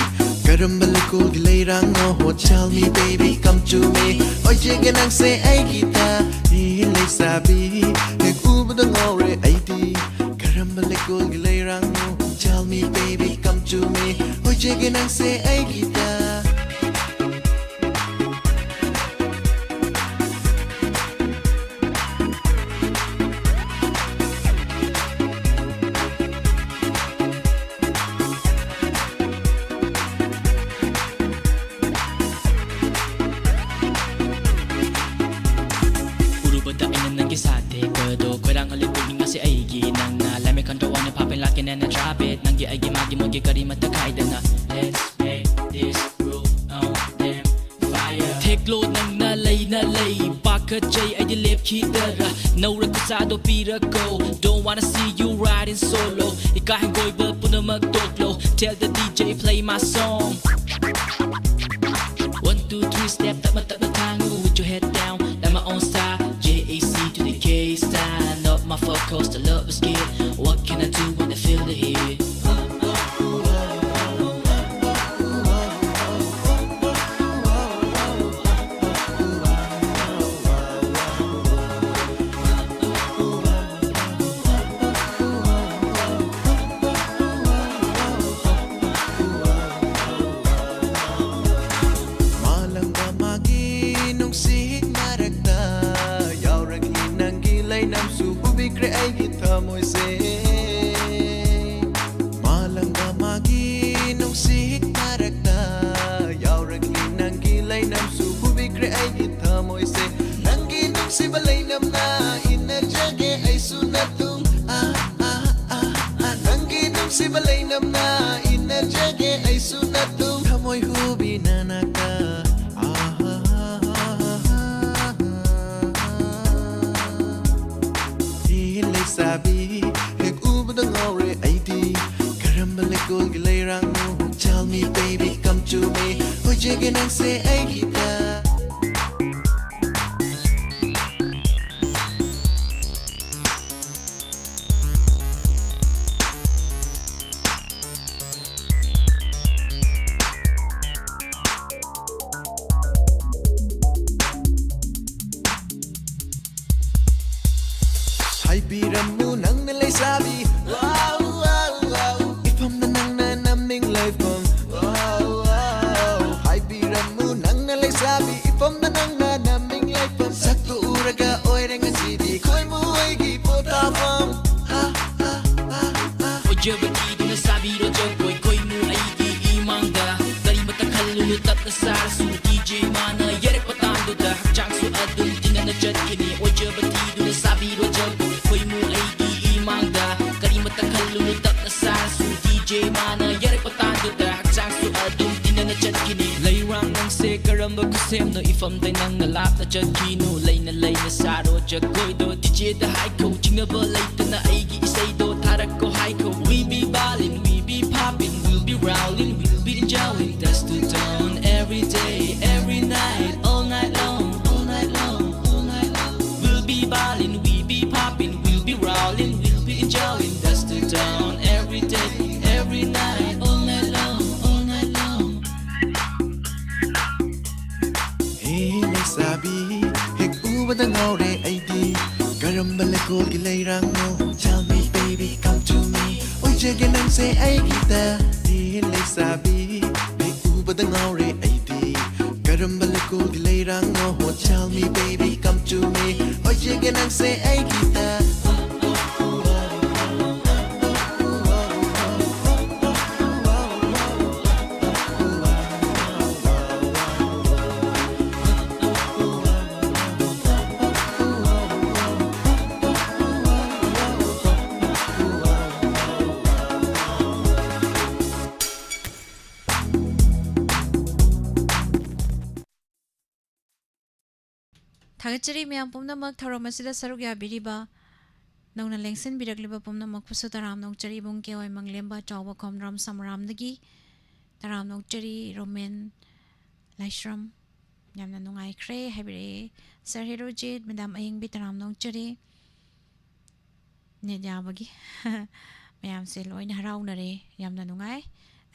ꯀꯔꯝꯕ ꯂꯩꯀꯣꯜꯒꯤ ꯂꯩꯔꯥꯡꯅꯣ? Tell me baby, come to me. ꯑꯣꯏꯖꯒꯦ ꯅꯪꯁꯦ ꯑꯩꯒꯤꯗ꯫ ꯍꯦ ꯂꯩꯁꯥꯕꯤ, ꯅꯪ ꯎꯕꯗ ꯉꯥꯎꯔꯦ ꯑꯩꯗꯤ꯫ ꯀꯔꯝꯕ ꯂꯩꯀꯣꯜꯒꯤ ꯂꯩꯔꯥꯡꯅꯣ? Tell me baby, come to me. ꯑꯣꯏꯖꯒꯦ ꯅꯪꯁꯦ ꯑꯩꯒꯤꯗ꯫ ꯎꯔꯨꯕꯗ ꯑꯩꯅ ꯅꯪꯒꯤ ꯁꯥꯊꯦꯛꯄꯗꯣ, ꯈꯣꯏꯔꯥꯡꯍꯜꯂꯤ ꯄꯨꯛꯅꯤꯡ ꯑꯁꯤ ꯑꯩꯒꯤ꯫ ꯅꯪꯅ ꯂꯥꯏꯃꯩ ꯈꯟꯗ꯭ꯔꯣꯛ ꯋꯥꯅ ꯐꯥꯄꯩ ꯂꯥꯛꯀꯦ ꯅꯪꯅ ꯗ꯭ꯔꯥꯕꯦꯠ꯫ ꯅꯪꯒꯤ ꯑꯩꯒꯤ ꯃꯥꯒꯤ ꯃꯣꯏꯒꯤ ꯀꯔꯤꯃꯠꯇ ꯈꯥꯏꯗꯅ, let's make this rule on them fire. ꯊꯦꯛꯂꯣ ꯅꯪꯅ ꯂꯩꯅ ꯂꯩ, ꯄꯥꯈꯠꯆꯩ ꯑꯩꯗꯤ ꯂꯦꯞꯈꯤꯗꯔꯥ꯫ ꯅꯧꯔ ꯈꯨꯠꯁꯥꯗꯣ ꯄꯤꯔꯛꯀꯣ, don't wanna see you riding solo. ꯏꯀꯥꯏ ꯍꯪꯒꯣꯏꯕ ꯄꯨꯝꯅꯃꯛ ꯇꯣꯛꯂꯣ, tell the D J play my song. One, two, three, step, ꯇꯞꯅ ꯇꯞꯅ ꯊꯥꯡꯉꯨ, with your head down, like my own style. J A C to the K style, not my fuck cause the love is good. What can I do when I feel the heat? ꯃꯥꯂꯪꯕ ꯃꯥꯒꯤ ꯂꯩꯀꯣꯜꯒꯤ ꯂꯩꯔꯥꯡꯅꯣ, tell me baby, come to me. ꯑꯣꯏꯖꯒꯦ ꯅꯪꯁꯦ ꯑꯩꯒꯤꯗ. ꯍꯥꯏꯕꯤꯔꯝꯃꯨ ꯅꯪꯅ ꯂꯩꯁꯥꯕꯤ, wow, wow, wow. ꯏꯐꯝꯗ ꯅꯪꯅ ꯅꯝꯅꯤꯡ ꯂꯩꯐꯝ, wow, wow. ꯍꯥꯏꯕꯤꯔꯝꯃꯨ ꯅꯪꯅ ꯂꯩꯁꯥꯕꯤ, ꯏꯐꯝꯗ ꯅꯪꯅ ꯅꯝꯅꯤꯡ ꯂꯩꯐꯝ. ꯁꯛꯇꯨ ꯎꯔꯒ ꯑꯣꯏꯔꯦ ꯉꯁꯤꯗꯤ ꯈꯣꯏꯃꯨ ꯑꯩꯒꯤ ꯄꯣꯊꯥꯐꯝ. ꯑꯣꯏꯖꯕ ꯊꯤꯗꯨꯅ ꯁꯥꯕꯤꯔꯣ ꯖꯒꯣꯏ ꯈꯣꯏꯃꯨ ꯑꯩꯒꯤ ꯏꯃꯥꯡꯗ. ꯀꯔꯤꯃꯇ ꯈꯜꯂꯨꯅꯨ ꯇꯞꯅ ꯁꯥꯔꯁꯨ ꯗꯤ ꯖꯦ ꯃꯥꯅ ꯌꯥꯔꯛꯄ ꯇꯥꯟꯗꯨꯗ ꯍꯛꯆꯥꯡꯁꯨ ꯑꯗꯨꯝ ꯇꯤꯟꯅꯅ ꯆꯠꯈꯤꯅꯤ. ꯑꯣꯏꯖꯕ ꯊꯤꯗꯨꯅ ꯁꯥꯕꯤꯔꯣ ꯖꯒꯣꯏ ꯈꯣꯏꯃꯨ ꯑꯩꯒꯤ ꯏꯃꯥꯡꯗ. ꯀꯔꯤꯃꯇ ꯈꯜꯂꯨꯅꯨ ꯇꯞꯅ ꯁꯥꯔꯁꯨ ꯗꯤ ꯖꯦ ꯃꯥꯅ ꯌꯥꯔꯛꯄ ꯇꯥꯟꯗꯨꯗ ꯍꯛꯆꯥꯡꯁꯨ ꯑꯗꯨꯝ ꯇꯤꯟꯅꯅ ꯆꯠꯈꯤꯅꯤ. ꯂꯩꯔꯥꯡ ꯅꯪꯁꯦ ꯀꯔꯝꯕ ꯈꯨꯁꯦꯝꯅꯣ? ꯏꯐꯝꯗꯩ ꯅꯪꯅ ꯂꯥꯞꯅ ꯆꯠꯈꯤꯅꯨ. ꯂꯩꯅ ꯂꯩꯅ ꯁꯥꯔꯣ ꯖꯒꯣꯏꯗꯣ. ꯗꯤ ꯖꯦꯗ ꯍꯥꯏꯈꯣ ꯆꯤꯡꯅꯕ ꯂꯩꯇꯅ ꯑꯩꯒꯤ ꯏꯁꯩꯗꯣ ꯊꯥꯔꯛꯈꯣ ꯍꯥꯏꯈꯣ. We be ballin', we be poppin', we'll be rowlin', we'll be enjoying. Dance to dawn every day, every night, all night long, all night long, all night long. We'll be ballin', we be poppin', we'll be rowlin', we'll be enjoying. Dance to dawn every day, every night, all night long, all night long. ꯍꯦ ꯂꯩꯁꯥꯕꯤ, ꯍꯦꯛ ꯎꯕꯗ ꯉꯥꯎꯔꯦ ꯑꯩꯗꯤ. ꯀꯔꯝꯕ ꯂꯩꯀꯣꯜꯒꯤ ꯂꯩꯔꯥꯡꯅꯣ? Tell me baby, come to me. ꯑꯣꯏꯖꯒꯦ ꯅꯪꯁꯦ ꯑꯩꯒꯤꯗ. ꯍꯦ ꯂꯩꯁꯥꯕꯤ, ꯍꯦꯛ ꯎꯕꯗ ꯉꯥꯎꯔꯦ ꯑꯩꯗꯤ. ꯀꯔꯝꯕ ꯂꯩꯀꯣꯜꯒꯤ ꯂꯩꯔꯥꯡꯅꯣ? Tell me baby, come to me. ꯑꯣꯏꯖꯒꯦ ꯅꯪꯁꯦ ꯑꯩꯒꯤꯗ. ꯊꯥꯒꯠꯆꯔꯤ ꯃꯌꯥꯝ ꯄꯨꯝꯅꯃꯛ ꯊꯧꯔꯝ ꯑꯁꯤꯗ ꯁꯔꯨꯛ ꯌꯥꯕꯤꯔꯤꯕ ꯅꯧꯅ ꯂꯦꯡꯁꯤꯟꯕꯤꯔꯛꯂꯤꯕ ꯄꯨꯝꯅꯃꯛꯄꯨꯁꯨ ꯇꯔꯥꯝꯅ ꯑꯣꯛꯆꯔꯤ꯫ ꯏꯕꯨꯡ ꯀꯦ ꯋꯥꯏ ꯃꯪꯂꯦꯝꯕ ꯆꯥꯎꯕ ꯈꯣꯝꯗ꯭ꯔꯣꯝ ꯁꯃꯔꯥꯝꯗꯒꯤ ꯇꯔꯥꯝꯅ ꯑꯣꯛꯆꯔꯤ꯫ ꯔꯣꯃꯦꯟ ꯂꯥꯏꯁ꯭ꯔꯝ, ꯌꯥꯝꯅ ꯅꯨꯡꯉꯥꯏꯈ꯭ꯔꯦ ꯍꯥꯏꯕꯤꯔꯛꯑꯦ꯫ ꯁꯔ ꯍꯦꯔꯣꯖꯤꯠ, ꯃꯦꯗꯥꯝ ꯑꯌꯤꯡꯕꯤ, ꯇꯔꯥꯝꯅ ꯑꯣꯛꯆꯔꯤ꯫ ꯅꯦꯠ ꯌꯥꯕꯒꯤ ꯃꯌꯥꯝꯁꯦ ꯂꯣꯏꯅ ꯍꯔꯥꯎꯅꯔꯦ꯫ ꯌꯥꯝꯅ ꯅꯨꯡꯉꯥꯏ꯫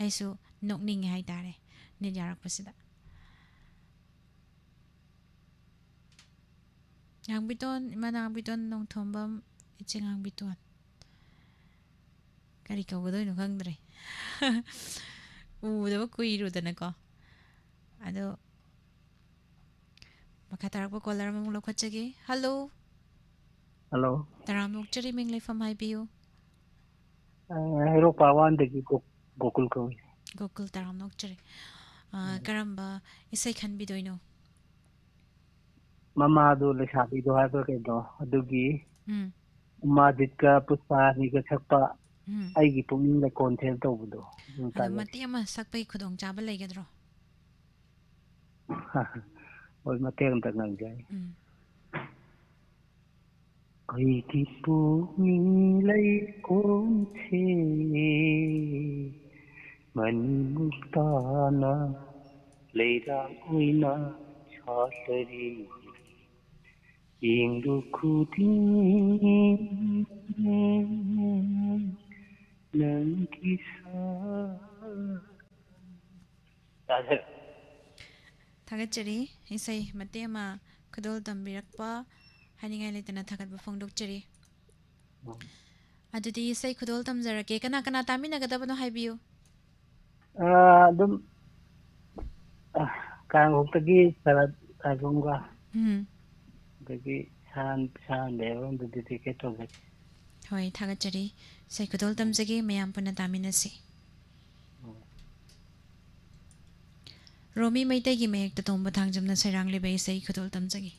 ꯑꯩꯁꯨ ꯅꯣꯛꯅꯤꯡꯉꯦ ꯍꯥꯏꯇꯥꯔꯦ ꯅꯦꯠ ꯌꯥꯔꯛꯄꯁꯤꯗ꯫ ꯉꯥꯡꯕꯤꯇꯣꯟ, ꯏꯃꯥ ꯉꯥꯡꯕꯤꯇꯣꯟ, ꯅꯣꯡꯊꯣꯝꯕꯝ, ꯏꯆꯦ ꯉꯥꯡꯕꯤꯇꯣꯟ꯫ ꯀꯔꯤ ꯀꯧꯒꯗꯣꯏꯅꯣ ꯈꯪꯗ꯭ꯔꯦ꯫ ꯎꯗꯕ ꯀꯨꯏꯔꯨꯗꯅꯀꯣ꯫ ꯑꯗꯣ ꯃꯈꯥ ꯇꯥꯔꯛꯄ ꯀꯣꯂꯔ ꯑꯃꯃꯨꯛ ꯂꯧꯈꯠꯆꯒꯦ꯫ ꯍꯜꯂꯣ꯫ ꯍꯜꯂꯣ꯫ ꯇꯔꯥꯝꯅ ꯑꯣꯛꯆꯔꯤ, ꯃꯤꯡ ꯂꯩꯐꯝ ꯍꯥꯏꯕꯤꯌꯨ꯫ ꯑ, ꯍꯩꯔꯣꯛ ꯄꯥꯔꯠ ꯋꯥꯟꯗꯒꯤ ꯒꯣ-, ꯒꯣꯀꯨꯜ ꯀꯧꯏ꯫ ꯒꯣꯀꯨꯜ, ꯇꯔꯥꯝꯅ ꯑꯣꯛꯆꯔꯤ꯫ ꯑ, ꯎꯝ꯫ ꯀꯔꯝꯕ ꯏꯁꯩ ꯈꯟꯕꯤꯗꯣꯏꯅꯣ? ꯃꯃꯥꯗꯣ ꯂꯩꯁꯥꯕꯤꯗꯣ ꯍꯥꯏꯕ꯭ꯔꯥ ꯀꯩꯅꯣ, ꯑꯗꯨꯒꯤ ꯎꯝ꯫ ꯎꯃꯥꯖꯤꯠꯀ ꯄꯨꯁꯄꯥꯔꯥꯅꯤꯒ ꯁꯛꯄ ꯎꯝ꯫ ꯑꯩꯒꯤ ꯄꯨꯛꯅꯤꯡ ꯂꯩꯀꯣꯜ ꯊꯦꯜ ꯇꯧꯕꯗꯣ, ꯑꯗꯨ ꯑꯗꯣ ꯇꯥꯖꯒꯦ꯫ ꯃꯇꯦꯛ ꯑꯃ ꯁꯛꯄꯒꯤ ꯈꯨꯗꯣꯡꯆꯥꯕ ꯂꯩꯒꯗ꯭ꯔꯣ? ꯍꯣꯏ, ꯃꯇꯦꯛ ꯑꯝꯇ ꯉꯪꯖꯒꯦ꯫ ꯎꯝ꯫ ꯑꯩꯒꯤ ꯄꯨꯛꯅꯤꯡ ꯂꯩꯀꯣꯜꯁꯦ ꯃꯅꯤꯃꯨꯛ ꯇꯥꯅ ꯂꯩꯔꯥꯡ ꯑꯣꯏꯅ ꯁꯥꯠꯂꯔꯤ꯫ ꯌꯦꯡꯕ ꯈꯨꯗꯤꯡ ꯅꯪꯒꯤ ꯁꯛ ꯇꯥꯖꯔꯦ꯫ ꯊꯥꯒꯠꯆꯔꯤ꯫ ꯏꯁꯩ ꯃꯇꯦꯛ ꯑꯃ ꯈꯨꯗꯣꯜ ꯇꯝꯕꯤꯔꯛꯄ ꯍꯥꯏꯅꯤꯡꯉꯥꯏ ꯂꯩꯇꯅ ꯊꯥꯒꯠꯄ ꯐꯣꯡꯗꯣꯛꯆꯔꯤ꯫ ꯎꯝ꯫ ꯑꯗꯨꯗꯤ ꯏꯁꯩ ꯈꯨꯗꯣꯜ ꯇꯝꯖꯔꯛꯀꯦ꯫ ꯀꯅꯥ ꯀꯅꯥ ꯇꯥꯃꯤꯟꯅꯒꯗꯕꯅꯣ ꯍꯥꯏꯕꯤꯌꯨ꯫ ꯑꯥ, ꯑꯗꯨꯝ, ꯑꯥ, ꯀꯥꯡꯄꯣꯛꯇꯒꯤ ꯁꯔꯠ ꯍꯥꯏꯕ ꯑꯃꯒ, ꯎꯝ꯫ ꯑꯗꯒꯤ ꯁꯥꯟ-, ꯁꯥꯟꯗ ꯍꯥꯏꯕ ꯑꯃꯗ dedicate ꯇꯧꯖꯒꯦ꯫ ꯍꯣꯏ, ꯊꯥꯒꯠꯆꯔꯤ꯫ ꯏꯁꯩ ꯈꯨꯗꯣꯜ ꯇꯝꯖꯒꯦ, ꯃꯌꯥꯝ ꯄꯨꯟꯅ ꯇꯥꯃꯤꯟꯅꯁꯤ꯫ ꯎꯝ꯫ ꯔꯣꯃꯤ ꯃꯩꯇꯩꯒꯤ ꯃꯌꯦꯛꯇ ꯇꯣꯝꯕ ꯊꯥꯡꯖꯝꯅ ꯁꯩꯔꯥꯡꯂꯤꯕ ꯏꯁꯩ ꯈꯨꯗꯣꯜ ꯇꯝꯖꯒꯦ꯫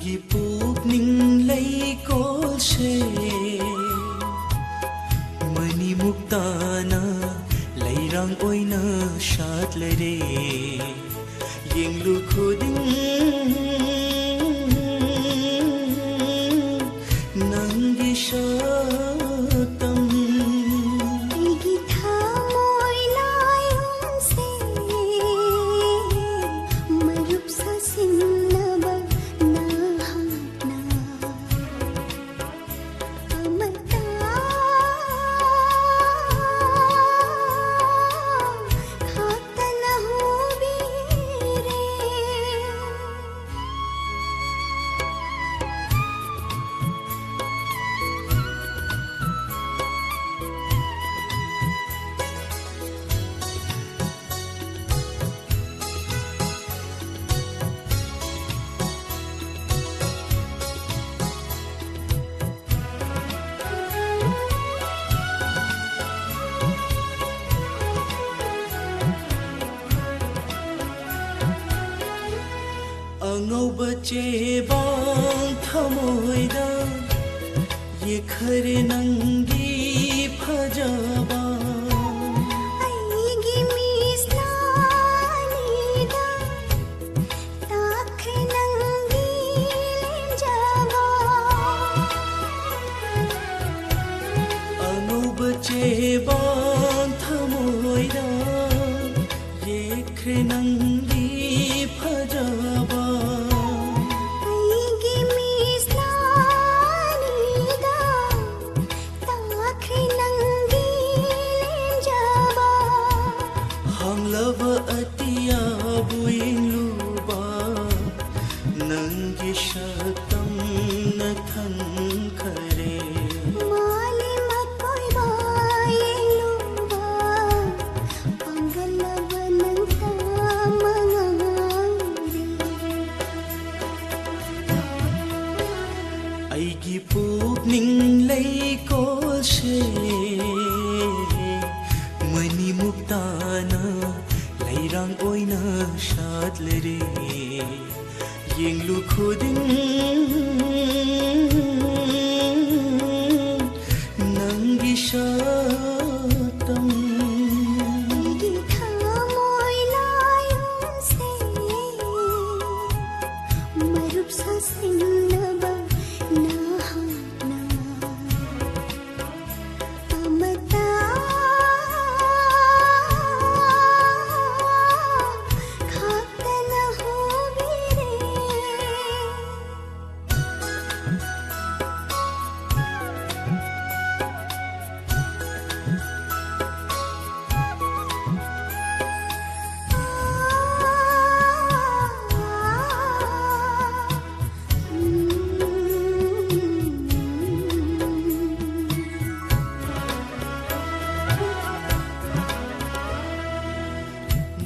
ꯒꯤ ꯄꯨꯛꯅꯤꯡ ꯂꯩꯀꯣꯜꯁꯦ ꯃꯅꯤꯃꯨꯛꯇꯥꯅ ꯂꯩꯔꯥꯡ ꯑꯣꯏꯅ ꯁꯥꯠꯂꯔꯦ꯫ ꯌꯦꯡꯂꯨ ꯈꯨꯗꯤꯡ ꯅꯪꯒꯤ ꯁꯛꯇꯝ꯫ ꯑꯩꯒꯤ ꯊꯃꯣꯏ ꯂꯥꯏꯑꯣꯟꯁꯦ ꯃꯔꯨꯞ ꯁꯥꯁꯤꯟꯅꯕ ꯅꯍꯥꯛꯅ ꯑꯃꯇ ꯈꯥꯛꯇꯅ ꯍꯨꯕꯤꯔꯦ꯫ ꯑꯉꯧꯕ ꯆꯦꯕꯥꯡ ꯊꯃꯣꯏꯗ ꯌꯦꯛꯈꯔꯦ ꯅꯪꯒꯤ ꯐꯖꯕ꯫ ꯑꯩꯒꯤ ꯃꯤꯠꯁꯅꯥꯅꯤꯗ ꯇꯥꯈ꯭ꯔꯦ ꯅꯪꯒꯤ ꯂꯦꯝꯖꯕ꯫ ꯑꯉꯧꯕ ꯆꯦꯕꯥꯡ ꯊꯃꯣꯏꯗ ꯌꯦꯛꯈ꯭ꯔꯦ ꯅꯪꯒꯤ ꯐꯖꯕ꯫ ꯑꯩꯒꯤ ꯃꯤꯠꯁꯅꯥꯅꯤꯗ ꯇꯥꯈ꯭ꯔꯦ ꯅꯪꯒꯤ ꯂꯦꯝꯖꯕ꯫ ꯍꯥꯡꯂꯕ ꯑꯇꯤꯌꯥꯕꯨ ꯌꯦꯡꯂꯨꯕ ꯅꯪꯒꯤ ꯁꯛꯇꯝꯅ ꯊꯟꯈꯔꯦ꯫ ꯃꯥꯂꯦꯝ ꯑꯀꯣꯏꯕ ꯌꯦꯡꯂꯨꯕ ꯄꯥꯡꯒꯜꯂꯕ ꯅꯪꯇ ꯃꯉꯥꯏꯔꯦ꯫ ꯑꯩꯒꯤ ꯄꯨꯛꯅꯤꯡ ꯂꯩꯀꯣꯜꯁꯦ ꯃꯅꯤꯃꯨꯛꯇꯥꯅ ꯂꯩꯔꯥꯡ ꯑꯣꯏꯅ ꯁꯥꯠꯂꯔꯦ꯫ ꯌꯦꯡꯂꯨ ꯈꯨꯗꯤꯡ ꯅꯪꯒꯤ ꯁꯛꯇꯝ꯫ ꯑꯩꯒꯤ ꯊꯃꯣꯏ ꯂꯥꯏꯑꯣꯟꯁꯦ ꯃꯔꯨꯞ ꯁꯥꯁꯤꯟꯅꯕ ꯅꯍꯥꯛꯅ ꯑꯃꯇ ꯈꯥꯛꯇꯅ ꯍꯧꯕꯤꯔꯦ꯫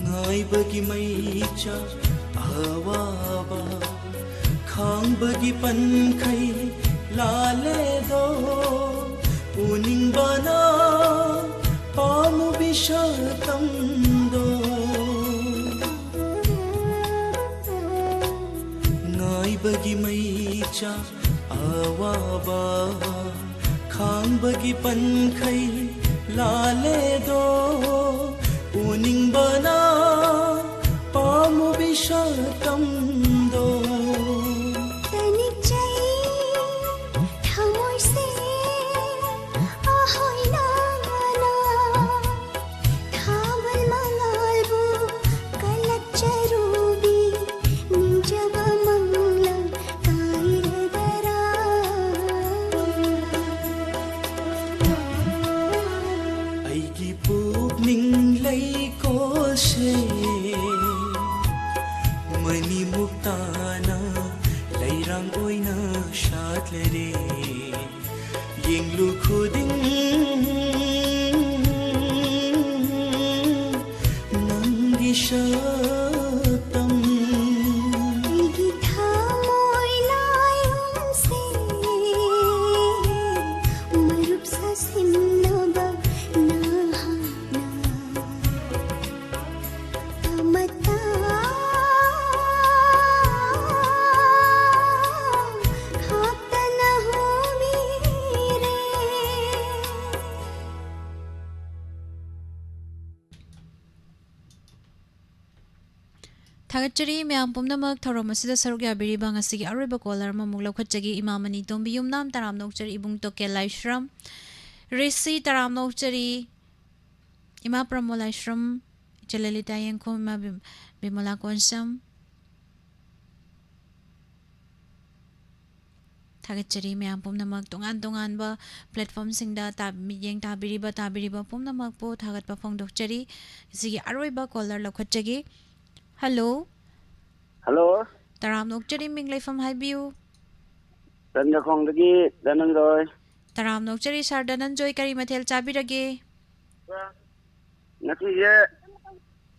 ꯉꯥꯏꯕꯒꯤ ꯃꯩꯆꯥꯛ ꯑꯋꯥꯕ ꯈꯥꯡꯕꯒꯤ ꯄꯟꯈꯩ ꯂꯥꯜꯂꯦꯗꯣ, ꯎꯅꯤꯡꯕꯅ ꯄꯥꯝꯃꯨꯕꯤ ꯁꯛꯇꯝꯗꯣ꯫ ꯉꯥꯏꯕꯒꯤ ꯃꯩꯆꯥꯛ ꯑꯋꯥꯕ ꯈꯥꯡꯕꯒꯤ ꯄꯟꯈꯩ ꯂꯥꯜꯂꯦꯗꯣ, ꯎꯅꯤꯡꯕꯅ ꯄꯥꯝꯃꯨꯕꯤ ꯁꯛꯇꯝꯗꯣ꯫ ꯇꯅꯤꯛꯆꯩ ꯊꯃꯣꯏꯁꯦ ꯑꯍꯣꯏꯅꯥꯅ ꯊꯥꯕꯜ ꯃꯉꯥꯜꯕꯨ ꯀꯜꯂꯛꯆꯔꯨꯕꯤ ꯅꯤꯡꯖꯕ ꯃꯪꯂꯪ ꯀꯥꯏꯔꯗꯔꯥ꯫ ꯑꯩꯒꯤ ꯄꯨꯛꯅꯤꯡ ꯂꯩꯀꯣꯜꯁꯦ ꯃꯅꯤꯃꯨꯛ ꯇꯥꯅ ꯂꯩꯔꯥꯡ ꯑꯣꯏꯅ ꯁꯥꯠꯂꯔꯦ꯫ ꯌꯦꯡꯂꯨ ꯈꯨꯗꯤꯡ ꯅꯪꯒꯤ ꯁꯛꯇꯝ꯫ ꯑꯩꯒꯤ ꯊꯃꯣꯏ ꯂꯥꯏꯑꯣꯟꯁꯦ ꯃꯔꯨꯞ ꯁꯥꯁꯤꯟꯅꯕ ꯅꯍꯥꯛꯅ ꯑꯃꯇ ꯊꯥꯒꯠꯆꯔꯤ ꯃꯌꯥꯝ ꯄꯨꯝꯅꯃꯛ ꯊꯧꯔꯝ ꯑꯁꯤꯗ ꯁꯔꯨꯛ ꯌꯥꯕꯤꯔꯤꯕ꯫ ꯉꯁꯤꯒꯤ ꯑꯔꯣꯏꯕ caller ꯑꯃꯃꯨꯛ ꯂꯧꯈꯠꯆꯒꯦ꯫ ꯏꯃꯥ ꯃꯅꯤ ꯇꯣꯝꯕꯤ ꯌꯨꯝꯅꯥꯝ, ꯇꯔꯥꯝꯅ ꯑꯣꯛꯆꯔꯤ꯫ ꯏꯕꯨꯡ ꯇꯣꯀꯦꯜ ꯂꯥꯏꯁ꯭ꯔꯝ, ꯔꯤꯁꯤ, ꯇꯔꯥꯝꯅ ꯑꯣꯛꯆꯔꯤ꯫ ꯏꯃꯥ ꯄ꯭ꯔꯃꯣ ꯂꯥꯏꯁ꯭ꯔꯝ, ꯏꯆꯦ ꯂꯂꯤꯇꯥ ꯌꯦꯡꯈꯣꯝ, ꯏꯃꯥ ꯕꯤꯝ-, ꯕꯤꯃꯣꯂꯥ ꯀꯣꯟꯁꯝ꯫ ꯊꯥꯒꯠꯆꯔꯤ ꯃꯌꯥꯝ ꯄꯨꯝꯅꯃꯛ꯫ ꯇꯣꯉꯥꯟ ꯇꯣꯉꯥꯟꯕ platformꯁꯤꯡꯗ ꯇꯥ-, ꯃꯤꯠꯌꯦꯡ ꯇꯥꯕꯤꯔꯤꯕ, ꯇꯥꯕꯤꯔꯤꯕ ꯄꯨꯝꯅꯃꯛꯄꯨ ꯊꯥꯒꯠꯄ ꯐꯣꯡꯗꯣꯛꯆꯔꯤ꯫ ꯁꯤꯒꯤ ꯑꯔꯣꯏꯕ caller ꯂꯧꯈꯠꯆꯒꯦ꯫ Hello꯫ Hello꯫ ꯇꯔꯥꯝꯅ ꯑꯣꯛꯆꯔꯤ, ꯃꯤꯡ ꯂꯩꯐꯝ ꯍꯥꯏꯕꯤꯌꯨ꯫ ꯆꯟꯗ꯭ꯔꯈꯣꯡꯗꯒꯤ ꯙꯅꯟꯖꯣꯏ꯫ ꯇꯔꯥꯝꯅ ꯑꯣꯛꯆꯔꯤ sir ꯙꯅꯟꯖꯣꯏ, ꯀꯔꯤ ꯃꯊꯦꯜ ꯆꯥꯕꯤꯔꯒꯦ? ꯉꯁꯤꯁꯦ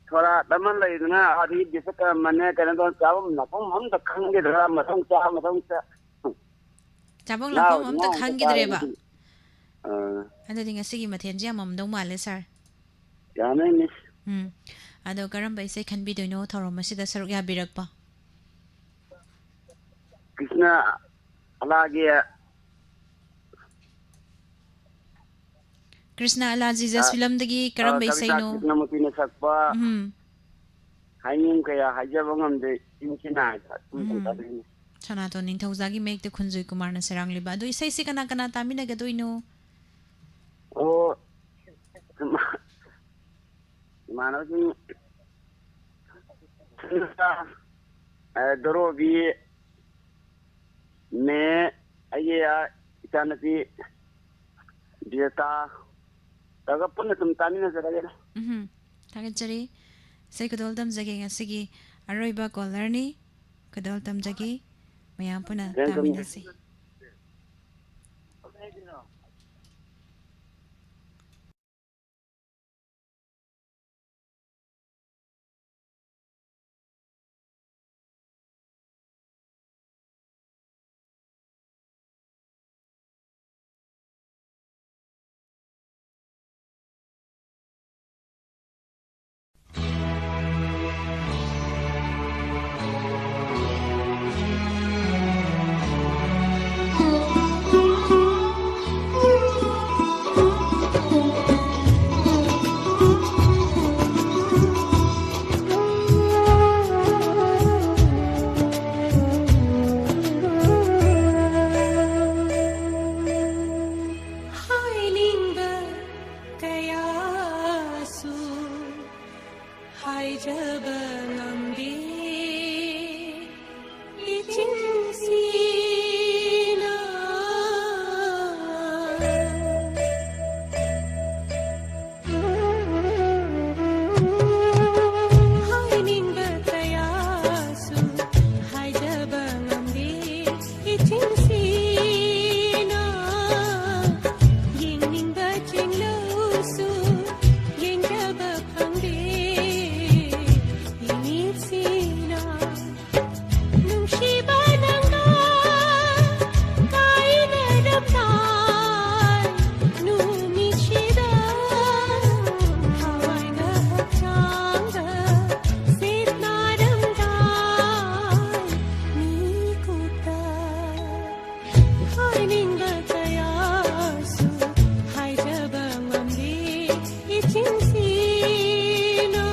ꯁꯣꯔꯥꯠ ꯑꯃ ꯂꯩꯗꯅ, ꯑꯗꯨꯒꯤ ꯕꯤꯁꯀꯔꯃꯅꯦ, ꯀꯩꯅꯣ ꯇꯧ, ꯆꯥꯐꯝ ꯂꯥꯛꯐꯝ ꯑꯝꯇ ꯈꯪꯈꯤꯗ꯭ꯔꯥ? ꯃꯊꯪ ꯆꯥ, ꯃꯊꯪ ꯆꯥ꯫ ꯆꯥꯐꯝ ꯂꯥꯛꯐꯝ ꯂꯥꯎꯗꯅ ꯑꯝꯇ ꯑꯝꯇ ꯈꯪꯈꯤꯗ꯭ꯔꯦꯕ? ꯆꯥꯔꯗꯤ꯫ ꯑꯥ꯫ ꯑꯗꯨꯗꯤ ꯉꯁꯤꯒꯤ ꯃꯊꯦꯜꯁꯦ ꯌꯥꯝꯃꯝꯗꯧ ꯃꯥꯜꯂꯦ sir꯫ ꯌꯥꯝꯃꯦ, miss꯫ ꯎꯝ꯫ ꯑꯗꯣ ꯀꯔꯝꯕ ꯏꯁꯩ ꯈꯟꯕꯤꯗꯣꯏꯅꯣ ꯊꯧꯔꯝ ꯑꯁꯤꯗ ꯁꯔꯨꯛ ꯌꯥꯕꯤꯔꯛꯄ? ꯀ꯭ꯔꯤꯁꯅ ꯑꯂꯥꯒꯤ꯫ ꯀ꯭ꯔꯤꯁꯅ ꯑꯂꯥ ꯖꯤꯖꯁ ꯑ, ꯐꯤꯂꯝꯗꯒꯤ ꯑ, ꯀꯔꯝꯕ ꯀꯕꯤꯇꯥ ꯏꯁꯩꯅꯣ? ꯀ꯭ꯔꯤꯁꯅꯃꯨꯔꯇꯤꯅ ꯁꯛꯄ ꯎꯝ꯫ ꯍꯥꯏꯅꯤꯡ ꯀꯌꯥ ꯍꯥꯏꯖꯕ ꯉꯝꯗꯦ, ꯏꯪꯊꯤ ꯅꯥꯏꯗ ꯑꯗꯨꯝ ꯎꯝ꯫ ꯇꯧꯖꯔꯤꯅꯤ꯫ ꯁꯅꯥꯇꯣꯟ ꯅꯤꯡꯊꯧꯖꯥꯒꯤ ꯃꯌꯦꯛꯇ ꯈꯨꯟꯖꯣꯏ ꯀꯨꯃꯥꯔꯅ ꯁꯩꯔꯥꯡꯂꯤꯕ꯫ ꯑꯗꯣ ꯏꯁꯩꯁꯤ ꯀꯅꯥ ꯀꯅꯥ ꯇꯥꯃꯤꯟꯅꯒꯗꯣꯏꯅꯣ? ꯑꯣ, ꯏꯃꯥꯟꯅꯕꯁꯤꯡ, ꯑ, ꯗꯣꯔꯣꯕꯤ, ꯃꯦ, ꯑꯩꯒꯤ, ꯑ, ꯏꯆꯥꯅꯨꯄꯤ ꯕꯤꯖꯦꯇꯥ ꯇꯧꯔꯒ ꯄꯨꯟꯅ ꯁꯨꯝ ꯇꯥꯃꯤꯟꯅꯖꯔꯒꯦꯗ꯫ ꯎꯝꯍꯨꯝ꯫ ꯊꯥꯒꯠꯆꯔꯤ꯫ ꯏꯁꯩ ꯈꯨꯗꯣꯜ ꯇꯝꯖꯒꯦ ꯉꯁꯤꯒꯤ ꯑꯔꯣꯏꯕ callerꯅꯤ꯫ ꯈꯨꯗꯣꯜ ꯇꯝꯖꯒꯦ꯫ ꯃꯌꯥꯝ ꯄꯨꯟꯅ ꯊꯦꯡꯀ꯭ꯌꯨ, ꯊꯦꯡꯀ꯭ꯌꯨ꯫ ꯇꯥꯃꯤꯟꯅꯁꯤ꯫ ꯅꯨꯡꯁꯤꯕ ꯅꯪꯒ ꯀꯥꯏꯅꯔꯝꯗꯥꯏ ꯅꯨꯃꯤꯠꯁꯤꯗ ꯊꯋꯥꯏꯒ ꯍꯛꯆꯥꯡꯒ ꯁꯦꯠꯅꯔꯝꯗꯥꯏ ꯃꯤꯀꯨꯞꯇ ꯍꯥꯏꯅꯤꯡꯕ ꯀꯌꯥꯁꯨ ꯍꯥꯏꯖꯕ ꯉꯝꯗꯦ ꯏꯆꯤꯟꯁꯤꯅ꯫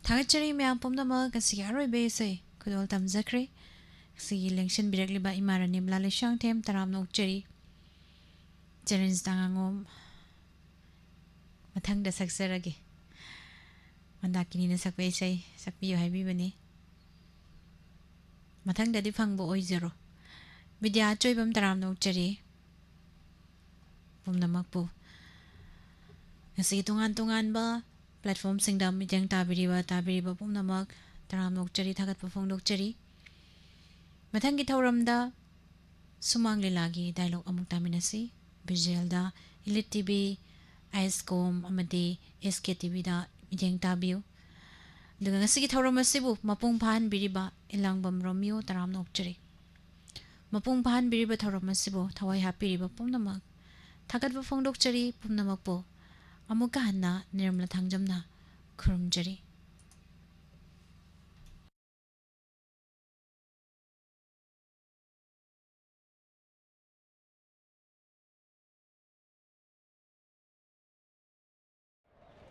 ꯊꯥꯒꯠꯆꯔꯤ ꯃꯌꯥꯝ ꯄꯨꯝꯅꯃꯛ꯫ ꯉꯁꯤꯒꯤ ꯑꯔꯣꯏꯕ ꯏꯁꯩ ꯈꯨꯗꯣꯜ ꯇꯝꯖꯈ꯭ꯔꯦ꯫ ꯉꯁꯤꯒꯤ ꯂꯦꯡꯁꯤꯟꯕꯤꯔꯛꯂꯤꯕ ꯏꯃꯥ ꯔꯥꯅꯤꯃꯂꯥ ꯂꯩꯁꯥꯡꯊꯦꯝ ꯇꯔꯥꯝꯅ ꯑꯣꯛꯆꯔꯤ꯫ ꯆꯦꯔꯦꯟꯁ ꯇꯥꯉꯥꯉꯣꯝ ꯃꯊꯪꯗ ꯁꯛꯆꯔꯒꯦ꯫ ꯃꯟꯗꯥꯀꯤꯅꯤꯅ ꯁꯛꯄ ꯏꯁꯩ ꯁꯛꯄꯤꯌꯨ ꯍꯥꯏꯕꯤꯕꯅꯤ꯫ ꯃꯊꯪꯗꯗꯤ ꯐꯪꯕ ꯑꯣꯏꯖꯔꯣ꯫ ꯕꯤꯗ꯭ꯌꯥ ꯑꯆꯣꯏꯕꯝ ꯇꯔꯥꯝꯅ ꯑꯣꯛꯆꯔꯤ꯫ ꯄꯨꯝꯅꯃꯛꯄꯨ ꯉꯁꯤꯒꯤ ꯇꯣꯉꯥꯟ ꯇꯣꯉꯥꯟꯕ platformꯁꯤꯡꯗ ꯃꯤꯠꯌꯦꯡ ꯇꯥꯕꯤꯔꯤꯕ, ꯇꯥꯕꯤꯔꯤꯕ ꯄꯨꯝꯅꯃꯛ ꯇꯔꯥꯝꯅ ꯑꯣꯛꯆꯔꯤ, ꯊꯥꯒꯠꯄ ꯐꯣꯡꯗꯣꯛꯆꯔꯤ꯫ ꯃꯊꯪꯒꯤ ꯊꯧꯔꯝꯗ ꯁꯨꯃꯥꯡ ꯂꯤꯂꯥꯒꯤ dialogue ꯑꯃꯨꯛ ꯇꯥꯃꯤꯟꯅꯁꯤ꯫ Visualꯗ Elite TV, ꯑꯥꯏ ꯑꯦꯁ ꯀꯣꯝ ꯑꯃꯗꯤ ꯑꯦꯁ ꯀꯦ ꯇꯤꯚꯤꯗ ꯃꯤꯠꯌꯦꯡ ꯇꯥꯕꯤꯌꯨ꯫ ꯑꯗꯨꯒ ꯉꯁꯤꯒꯤ ꯊꯧꯔꯝ ꯑꯁꯤꯕꯨ ꯃꯄꯨꯡ ꯐꯥꯍꯟꯕꯤꯔꯤꯕ ꯏꯂꯥꯡꯕꯝ ꯔꯣꯃꯤꯌꯣ ꯇꯔꯥꯝꯅ ꯑꯣꯛꯆꯔꯤ꯫ ꯃꯄꯨꯡ ꯐꯥꯍꯟꯕꯤꯔꯤꯕ ꯊꯧꯔꯝ ꯑꯁꯤꯕꯨ ꯊꯋꯥꯏ ꯍꯥꯞꯄꯤꯔꯤꯕ ꯄꯨꯝꯅꯃꯛ ꯊꯥꯒꯠꯄ ꯐꯣꯡꯗꯣꯛꯆꯔꯤ꯫ ꯄꯨꯝꯅꯃꯛꯄꯨ ꯑꯃꯨꯛꯀ ꯍꯟꯅ ꯅꯤꯔꯃꯂꯥ ꯊꯥꯡꯖꯝꯅ ꯈꯨꯔꯨꯝꯖꯔꯤ꯫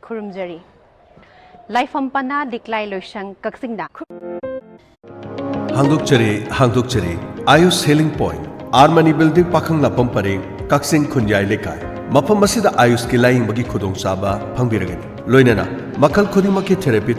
ꯈꯨꯔꯨꯝꯖꯔꯤ꯫ ꯂꯥꯏꯐꯝ ꯄꯅꯥ ꯂꯤꯛꯂꯥꯏ ꯂꯣꯏꯁꯪ ꯀꯛꯆꯤꯡꯗ꯫ ꯍꯥꯡꯗꯣꯛꯆꯔꯤ, ꯍꯥꯡꯗꯣꯛꯆꯔꯤ꯫ Ayush Healing Point, R Mani Building, ꯄꯥꯈꯪ ꯂꯥꯛꯄꯝ ꯄꯔꯦꯡ, ꯀꯛꯆꯤꯡ ꯈꯨꯟꯌꯥꯏ ꯂꯩꯀꯥꯏ꯫ ꯃꯐꯝ ꯑꯁꯤꯗ ꯑꯥꯌꯨꯁꯀꯤ ꯂꯥꯌꯦꯡꯕꯒꯤ ꯈꯨꯗꯣꯡꯆꯥꯕ ꯐꯪꯕꯤꯔꯒꯅꯤ꯫ ꯂꯣꯏꯅꯅ ꯃꯈꯜ ꯈꯨꯗꯤꯡꯃꯛꯀꯤ therapy